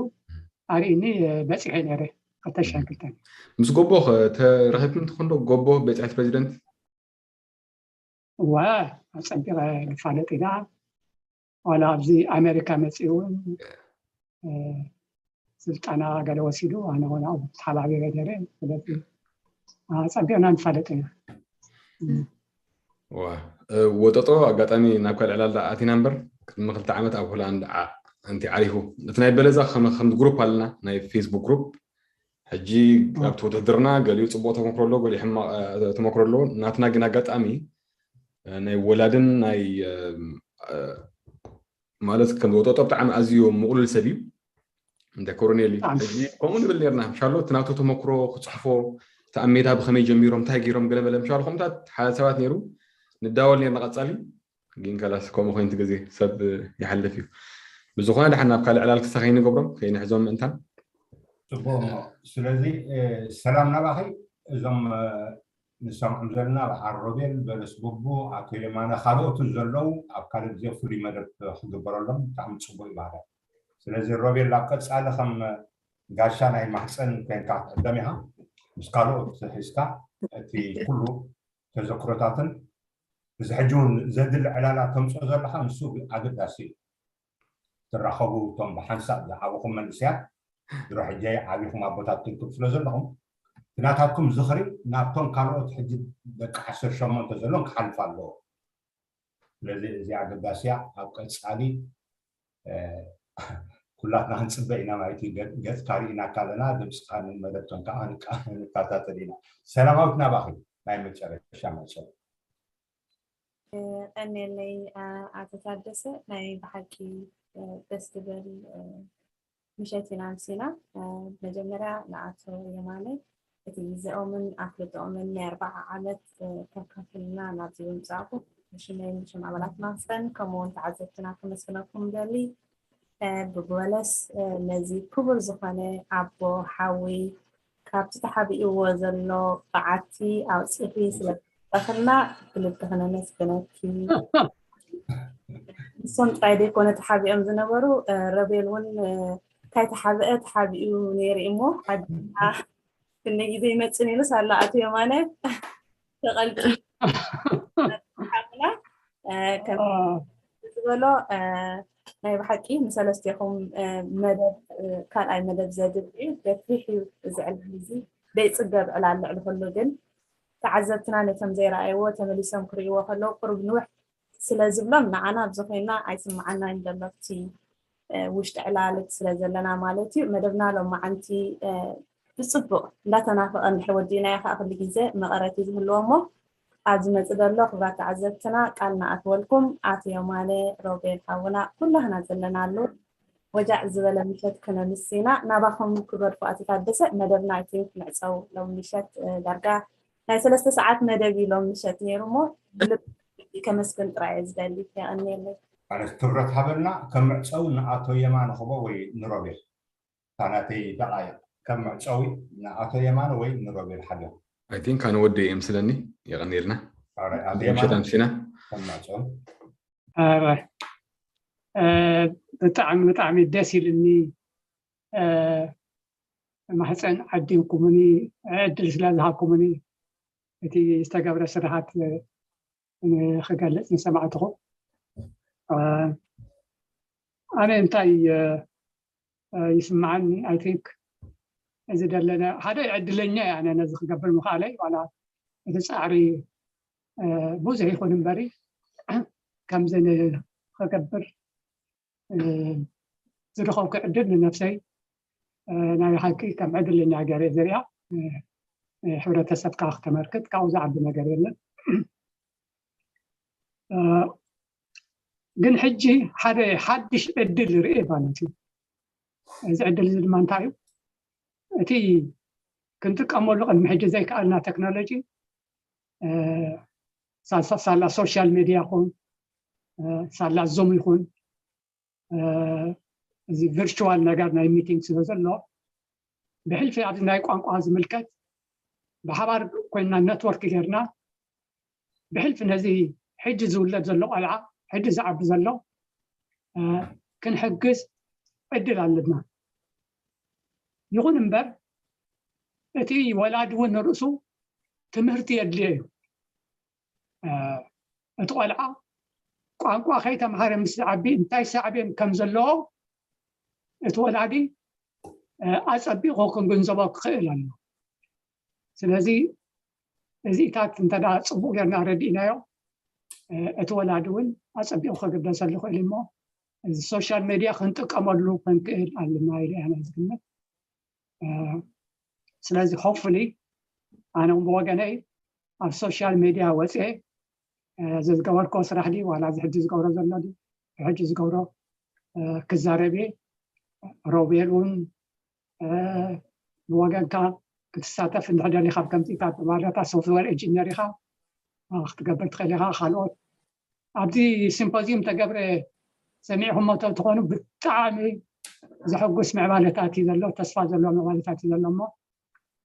ኣርእኒ በፂሐ ነይረ ክልተ ሽሕን ክልተን ምስ ጎቦ ተረኺብኩም ትኾንዶ ጎቦ ቤት ፅሕፈት ፕሬዚደንት እወ ኣፀቢቐ ንፋለጥ ኢና ዋላ ኣብዚ ኣሜሪካ መፂኡ እውን ስልጠና ገለ ወሲዱ ኣነ እውን ኣብኡ ተሓባቢረ ነይረ ስለዚ ኣፀቢቕና ንፋለጥ ኢና ወጠጦ ኣጋጣሚ ናብ ካልእ ዕላል ኣቲና እምበር ቅድሚ ክልተ ዓመት ኣብ ሆላንድ እንቲ ዓሪፉ እቲ ናይ በለዛ ከም ግሩፕ ኣለና ናይ ፌስቡክ ግሩፕ ሕጂ ኣብቲ ውድድርና ገሊኡ ፅቡቅ ተመክሮ ኣሎ ገሊኡ ሕማቅ ተመክሮ ኣሎ ናትና ግን ኣጋጣሚ ናይ ወላድን ናይ ማለት ከም ዝወጠጦ ብጣዕሚ ኣዝዩ ምቕሉል ሰብ እዩ እንደ ኮሮኔሊ ሕጂ ከምኡ ንብል ነርና ሻሎ እቲ ናቱ ተመክሮ ክፅሕፎ እቲ ኣብ ሜዳ ብከመይ ጀሚሮም እንታይ ገይሮም ገለ መለ ምሻሎ ከምታት ሓደ ሰባት ነይሩ ንዳወል ነርና ቀፃሊ ግን ከላስ ከምኡ ኮይንቲ ግዜ ሰብ ይሓልፍ እዩ ብዝኾነ ድሓን ናብ ካልእ ዕላል ክሳ ከይንገብሮም ከይንሕዞም ምእንታን ፅቡቅ እሞ ስለዚ ሰላም ናባኺ እዞም ንሰምዖም ዘለና በዓል ሮቤል በለስ ጎቦ ኣቶ የማነ ካልኦትን ዘለዉ ኣብ ካልእ ግዜ ፍሉይ መደብ ክግበረሎም ብጣዕሚ ፅቡቅ ይባሃል ስለዚ ሮቤል ኣብ ቀፃሊ ከም ጋሻ ናይ ማሕፀን ኮይንካ ክትዕደም ኢኻ ምስ ካልኦት ሒዝካ እቲ ኩሉ ተዘክሮታትን እዚ ሕጂ እውን ዘድሊ ዕላላ ተምፅኦ ዘለካ ንሱ ኣገዳሲ እዩ ትራኸቡ እቶም ብሓንሳብ ዝዓበኹም መንእሰያት ድሮ ሕጂ ዓቢኹም ኣቦታት ትንክብ ስለ ዘለኹም እቲ ናታትኩም ዝኽሪ ናብቶም ካልኦት ሕጂ ደቂ ዓሰርተ ሸሞንተ ዘሎን ክሓልፍ ኣለዎ ስለዚ እዚ ኣገዳሲያ ኣብ ቀፃሊ ኩላትና ክንፅበ ኢና ማለት እዩ ገፅካ ርኢናካ ኣለና ድምፅካ ንመደብ ኮንካ ንከታተል ኢና ሰላማዊት ናባኺ ናይ መጨረሻ መፀ ቀንየለይ ኣቶ ታደሰ ናይ ብሓቂ ደስ ትብል ምሸት ኢና ኣምሲና። መጀመርያ ንኣቶ የማነ እቲ ግዜኦምን ኣፍልጦኦምን ናይ ኣርባዓ ዓመት ከካፍልና ናብዚ ብምጻእኩ ብሽመይን ብሽም ኣባላት ማህፀን ከምኡ እውን ተዓዘብትና ከመስግነኩም ደሊ። ብጎለስ ነዚ ክቡር ዝኾነ ኣቦ ሓዊ ካብቲ ተሓቢእዎ ዘሎ በዓቲ ኣውፂኺ ስለ ዝፈተኽልና ክልተ ክነመስግነኪ። ንሶም ጥራይ ዘይኮነ ተሓቢኦም ዝነበሩ፣ ረቤል እውን እንታይ ተሓብአ ተሓቢኡ ነይሩ እሞ ሓቢና ክንደይ ግዜ ይመፅእ ነይሩ ሳላ ኣቶ የማነ ተቐልቂ ሓቕና ከም ዝበሎ ናይ ብሓቂ ንሰለስቴኹም መደብ ካልኣይ መደብ ዘድል እዩ። ገፊሕ እዩ እዚ ዕላል እዚ ዘይፅገብ ዕላል ልዕሊ ኩሉ ግን ተዓዘብትና ነቶም ዘይረኣይዎ ተመሊሶም ክርእይዎ ከለዉ ቁሩብ ንውሕ ስለ ዝብሎም ንዓና ኣብዚ ኮይና ኣይስምዓናን ዘሎ እቲ ውሽጢ ዕላል ስለ ዘለና ማለት እዩ። መደብና ሎማዓንቲ ብፅቡቕ እንዳተናፈቐ እንድሕር ወዲእናዮ ከዓ ኩሉ ግዜ መቐረት እዩ ዝህልዎ እሞ ኣብ ዝመፅእ ዘሎ ክብራት ተዓዘብትና ቃል ንኣትወልኩም። ኣቶ የማነ ሮቤል ሓውና ኩላህና ዘለናሉ ወጃዕ ዝበለ ምሸት ክነምስና ናባኹም ክገድፎ ኣቶ ታደሰ መደብና ኣይ ቲንክ ንዕፀው ሎም ምሸት ዳርጋ ናይ ሰለስተ ሰዓት መደብ እዩ ሎም ምሸት ነይሩ እሞ ብልቢ ከመስግን ጥራይ እየ ዝደሊ። የቐንየለይ። ማለት ክብረት ሃበልና። ከም መዕፀዊ ንኣቶ የማነ ክቦ ወይ ንሮቤል እታ ናተይ ደቓይቕ ከም መዕፀዊ ንኣቶ የማነ ወይ ንሮቤል ሓደ። ኣይ ቲንክ ኣነ ወደ እየ ምስለኒ። የቐንየልና። ምሸት ኣምሲና። ብጣዕሚ ብጣዕሚ ደስ ኢልኒ። ማሕፀን ዓዲምኩምኒ ዕድል ስለ ዝሃብኩምኒ እቲ ዝተገብረ ስራሓት ክገልፅ ንሰማዕትኹ። ኣነ እንታይ ይስምዓኒ? ኣይ ቲንክ እዚ ደለነ ሓደ ዕድለኛ እየ ኣነ ነዚ ክገብር ምኽኣለይ። ዋላ እቲ ፃዕሪ ብዙሕ ይኹን እምበሪ ከምዚ ክገብር ዝረኸብኩ ዕድል ንነብሰይ ናይ ሓቂ ከም ዕድለኛ ገይረ ዝሪኣ። ሕብረተሰብካ ክተመልክት ካብኡ ዝዓቢ ነገር የለን። ግን ሕጂ ሓደ ሓድሽ ዕድል ርኤ ማለት እዩ። እዚ ዕድል እዚ ድማ እንታይ እዩ? እቲ ክንጥቀመሉ ቅድሚ ሕጂ ዘይከኣልና ቴክኖሎጂ ሳላ ሶሻል ሚድያ ይኹን ሳላ ዙም ይኹን እዚ ቪርቹዋል ነገር ናይ ሚቲንግ ስለ ዘሎ ብሕልፊ ኣብዚ ናይ ቋንቋ ዝምልከት ብሓባር ኮይና ነትወርክ ጌርና ብሕልፊ ነዚ ሕጂ ዝውለድ ዘሎ ቆልዓ ሕጂ ዝዓቢ ዘሎ ክንሕግዝ ዕድል ኣለና። ይኹን እምበር እቲ ወላዲ እውን ንርእሱ ትምህርቲ የድልዮ እዩ። እቲ ቆልዓ ቋንቋ ከይተምሃረ ምስ ዝዓቢ እንታይ ሳዕቤን ከም ዘለዎ እቲ ወላዲ ኣፀቢቑ ክንግንዘቦ ክኽእል ኣሎ። ስለዚ እዚታት እንተ ፅቡቅ ጌርና ረዲእናዮ እቲ ወላዲ እውን ኣፀቢቑ ክግደሰሉ ይኽእል እሞ እዚ ሶሻል ሜድያ ክንጥቀመሉ ክንክእል ኣለና ኢለ እያ ዝግምት። ስለዚ ሆፕፉሊ ኣነ እውን ብወገነይ ኣብ ሶሻል ሜድያ ወፅኤ ዝገበርኮ ስራሕ ድዩ ዋላ እዚ ሕጂ ዝገብሮ ዘሎ ድዩ ሕጂ ዝገብሮ ክዛረብ እየ። ሮቤል እውን ብወገንካ ክትሳተፍ እንድሕር ደሊኻ ኣብ ከምዚታት ማለታ ሶፍትዌር ኢንጂነር ኢኻ ክትገብር ትኽእል ኢኻ። ካልኦት ኣብዚ ሲምፖዚየም ተገብረ ሰሚዕኹሞ ተትኾኑ ብጣዕሚ ዘሐጉስ ምዕባለታት እዩ ዘሎ፣ ተስፋ ዘለዎ ምዕባለታት እዩ ዘሎ እሞ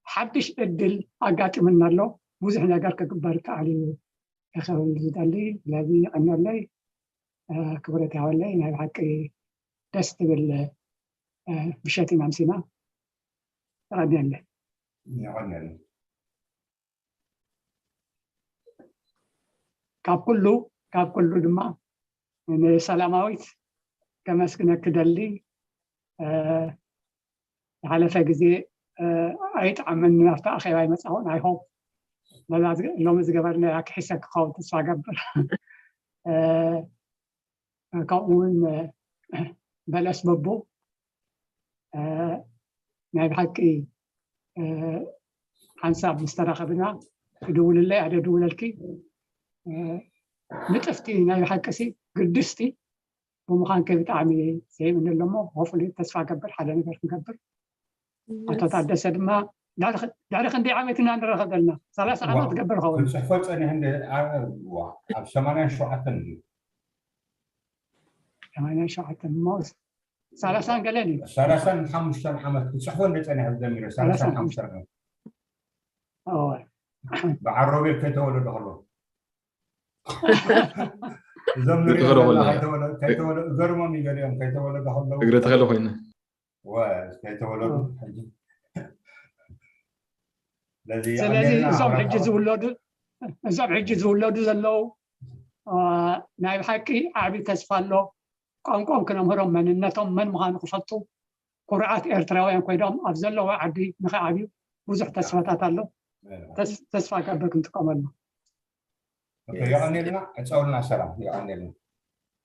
ሓድሽ ዕድል ኣጋጢሙና ኣሎ። ብዙሕ ነገር ክግበር ይከኣል እዩ ክኸውን ዝደሊ። ስለዚ የቐንየለይ፣ ክብረት ይሃበለይ። ናይ ብሓቂ ደስ ትብል ምሸት ኢና ኣምሲና። የቐንየለይ። የቐንየለይ። ካብ ኩሉ ካብ ኩሉ ድማ ንሰላማዊት ከመስግነኪ ደሊ። ዝሓለፈ ግዜ ኣይጠዓመኒ ኣብቲ ኣኼባ ኣይመፃኹን። ኣይ ሆፕ ሎሚ ዝገበርናያ ክሒሰ ክኸውን ተስፋ ገብር። ከምኡ እውን በለስ በቡ ናይ ብሓቂ ሓንሳብ ምስ ተራኸብና ትድውልለይ ኣደ ድውለልኪ ንጥፍቲ ናይ ብሓቂ ሲ ግድስቲ ብምዃንከ ብጣዕሚ ዘየምኒ ኣሎ እሞ፣ ሆፍሊ ተስፋ ገብር ሓደ ነገር ክንገብር። ኣቶ ታደሰ ድማ ድሕሪ ክንደይ ዓመት ኢና ንራኸብ ዘለና? ሰላሳ ዓመት ገብር ኸውን። ክንፅሕፎ ፀኒሕ እንደ ኣብ ሰማንያን ሸውዓተን እዩ። ሰማንያን ሸውዓተን እሞ ሰላሳን ገለን እዩ። ሰላሳን ሓሙሽተን ዓመት ክፅሕፎ እንደ ፀኒሕ ጀሚረ። ሰላሳን ሓሙሽተን ዓመት እወ። በዓል ሮቤል ከይተወለደ ከሎ እዞም ንሪኦ ንሪኦ ዘለና ዘለና ከይተወለዱ ገርሞም እዩ ገሊኦም ከይተወለዱ ከለዉ እግሪ ተኸለ ኮይነ ወ ከይተወለዱ ሕጂ ስለዚ ስለዚ ኣሜሪካ እዞም ኣብ ሕጂ ራእሲ ዝውለዱ እዞም ሕጂ ዝውለዱ ዘለዉ አ፣ ናይ ብሓቂ ዓብዪ ተስፋ ኣሎ። ቋንቋኦም ክነምህሮም፣ መንነቶም መን ምዃኑ ክፈልጡ፣ ኩርዓት ኤርትራውያን ኮይኖም ኣብ ዘለዋ ዓዲ ንኽዓብዩ ብዙሕ ተስፋታት ኣሎ። ተስ- ተስፋ ገብር ክንጥቀመሉ። ኦኬ፣ የቐኔልና ዕፀውልና ሰላም የቐኔልና